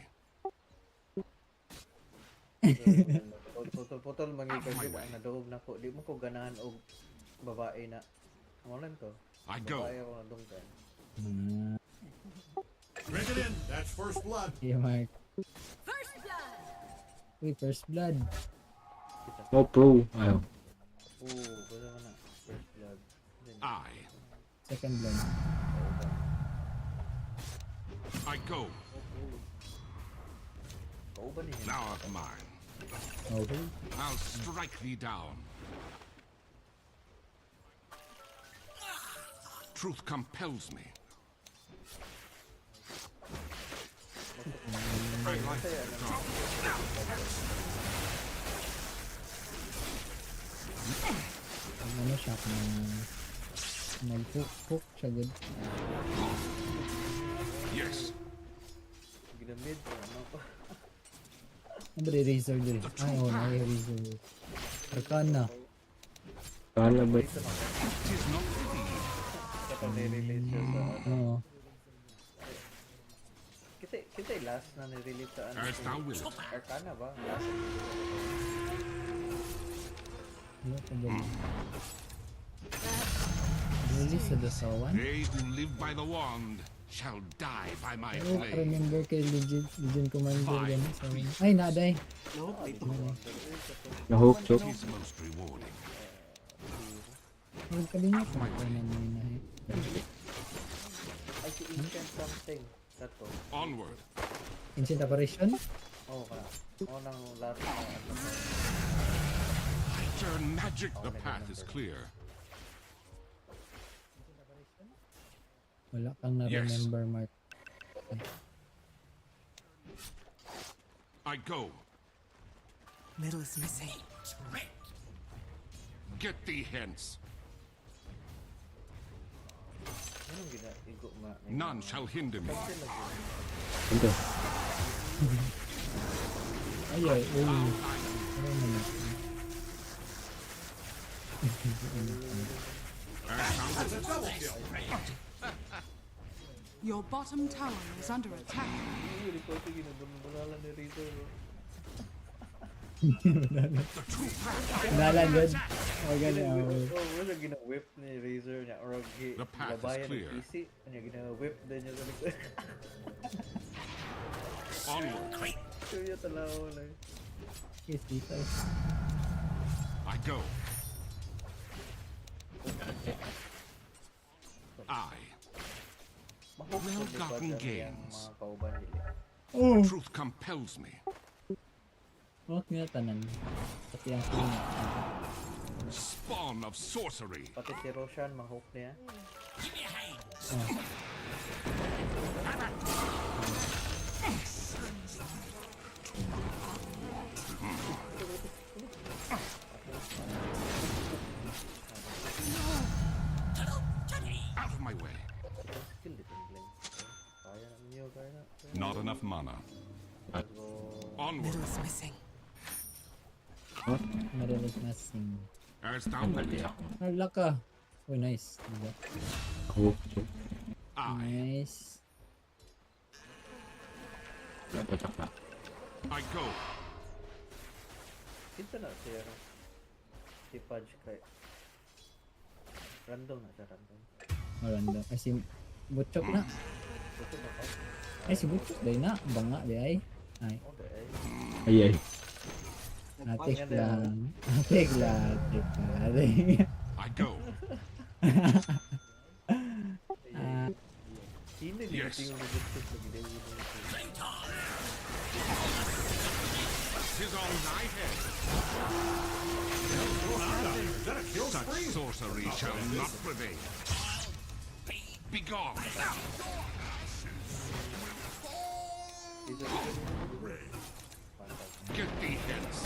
Putol-putol mangi ka gyud ang naduob nako. Di mo ko ganahan og babae na. Mo lang to. I go. Babae ako nadunggan. Drink it in. That's first blood. Yeah, Mark. First blood. Uy, first blood. Oh, pro. Ayaw. Oo, basta ka na. First blood. Then, I. Second blood. I go. Kauban niya. Thou art mine. Okay. I'll strike thee down. Truth compels me. I like the dark. Pag ano siya, kung mag-hook, hook siya good. Yes. Ginamid, ano pa. Ano ba yung razor diri? Ay, oh, na yung razor. Arcana. Kala ba? It is not for thee. Kapag nirelease siya sa ano. Oo. Kita yung last na nirelease sa ano. As thou wilt. Arcana ba? Last. Ano pa ba? Release sa Dota 1? They who live by the wand shall die by my Pero blade. remember kay Legion Commander gano'n sa. Ay, naday. No, dito. Nahook, chok. It is most rewarding. Huwag kalimut ko na nila. Ay, si Ancient something. Kato. Onward. Ancient Apparition? Oo ka. Oo nang last na ano. Nature and magic. The path is clear. Wala kang na-remember, Mark. I go. Middle is missing. Get thee hence. Anong gina igo ma? None shall hinder me. Ito. Ay, ay, uy. Ano naman? As thou wilt it. Your bottom tower is under attack. Hindi ko ito ginabunbunalan ni Rito. The true path. Nalan yun. O gani, oh. Oh, wala gina-whip ni Razor niya or gi The path is labayan ng clear. PC. Ano gina-whip din niya sa likod. Onward. Kuya talaw lang. Yes, dito. I go. I. Mahook ko ni Well-gotten Badger ang gains. mga kauban dili. Oh! Truth compels me. Huwag nga tanan. Pati ang king. Spawn of sorcery. Pati si Roshan mahook niya. Out of my way. Itong skill dito ni Glenn. Kaya na ninyo, kaya na. Not enough mana. Let's go. Onward. Middle is missing. Marinig na sing. As thou wilt Mali it. ako. Hala ka. Uy, nice. Diba? Ako. I. Nice. Wala pa tsaka. I go. Kinsa na siya no? Si Pudge kay random na siya, random. Oh, random. Ay, si Butchok na. Gusto na ka? Ay, si Butchok day na. Banga, di ay. Ay, Okay, ay. Ay ay. atik lang. Atik lang. Atik lang. Atik. I go. Ah, Sino yung Yes. tingin mo gusto sa ginawa mo? Tis on thy head. Is that a kill Such spree? sorcery shall not prevail. Begone. Get thee hence.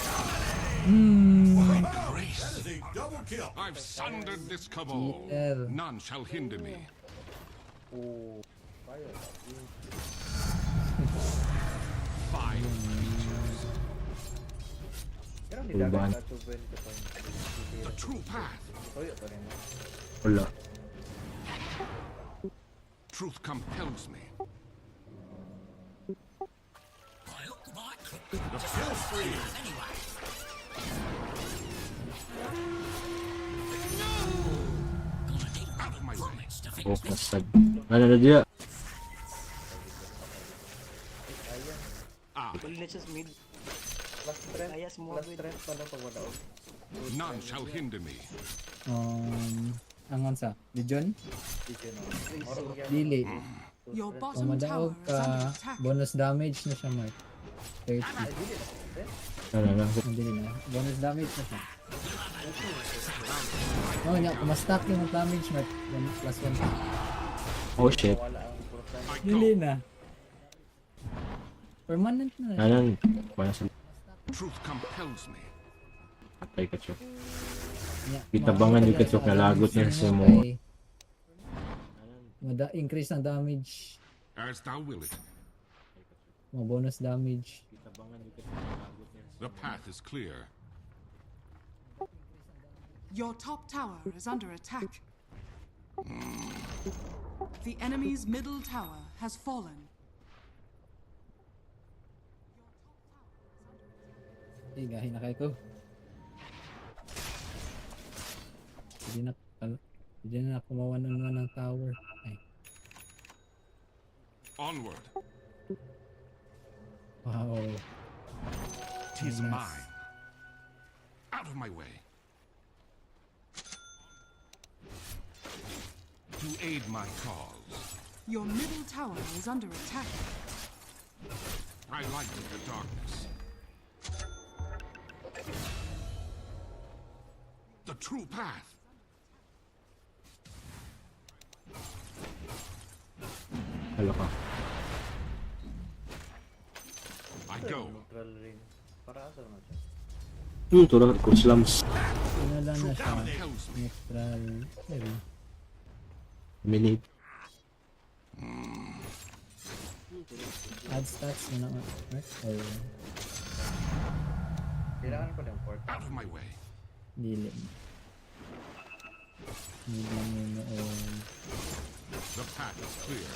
By grace. That is a double kill. I've sundered this cabal. Cheater. None shall hinder me. Oh, kaya na. Five features. Pero hindi Urban. dagat ka to win ka The true path. Toyo pa rin mo. Wala. Truth compels me. The kill spree. Out of my way. Oh, bastard. Ano na diya? I. Wala na siya sa mid. Plus strength, Kaya semua plus win. strength pa na pag wala. None shall hinder me. Angon sa Legion? Dito na. Moro ko Dili. Your Kung bottom madaog tower is ka, under attack. bonus damage na siya, Mark. 30. Ano na. Ang dili na. Bonus damage na siya. Oh, nya, kung ma-stack yung damage, Mark. 1 plus 1. Oh shit. Wala ang bonus damage. I Dili go. na. Permanent na. Ano? Wala sa Truth compels me. patay ka chok. Nya, Gitabangan yung maano katsok, talaga, nalagot niya damage sa mo mo. kay- Mada increase ang damage, As thou will it. mga bonus damage. The path is clear. Your top tower is under attack. The enemy's middle tower has fallen. Ay, gahin na kayo ko. Hindi na, hindi na kumawa ng mga ng tower. Ay, Onward. wow. Tis Nice. mine. Out of my way. To aid my cause. Your middle tower is under attack. I lighten the darkness. The true path. Hala ka. I go. Neutral ring. Para asa naman siya? Tura ko slums. Ano lang na siya. Compels me. Neutral. Maybe. Minute. Add stats na na. Mark? Or Kailangan ko ng port. Out of my way. dili. Hindi mo o The path is clear.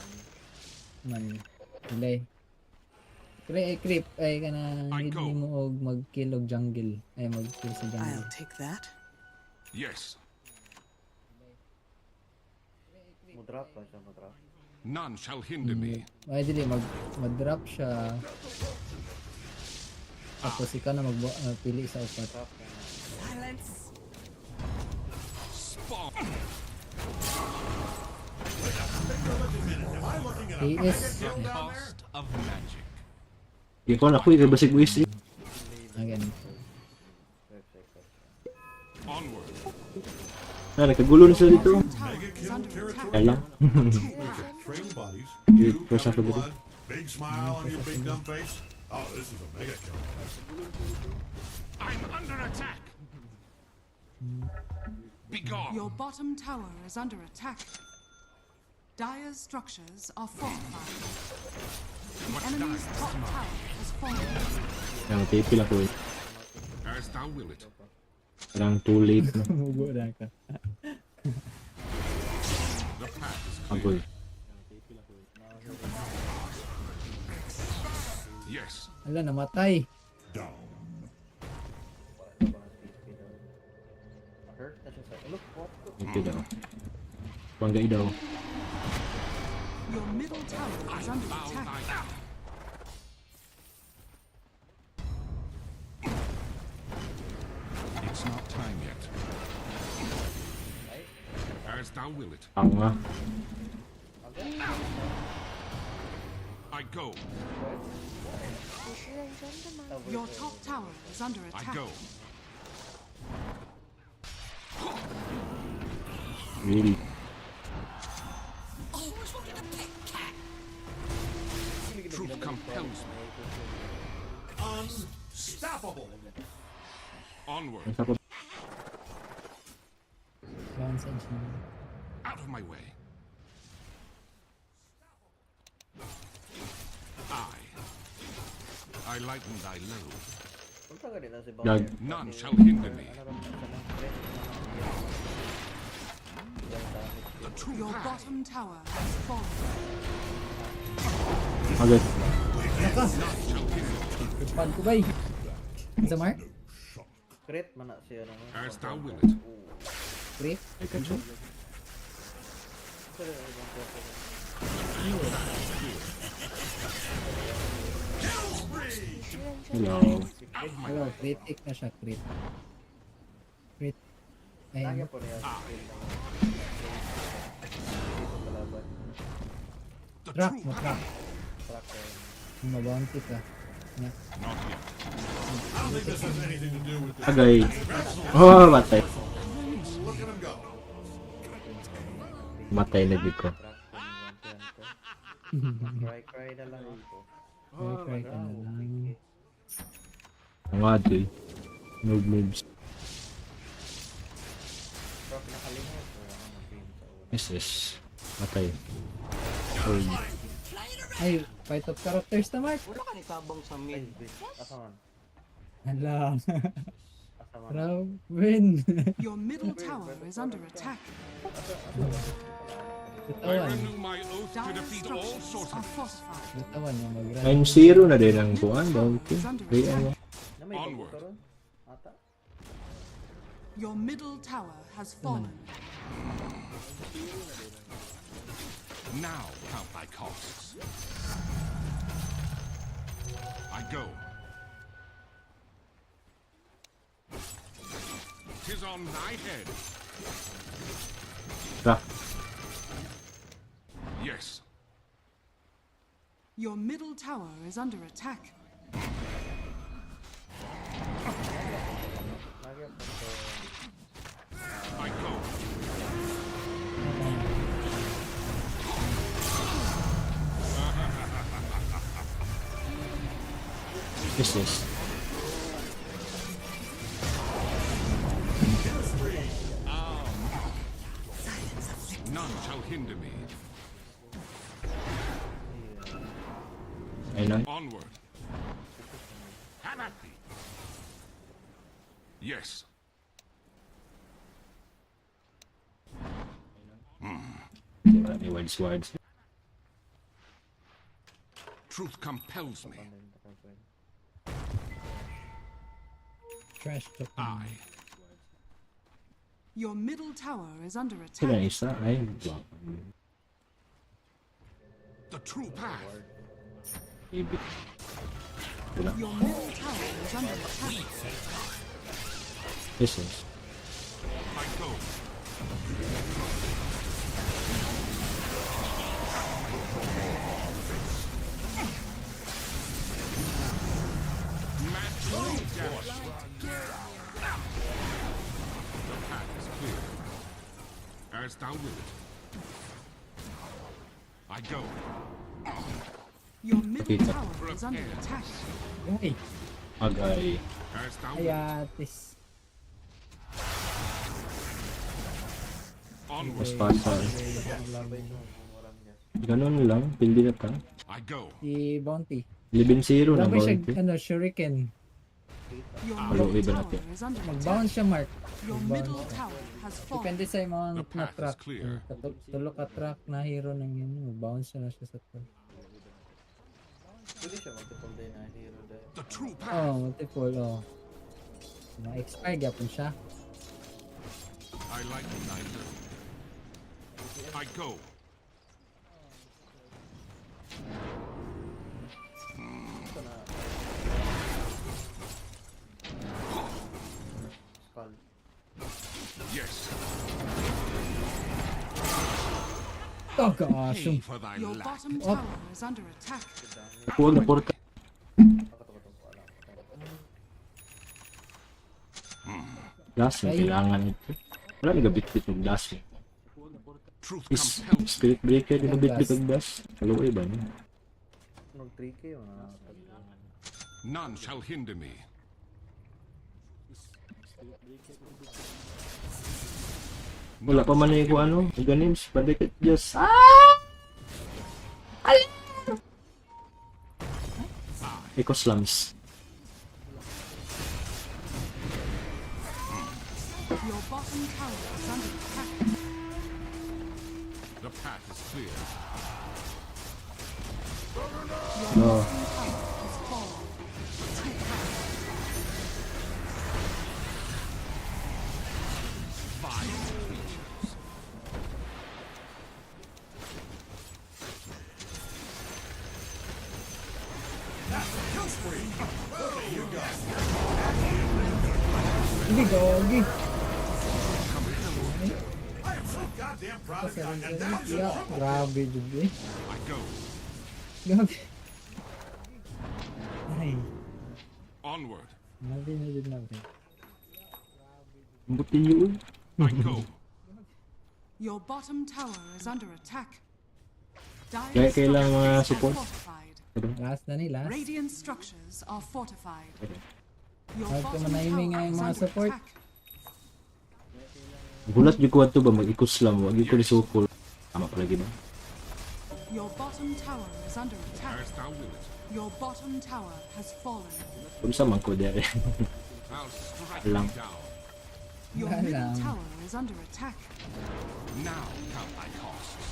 man. Delay. Ay, creep ay kana I need go. nimo og mag-kill og jungle. Ay mag-kill sa jungle. I'll take that. Yes. Mo drop ba siya? Mo drop. None shall hinder me. Ay dili mag mag-drop siya. Tapos ikaw na mag pili sa upat. Drop ka na. Silence. Spawn. Am I looking at a AS The cost of magic. Di ko na ko basig wis eh. Again. Website ka. Onward. Na nagkagulo na sila dito. Tower mega is kill under attack. territory? Kaya lang. Train bodies. Dude, Two first covered half of the blood, big smile on your big dumb face. Oh, this is a mega kill. I'm under attack. Begone. Your bottom tower is under attack. Dire's structures are fortified. The What enemy's dies top tower has fallen. Yang TP lang ko eh. As thou will it. Parang too late na. Mugo na ka. The path is clear. Agoy. Yes. Ala namatay. Down. Para sa mga TP daw. Hurt na siya sa... Look, what the... Okay daw. Panggay daw. Your middle tower is under Bow attack. thy It's not time yet. As thou will it. Tanga. I go. Your top tower is under I attack. go. Really. Truth compels me. Unstoppable. Onward. Ang sakot. Bounce and siya. Out of my way. I. I lighten thy load. Punta ka din na si Dag. Bowser. None shall hinder me. Ano rin, sa mga threat na mga iyang damage. The true Your path. bottom tower has fallen. Agad. None shall hinder me. Pag ko bay. Sa Mark? Crit man na siya naman. As thou will it. Creep? I catch up. Asa rin ang ibang pwesto Hello. Out of my Hello, way. critic na siya, crit. Crit. Nagya Ayun. po niya sa skill na dito kalaban. The Track true mo, track. path. Track kayo. Mabounty ka. Yeah. Not yet. I don't think this has anything to do with the Agay. Oh, matay. Look at him go. Matay na gid ko. Track ko yung bounty hunter. Cry cry na lang ako. Cry cry ka na lang. Ang adoy. Move moves. Pero pinakalimot ko ako mag-game sa una. Yes, yes. Matay. Oy. Ay, fight of characters na Mark. Wala ka ni tabang sa Ay, mid. bitch. Asa man? Hala. Asa man? Robin. Your middle tower is under attack. I Bitawan. renew my oath to Dire's defeat all structures are sorcery. fortified. Bitawan niya mag-run. 9-0 na din ang kuan. Bounty. Ay, ano. Na may bago Onward. karon? Ata? Your middle tower has fallen. Now count thy costs. I go. Tis on thy head. Track. Yes. Your middle tower is under attack. Nagya po to. Yes. None shall hinder me. Ayun lang. Onward. Have at thee. Yes. Kasi wala may wards wards. Truth compels me. Trash talk. I. Your middle tower is under Sila attack. isa. Ay, wow. The true path. Maybe. Wala. Your middle tower is under attack. Yes. I go. Mad dash. The path is clear. As thou wilt. I go. Your middle Pakita. tower is under attack. Ay, Agay. As thou wilt. ayatis. Onward. Mas pasa. Ganun lang. Pindi na ta. I go. Si Bounty. 11-0 na Grabe siya, bounty. ano, shuriken. Your Hello, middle iba tower natin. is under attack. Mag-bounce siya, Mark. Your Mag-bounce middle siya. tower has fallen. Depende sa mga The path na is track. clear. Tulo ka track na hero ng yun. Mag-bounce na siya sa track. Pwede siya multiple day na hero dahil. The true path. Oh, multiple, oh. Ma-expire gyapon siya. I like neither. I go. Skull. Yes. Oh, gosh. Pay for thy Your lack. bottom tower is under attack. Huwag na porta. Last na kailangan ito. Wala na gabit-bit ng last eh. Truth Is compels me. Spirit Breaker, di gabit-bit ng last. Kaluoy ba niya? Mag 3K mga None shall hinder me. Wala pa man eh kung ano. Ganims, balik at Diyos. Ah! Eco slums. Your bottom tower is under attack. The path is clear. Your No. bottom tower has fallen. Take that. Vile creatures. Hindi, gogi. Yeah, grabe, jud eh. I go. Grabe. Ay, Onward. grabe na jud na. pre. Buti yun. I go. Your bottom tower is under attack. Kaya Dire kailangan mga structures are support. fortified. Last na ni, last. Radiant structures are fortified. Your Huwag ka bottom manahimik nga tower yung is mga under support. attack. Gulat yung kuwan to ba? Mag-eco slum. Wag yung ko nisukol. Tama pala ba? Your bottom tower is under attack. As thou wilt. Your bottom tower has fallen. Kung sa man ko dere. I'll strike Lang. thee down. Your Wala middle lang. tower is under attack. Now count thy costs.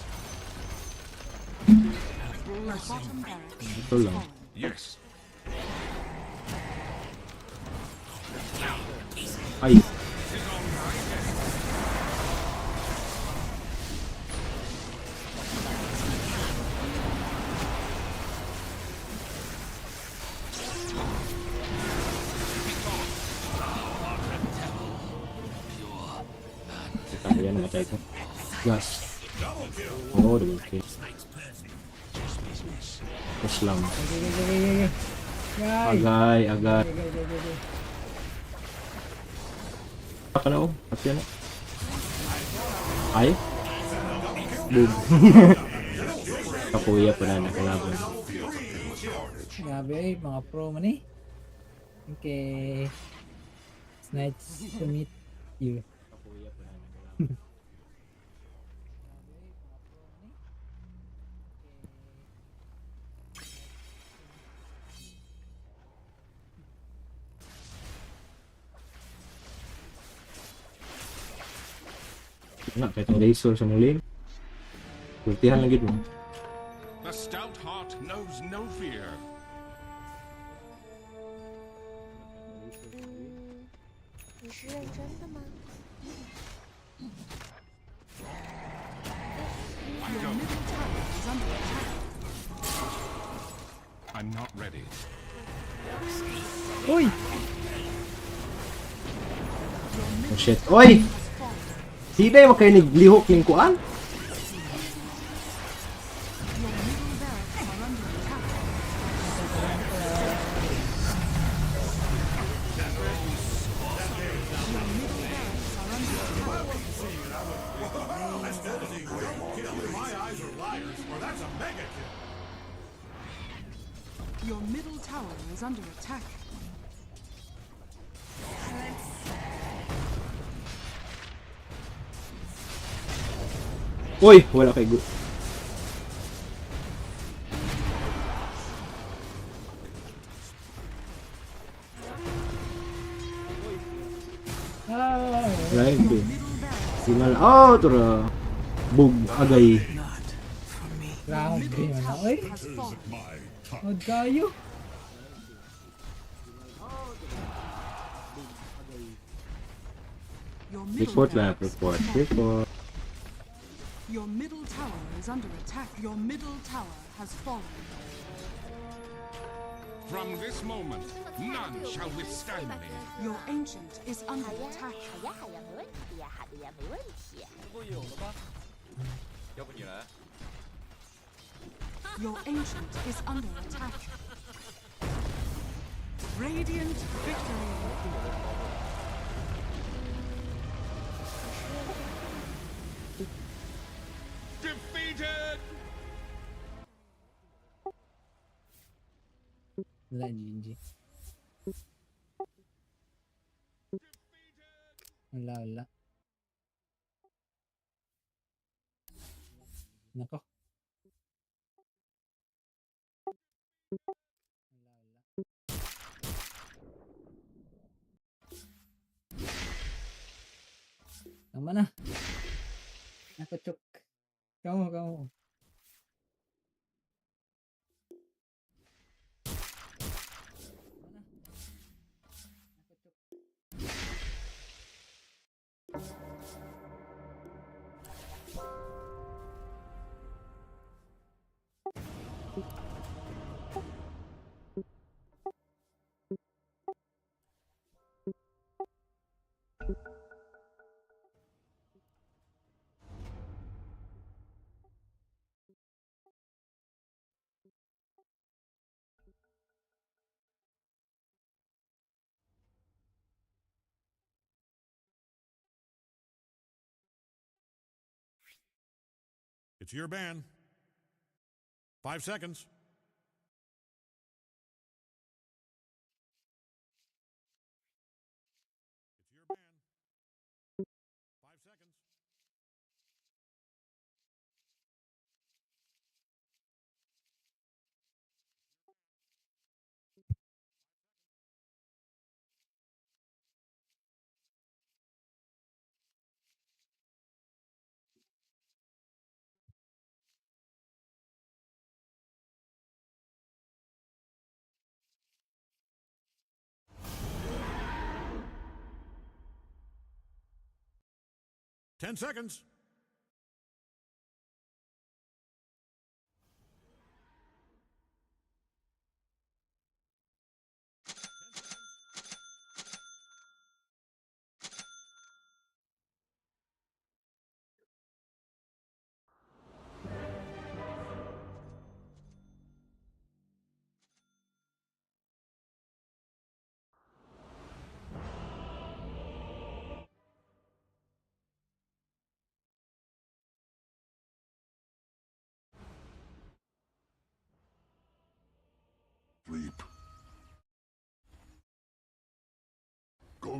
Your bottom barracks Ito has lang. fallen. Yes. Ay! Tis on thy head. Kaya namatay ko. Gas. Oo, double kill. Eco slum. Okay, okay, okay, okay. Yay! Agay, agay. Okay, okay, okay, okay. Baka na oh. Pati na. Ay? Boom. Kapuya pala nakalaban. Grabe eh, mga pro man eh. Okay. It's nice to meet you. Kapuya po namin. Na, kahit ang laser sa mong lane. Kultihan lang gid mo. The stout heart knows no fear. 嗯，你是认真的吗？ I Your go. middle tower is under attack. I'm not ready. Uy! Oh shit. Oy! Has fallen. Hinay mo kayo naglihok ning kuan? Your middle barracks are under attack. Your middle barracks are under attack. That is a great kill. My eyes are liars, or that's a mega kill. Your middle tower is under attack. Uy, wala kay go. Ah! Live Your eh. middle barracks Sinal out ra. Bug agay. Grabe man na. Uy! has fallen. My touch. Huwag kayo! Your middle Report lang, barracks report. has fallen. Report. Your middle tower is under attack. Your middle tower has fallen. From this moment, none shall withstand me. Your ancient is under 好呀， attack. 好呀，好呀，没问题呀，好的呀，没问题。 Your ancient is under attack. Radiant victory. Defeated! Wala, GG. Wala, wala. Nako. Wala, wala. Tama na. Nako, chok. Kamu, kamu. It's your ban. 5 seconds. It's your ban. 5 seconds. 10 seconds.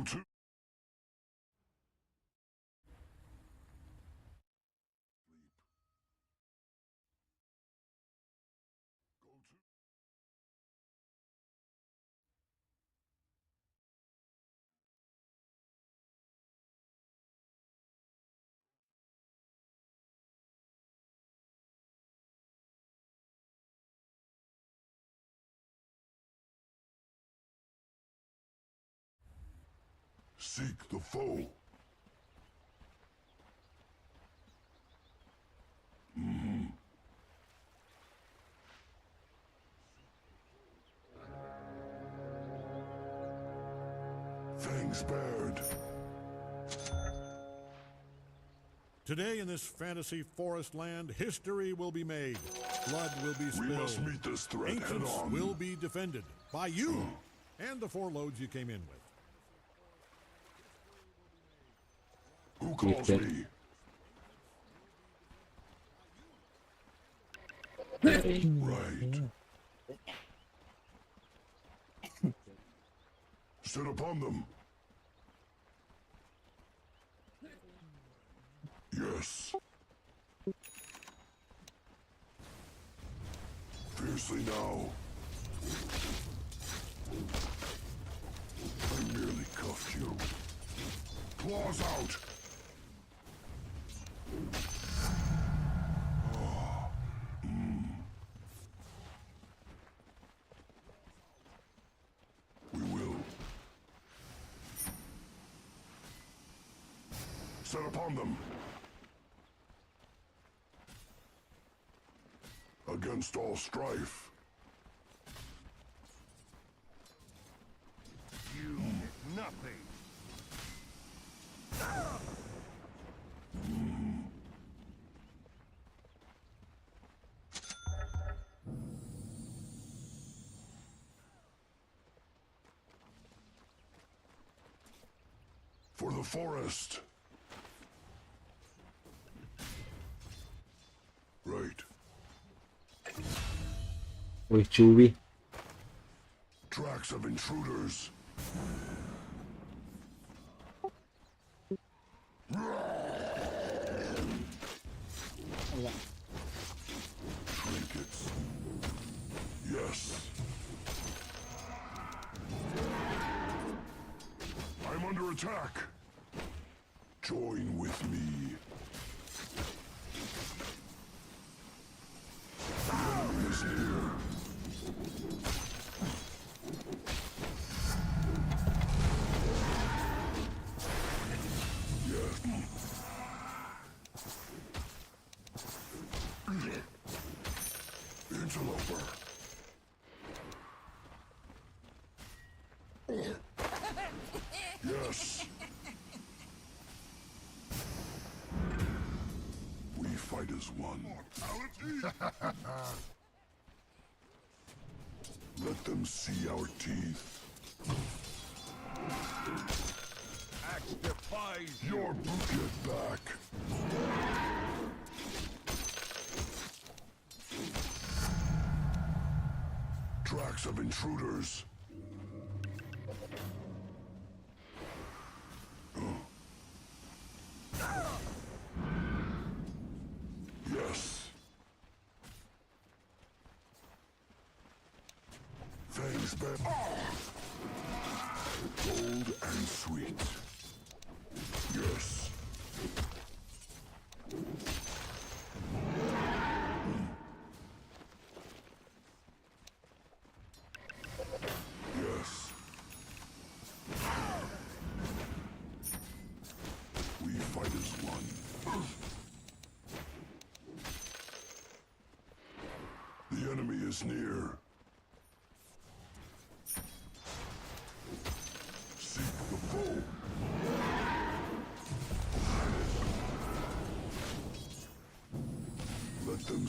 to. Seek the foe. Fangs bared. Today in this fantasy forest land, history will be made. Blood will be spilled. We must meet this threat head Ancients on. will be defended by you and the four loads you came in with. Who calls Keep it. me? Right. Set upon them. Yes. Fiercely now. I merely cuffed you. Claws out. We will. Set upon them. Against all strife. You get nothing. For the forest. Right. Uy, Chewy. Tracks of intruders. Trinkets. Yes. I'm under attack. Join with me. The enemy is near. Yes. Interloper. Yes. We fight as one. Let them see our teeth. Axe defies Your boot get back. Tracks of intruders. Yes. Fangs back. Gold and sweet. Yes. Yes. We fight as one. The enemy is near. Seek the foe. Let them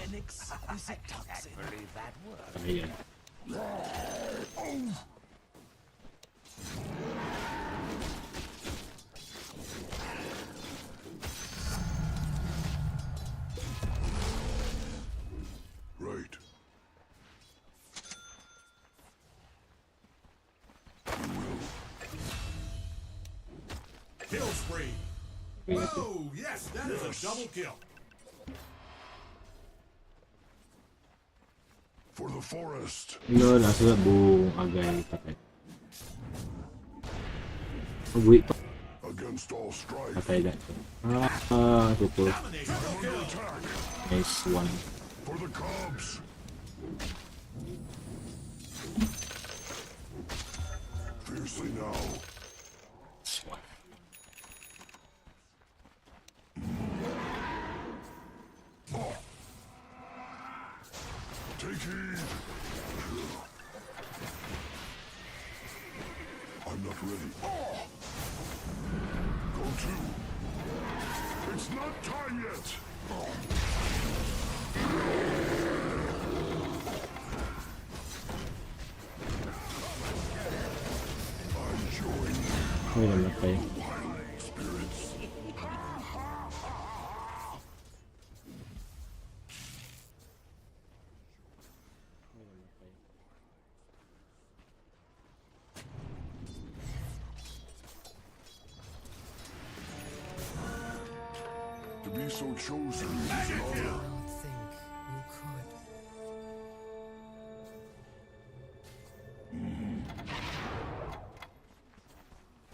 An exquisite toxin. Believe that works. Ayan. Kill spree. Whoa, yes, that is a double kill. For the forest. No, nasa buong agay patay. Uwi pa. Against all strife. Patay na. Ah, super. Dominating. Triple Under kill. attack. Nice one. For the cubs. Fiercely now. Nice one. Oh. Take heed. I'm not ready. Oh. Go to. It's not time yet. Oh. I join Uy, namatay. wild spirits. To be so chosen is an honor. Think you could.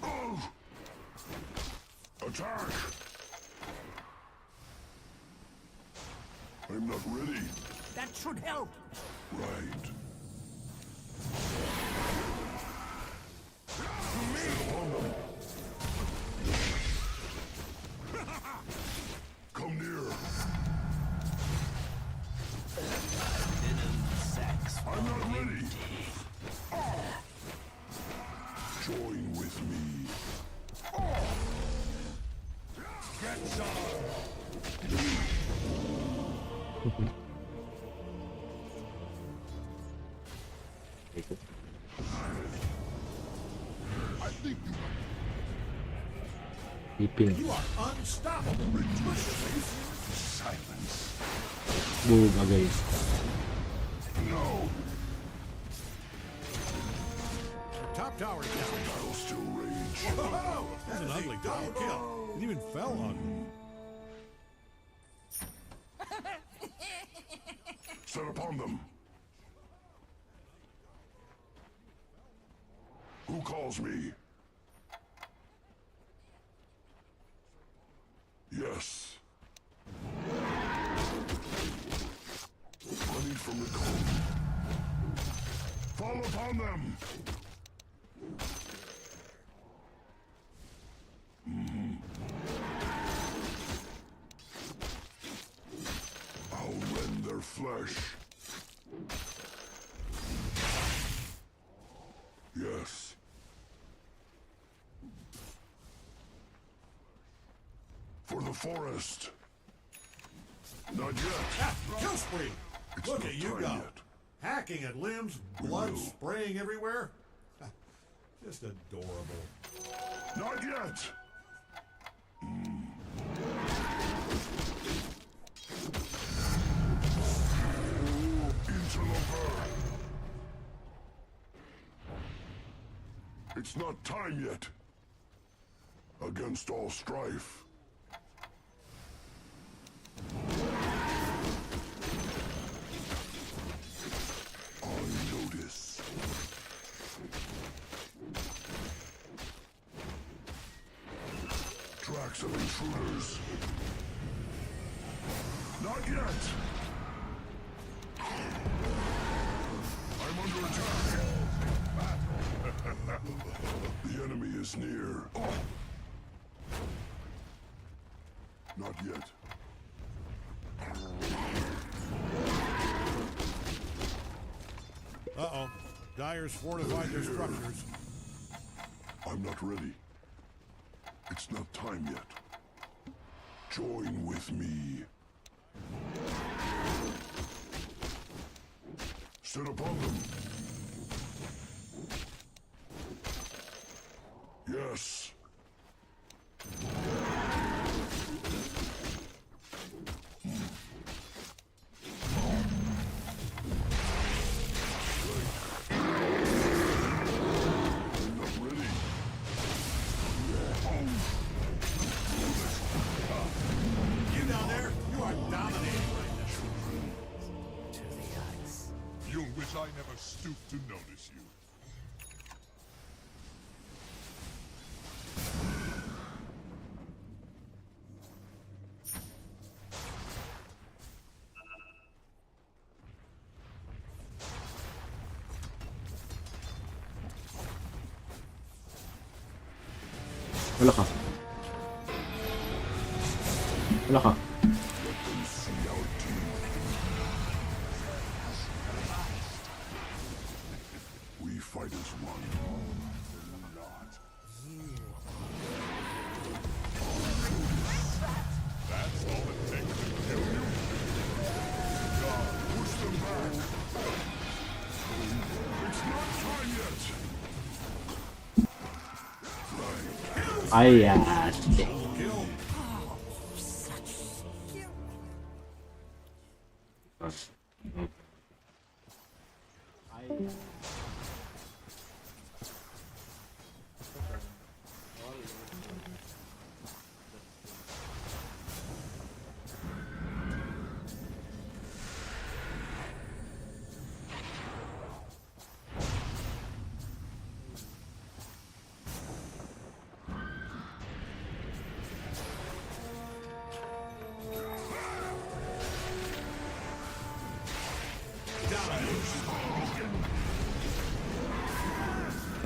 Oh! Attack! I'm not ready. That should help. Right. Set upon them. Come near. I'm not ready. Ah! Join with me. Ah! Get some. Ito. I think you Ipin. You are unstoppable. silence. Buong agay. No. Your top tower is down. I'll still rage. Whoa, that's an ugly double kill. It even fell ugly. Set upon them. Who calls me? Yes. Honey from the cold. Fall upon them. Mhm. I'll rend their flesh. Yes. For the forest. Not yet. Ah, kill spree. It's Look not at you time go. yet. Hacking at limbs, blood will. spraying everywhere. Just adorable. Not yet. Interloper. It's not time yet. Against all strife. I notice. Tracks of intruders. Not yet. I'm under attack. The enemy is near. Oh. Not yet. Uh-oh. Dyer's fortified their structures. I'm not ready. It's not time yet. Join with me. Set upon them. Yes. Right. I'm not ready. Oh. Wish I never stooped to notice you. Wala ka. Wala ka. We fight as one. Not. That's all it takes to kill you? God, push them back. It's not time yet. Ay, ate. Kill.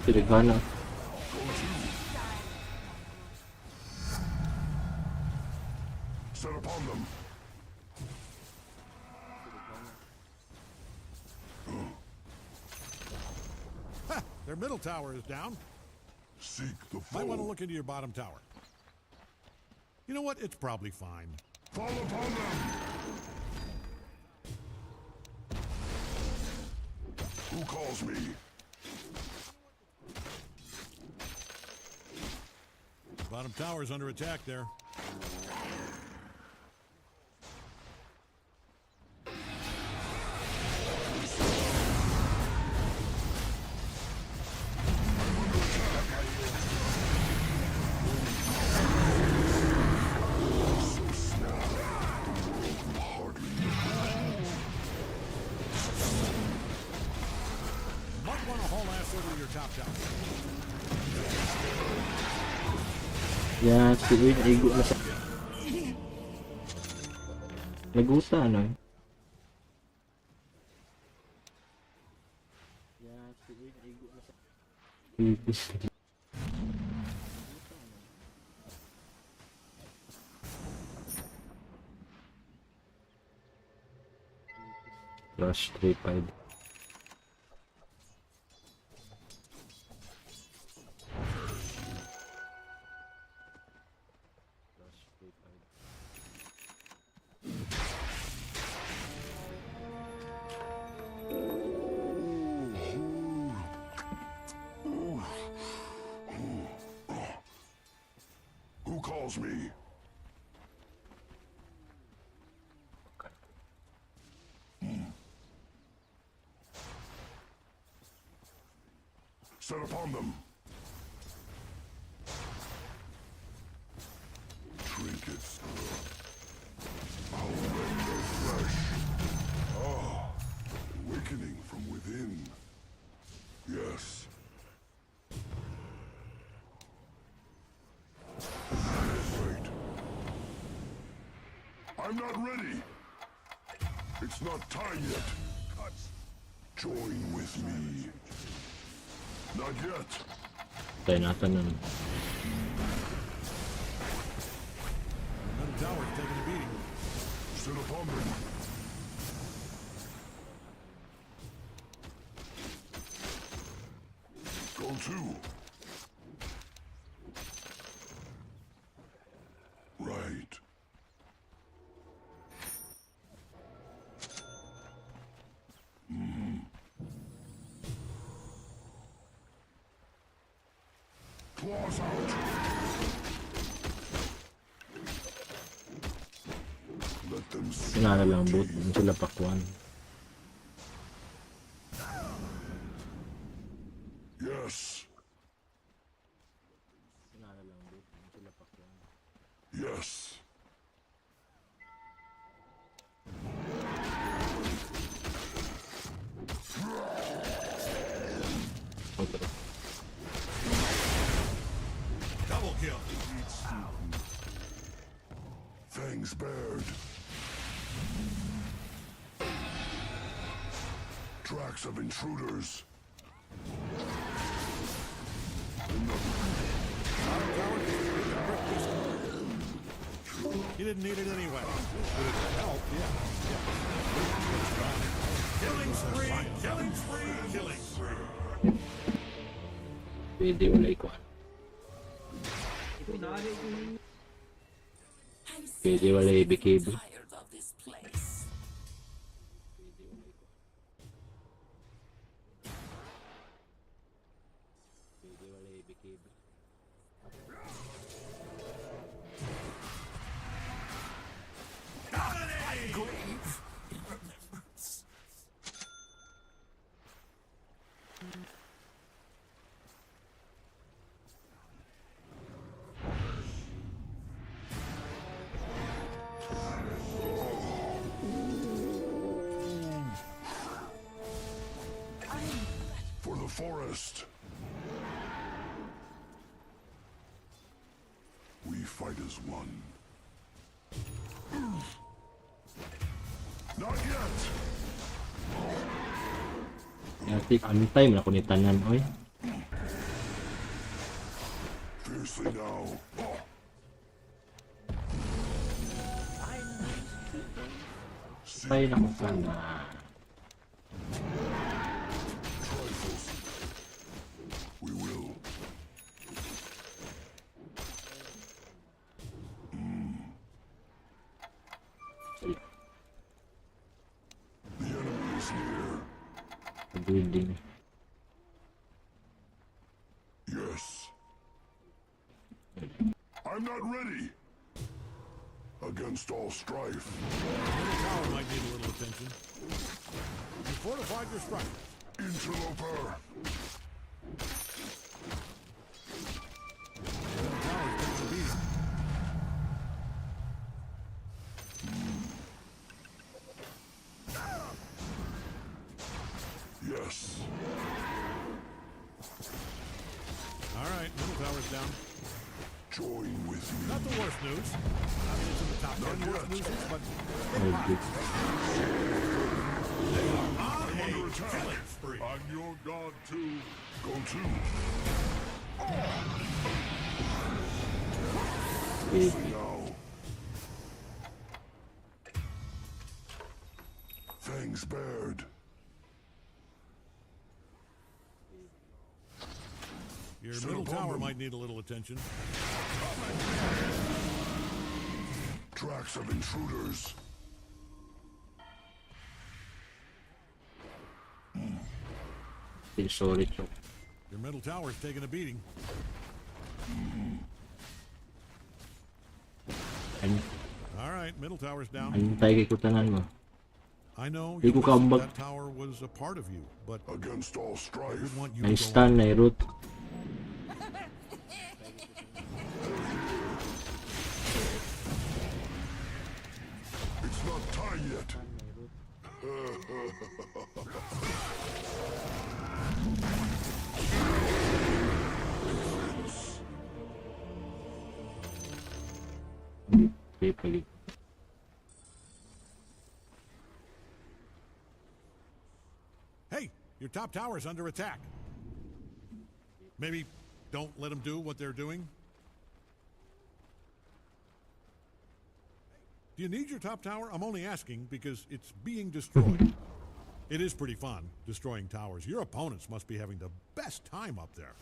Pinagana. Set upon them. Ha! Their middle tower is down. Seek the foe. Might want to look into your bottom tower. You know what? It's probably fine. Fall upon them. Who calls me? Bottom tower's under attack there. Might want to haul ass over to your top tower. Yeah, si Uy, naigo na sa... Naguta, ano eh. Ibis. Rush 3-5. Who calls me? Set upon them. Trinkets. I'll rend their flesh. Ah, awakening from within. Yes. Right. I'm not ready. It's not time yet. Join with me. Not yet. Tayo natin nun. Middle tower's taking a beating. Set upon them. Go to. Right. Claws out. Let them see. Sinara lang boot. Doon sila pakwan. Yes. Yes. Double kill. Fangs bared. Tracks of intruders. Bottom tower just bit the brick biscuit. You didn't need it anyway. But it helped, yeah. Yeah. Killing spree, killing spree, killing spree. Pwede wala ikuan. Pwede wala BKB. For the forest. We fight as one. Not yet. Yati antay man ako ni tanan oy. Fiercely now. Antay na ko tanan. Trifles. We will. The enemy is near. Sa building. Yes. I'm not ready. Against all strife. Middle tower might need a little attention. You fortified your structures. Interloper. Middle tower's taking a beating. Yes. All right, middle tower's down. Join with me. Not the worst news. I mean, it's in the top 10 Not worst yet. news, but Oh, good. they are on I'm under a attack. killing spree. I'm your god too. Go to. Pwede. Now. Fangs bared. Your Set middle upon tower them. might need a little attention. Tracks of intruders. Sorry, chok. Your middle tower's taking a beating. An All right, middle tower's down. antay kay ko tanan mo. I know Di you ko wish kaambag. that tower was a part of you, but Against all I strife. would want you May to go stun na root. It's not time yet. Defense. Pwede pwede. Hey, your top tower's under attack. Maybe don't let them do what they're doing. Do you need your top tower? I'm only asking because it's being destroyed. It is pretty fun destroying towers. Your opponents must be having the best time up there.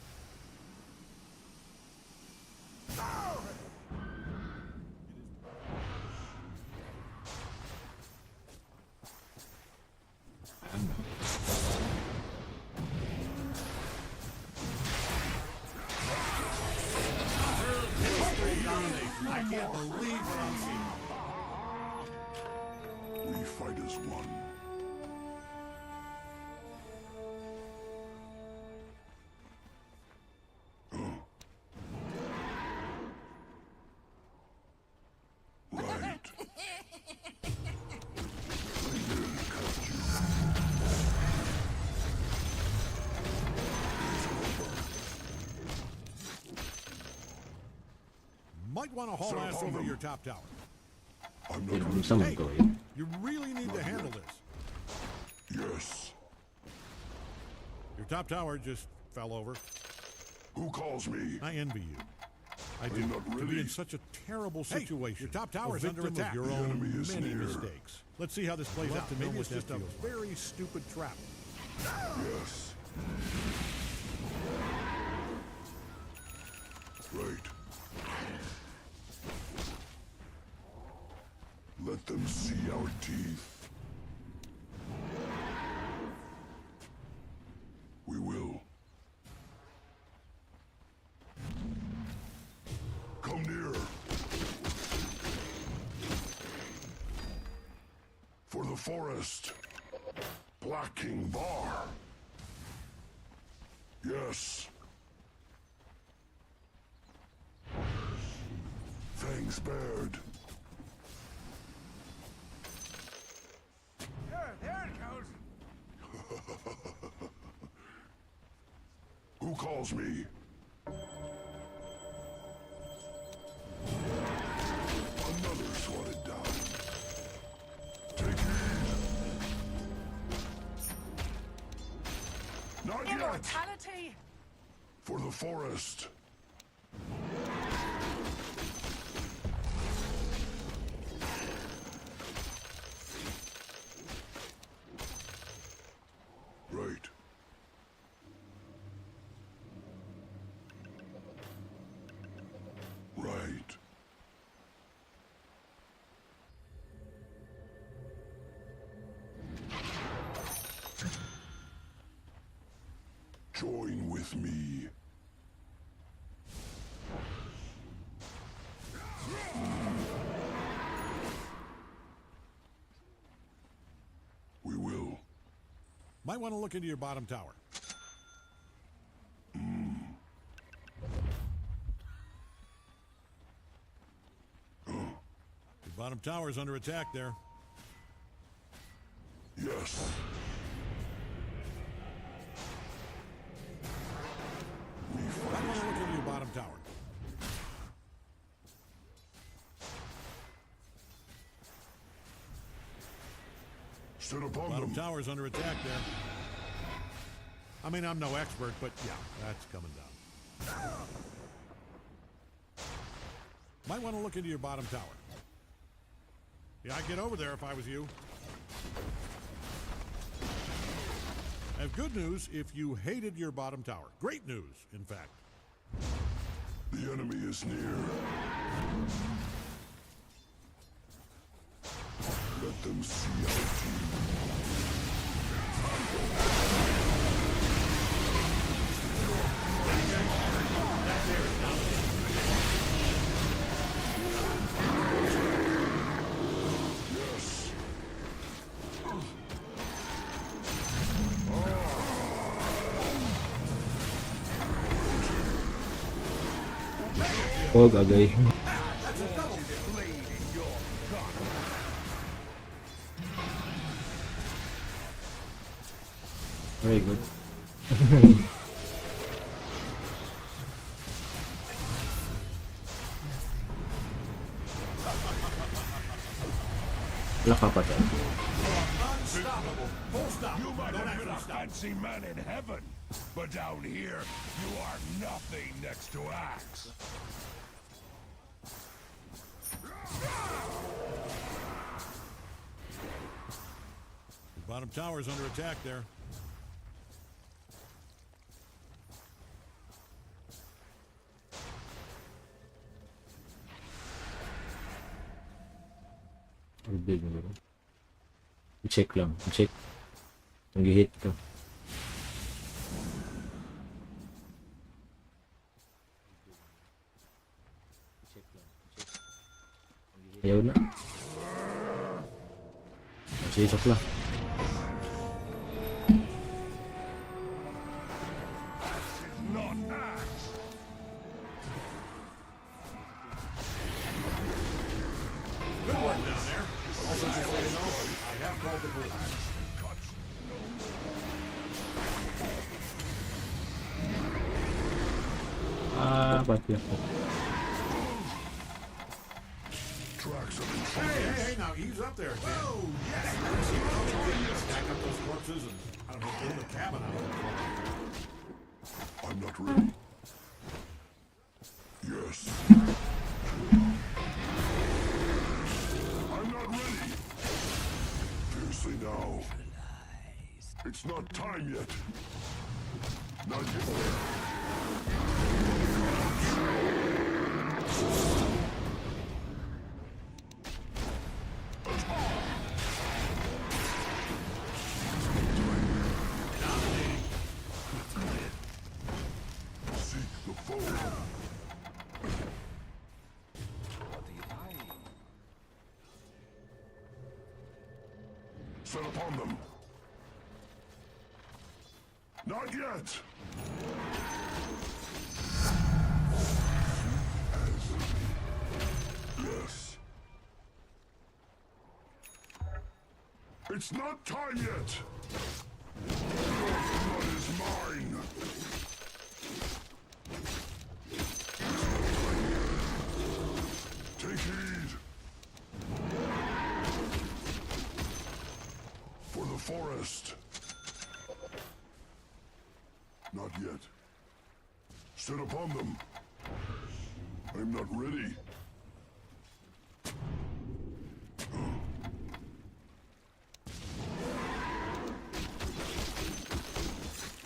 I can't believe what I'm seeing. We fight as one. Huh. Right. Might want to haul Set ass upon over to them. your top tower. I'm Pero not kung ready. sa man Hey, ko eh. you really need to handle this. Yes. Your top tower just fell over. Who calls me? I envy you. I do. I'm not To be ready. in such a terrible situation. Your top tower is under victim of attack. Your The own enemy is many near. mistakes. Let's see how this plays Love out. to know Maybe what it's that just a feels very stupid trap. Yes. Right. Let them see our teeth. We will. Come near. For the forest. Blacking Bar. Yes. Fangs bared. There it goes. Who calls me? Another swatted down. Take heed. Not yet. Immortality! For the forest. Right. Right. Join with me. We will. Might want to look into your bottom tower. Your bottom tower is under attack there. Yes. We Might fight. want to look into your bottom tower. Set upon Bottom them. tower's under attack there. I mean, I'm no expert, but yeah, that's coming down. Might want to look into your bottom tower. Yeah, I'd get over there if I was you. I have good news if you hated your bottom tower. Great news, in fact. The enemy is near. Let them see our teeth. Yes. Oh, gagay. Very good. Wala ka pa dyan. Unstoppable. Full stop. You might Don't have been actually a stop. fancy man in heaven, but down here, you are nothing next to Axe. Your bottom tower's under attack there. Rebuild mo bro. I-check lang. I-check. Nag-hit ka. Ayaw na. Sige, sok lang. Not Axe. Good work down there. Also, just so you know, I have called the police. Ah, ba't ako? Tracks of Hey, intruders. hey, hey, now ease up there, Jim. Oh, yes! Stack up those corpses and, I don't know, build a cabin out of them. I'm not ready. Yes. I'm not ready. Fiercely now. It's not time yet. Not yet. Seek the foe. Set upon them. Not yet. Yes. It's not time yet. Your blood is mine. Take heed. For the forest. Not yet. Set upon them. I'm not ready.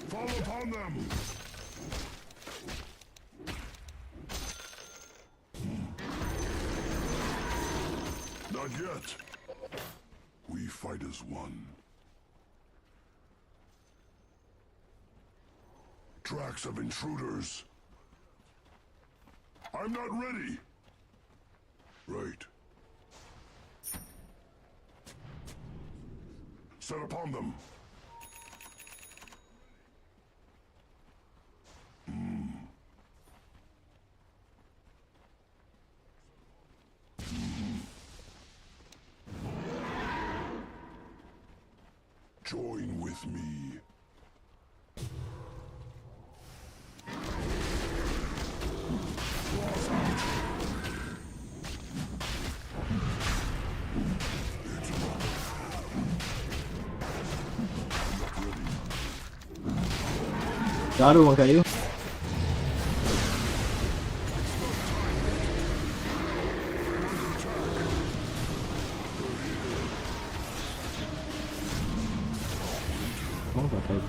Fall upon them! Not yet. We fight as one. Tracks of intruders. I'm not ready. Right. Set upon them. Join with me. Claws out. It's I'm not ready. Klaro man kayo. Oh, patay.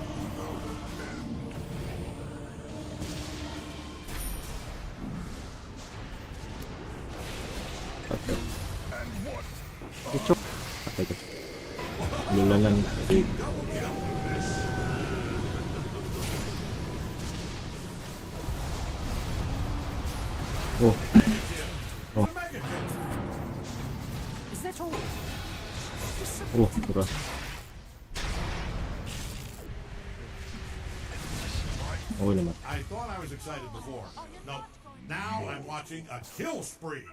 Patay. Ito. Patay ka. Lula lang. Oh. Oh. Is that all? Oh, mura. Oh, naman. I thought I was excited before. No, now I'm watching a kill spree.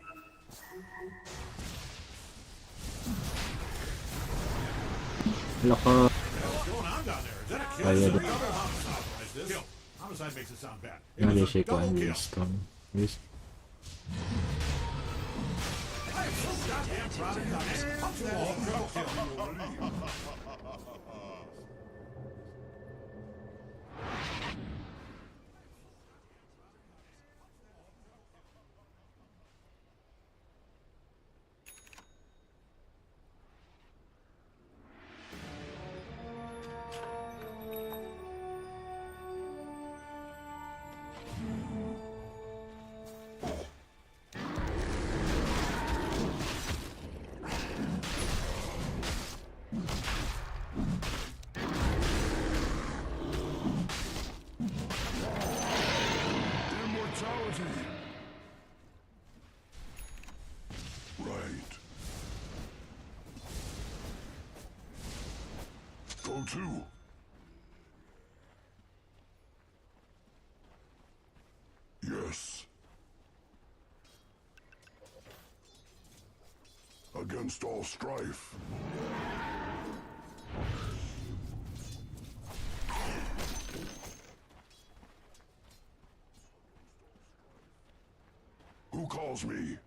Wala ka. What's going on down there? Is that a kill Ay, spree? ano. Double homicide. Is this? Kill. Homicide makes it sound bad. It Nali was a siya ko double ang kill. wisdom. Wisdom. I am so goddamn proud of you. Punch that all triple kill. Immortality. Right. Go to. Yes. Against all strife. Who calls me?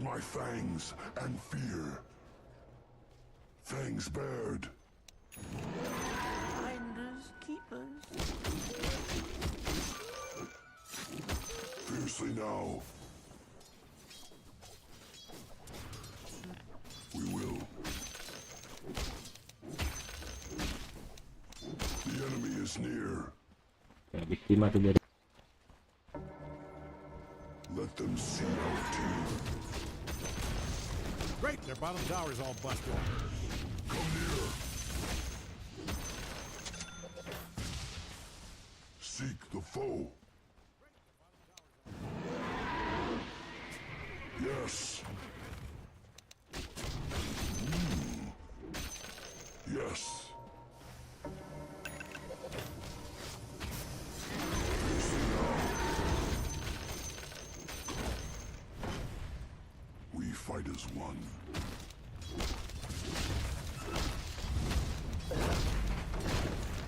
Behold my fangs and fear. Fangs bared. Finders keepers. Fiercely now. We will. The enemy is near. Kaya biktima to diri. Let them see our teeth. Great, their bottom tower's all busted. Come near. Seek the foe. Yes. Hmm. Yes. Fiercely now. We fight as one.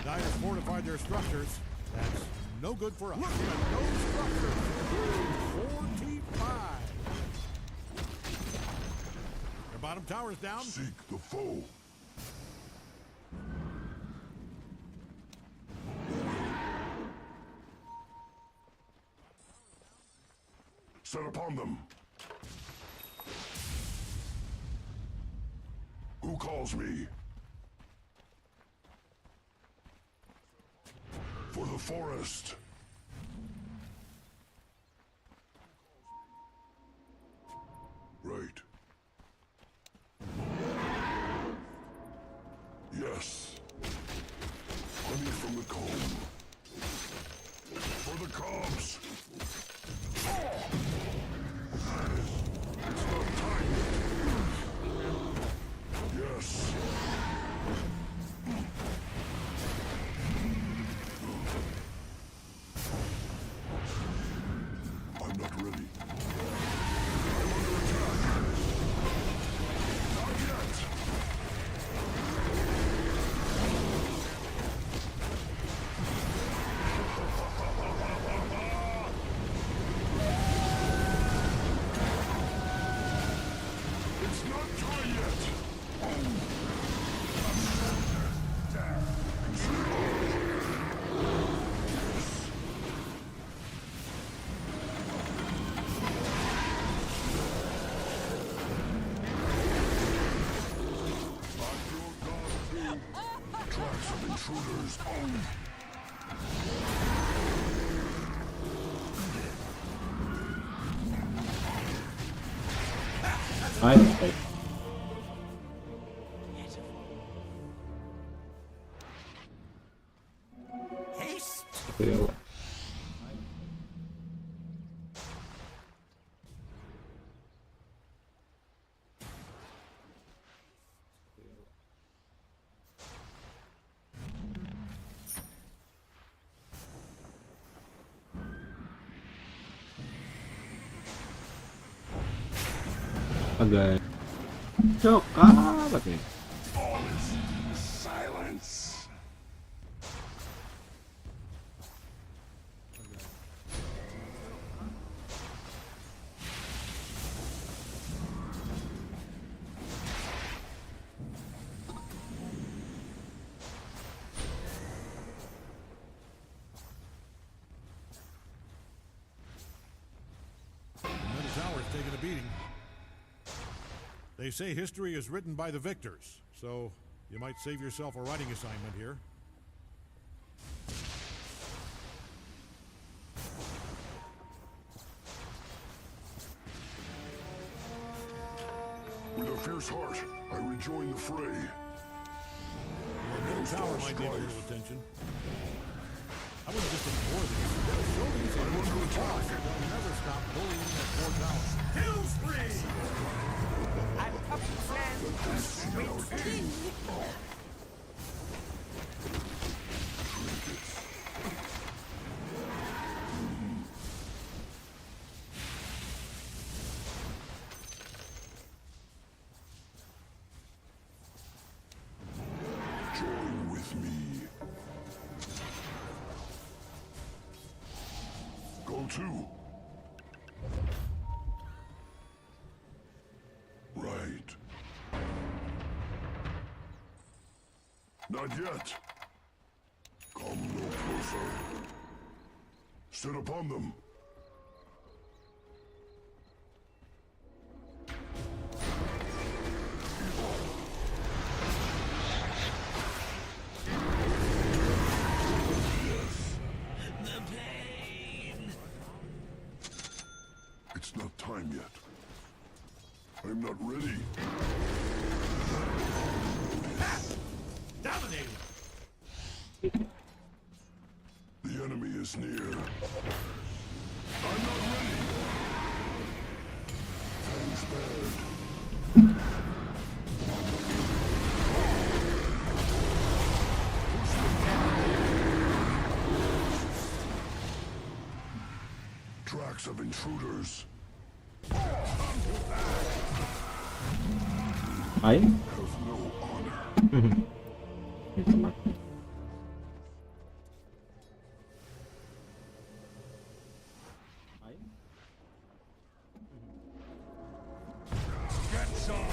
Dire's fortified their structures. That's no good for us. Look at those structures. 45. Their bottom tower's down. Seek the foe. Set upon them. Who calls me? For the forest. Right. Yes. Honey from the comb. For the cubs. It's not time yet. Yes. I'm not ready. I'm under attack. Not yet. It's not time yet. I'm your god too. Tracks of intruders. Ay, ay. Haste! Kuya. Agay. Choke ka! Ba't yun? All is silence. The middle tower's taking a beating. They say history is written by the victors, so you might save yourself a writing assignment here. With a fierce heart, I rejoin the fray. Your middle tower might need a little attention. I wouldn't just ignore this. You gotta show these I'm idiots under the attack. They'll never stop bullying that poor tower. Kill spree! I'm coming, friend. Wait for me. Join with me. Go to. Not yet. Come no closer. Set upon them. The pain. It's not time yet. I'm not ready. Dominating. The enemy is near. I'm not ready. Fangs bared. Push them back. Tracks of intruders. Ay? Have no honor. Ito man. Ay? Get some.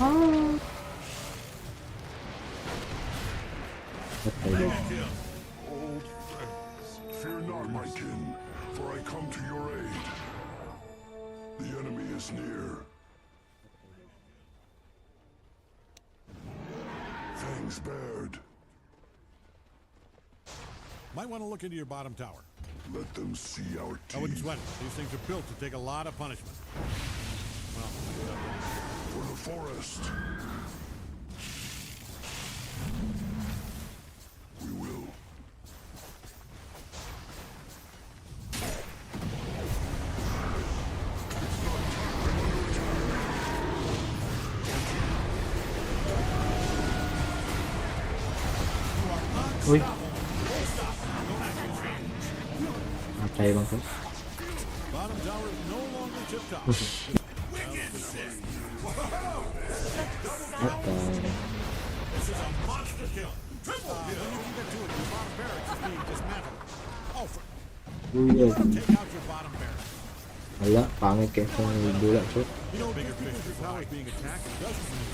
Ah! Patay. Old friends, fear not, my kin, for I come to your aid. The enemy is near. Fangs bared. Might want to look into your bottom tower. Let them see our I wouldn't teeth. sweat it. These things are built to take a lot of punishment. Well, For the forest. We will. It's not time. I'm under attack. Uy. Patay bang ko? Bottom tower is no longer tip top. Wicked sick. Patay. This is a monster kill. Triple kill. When you can get to it, your bottom barracks is being dismantled. Oh, for, Uy, let 'em take out your bottom barracks. Wala, pangit kaya sa dula, chok. Bigger fish to fry being attacked doesn't mean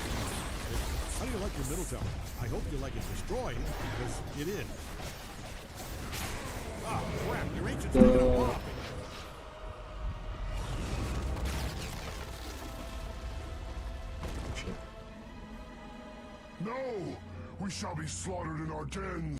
How do you like your middle tower? I hope you like it destroyed, because it is. Ah, crap, your ancient's taking a whopping. Shit. No! We shall be slaughtered in our dens!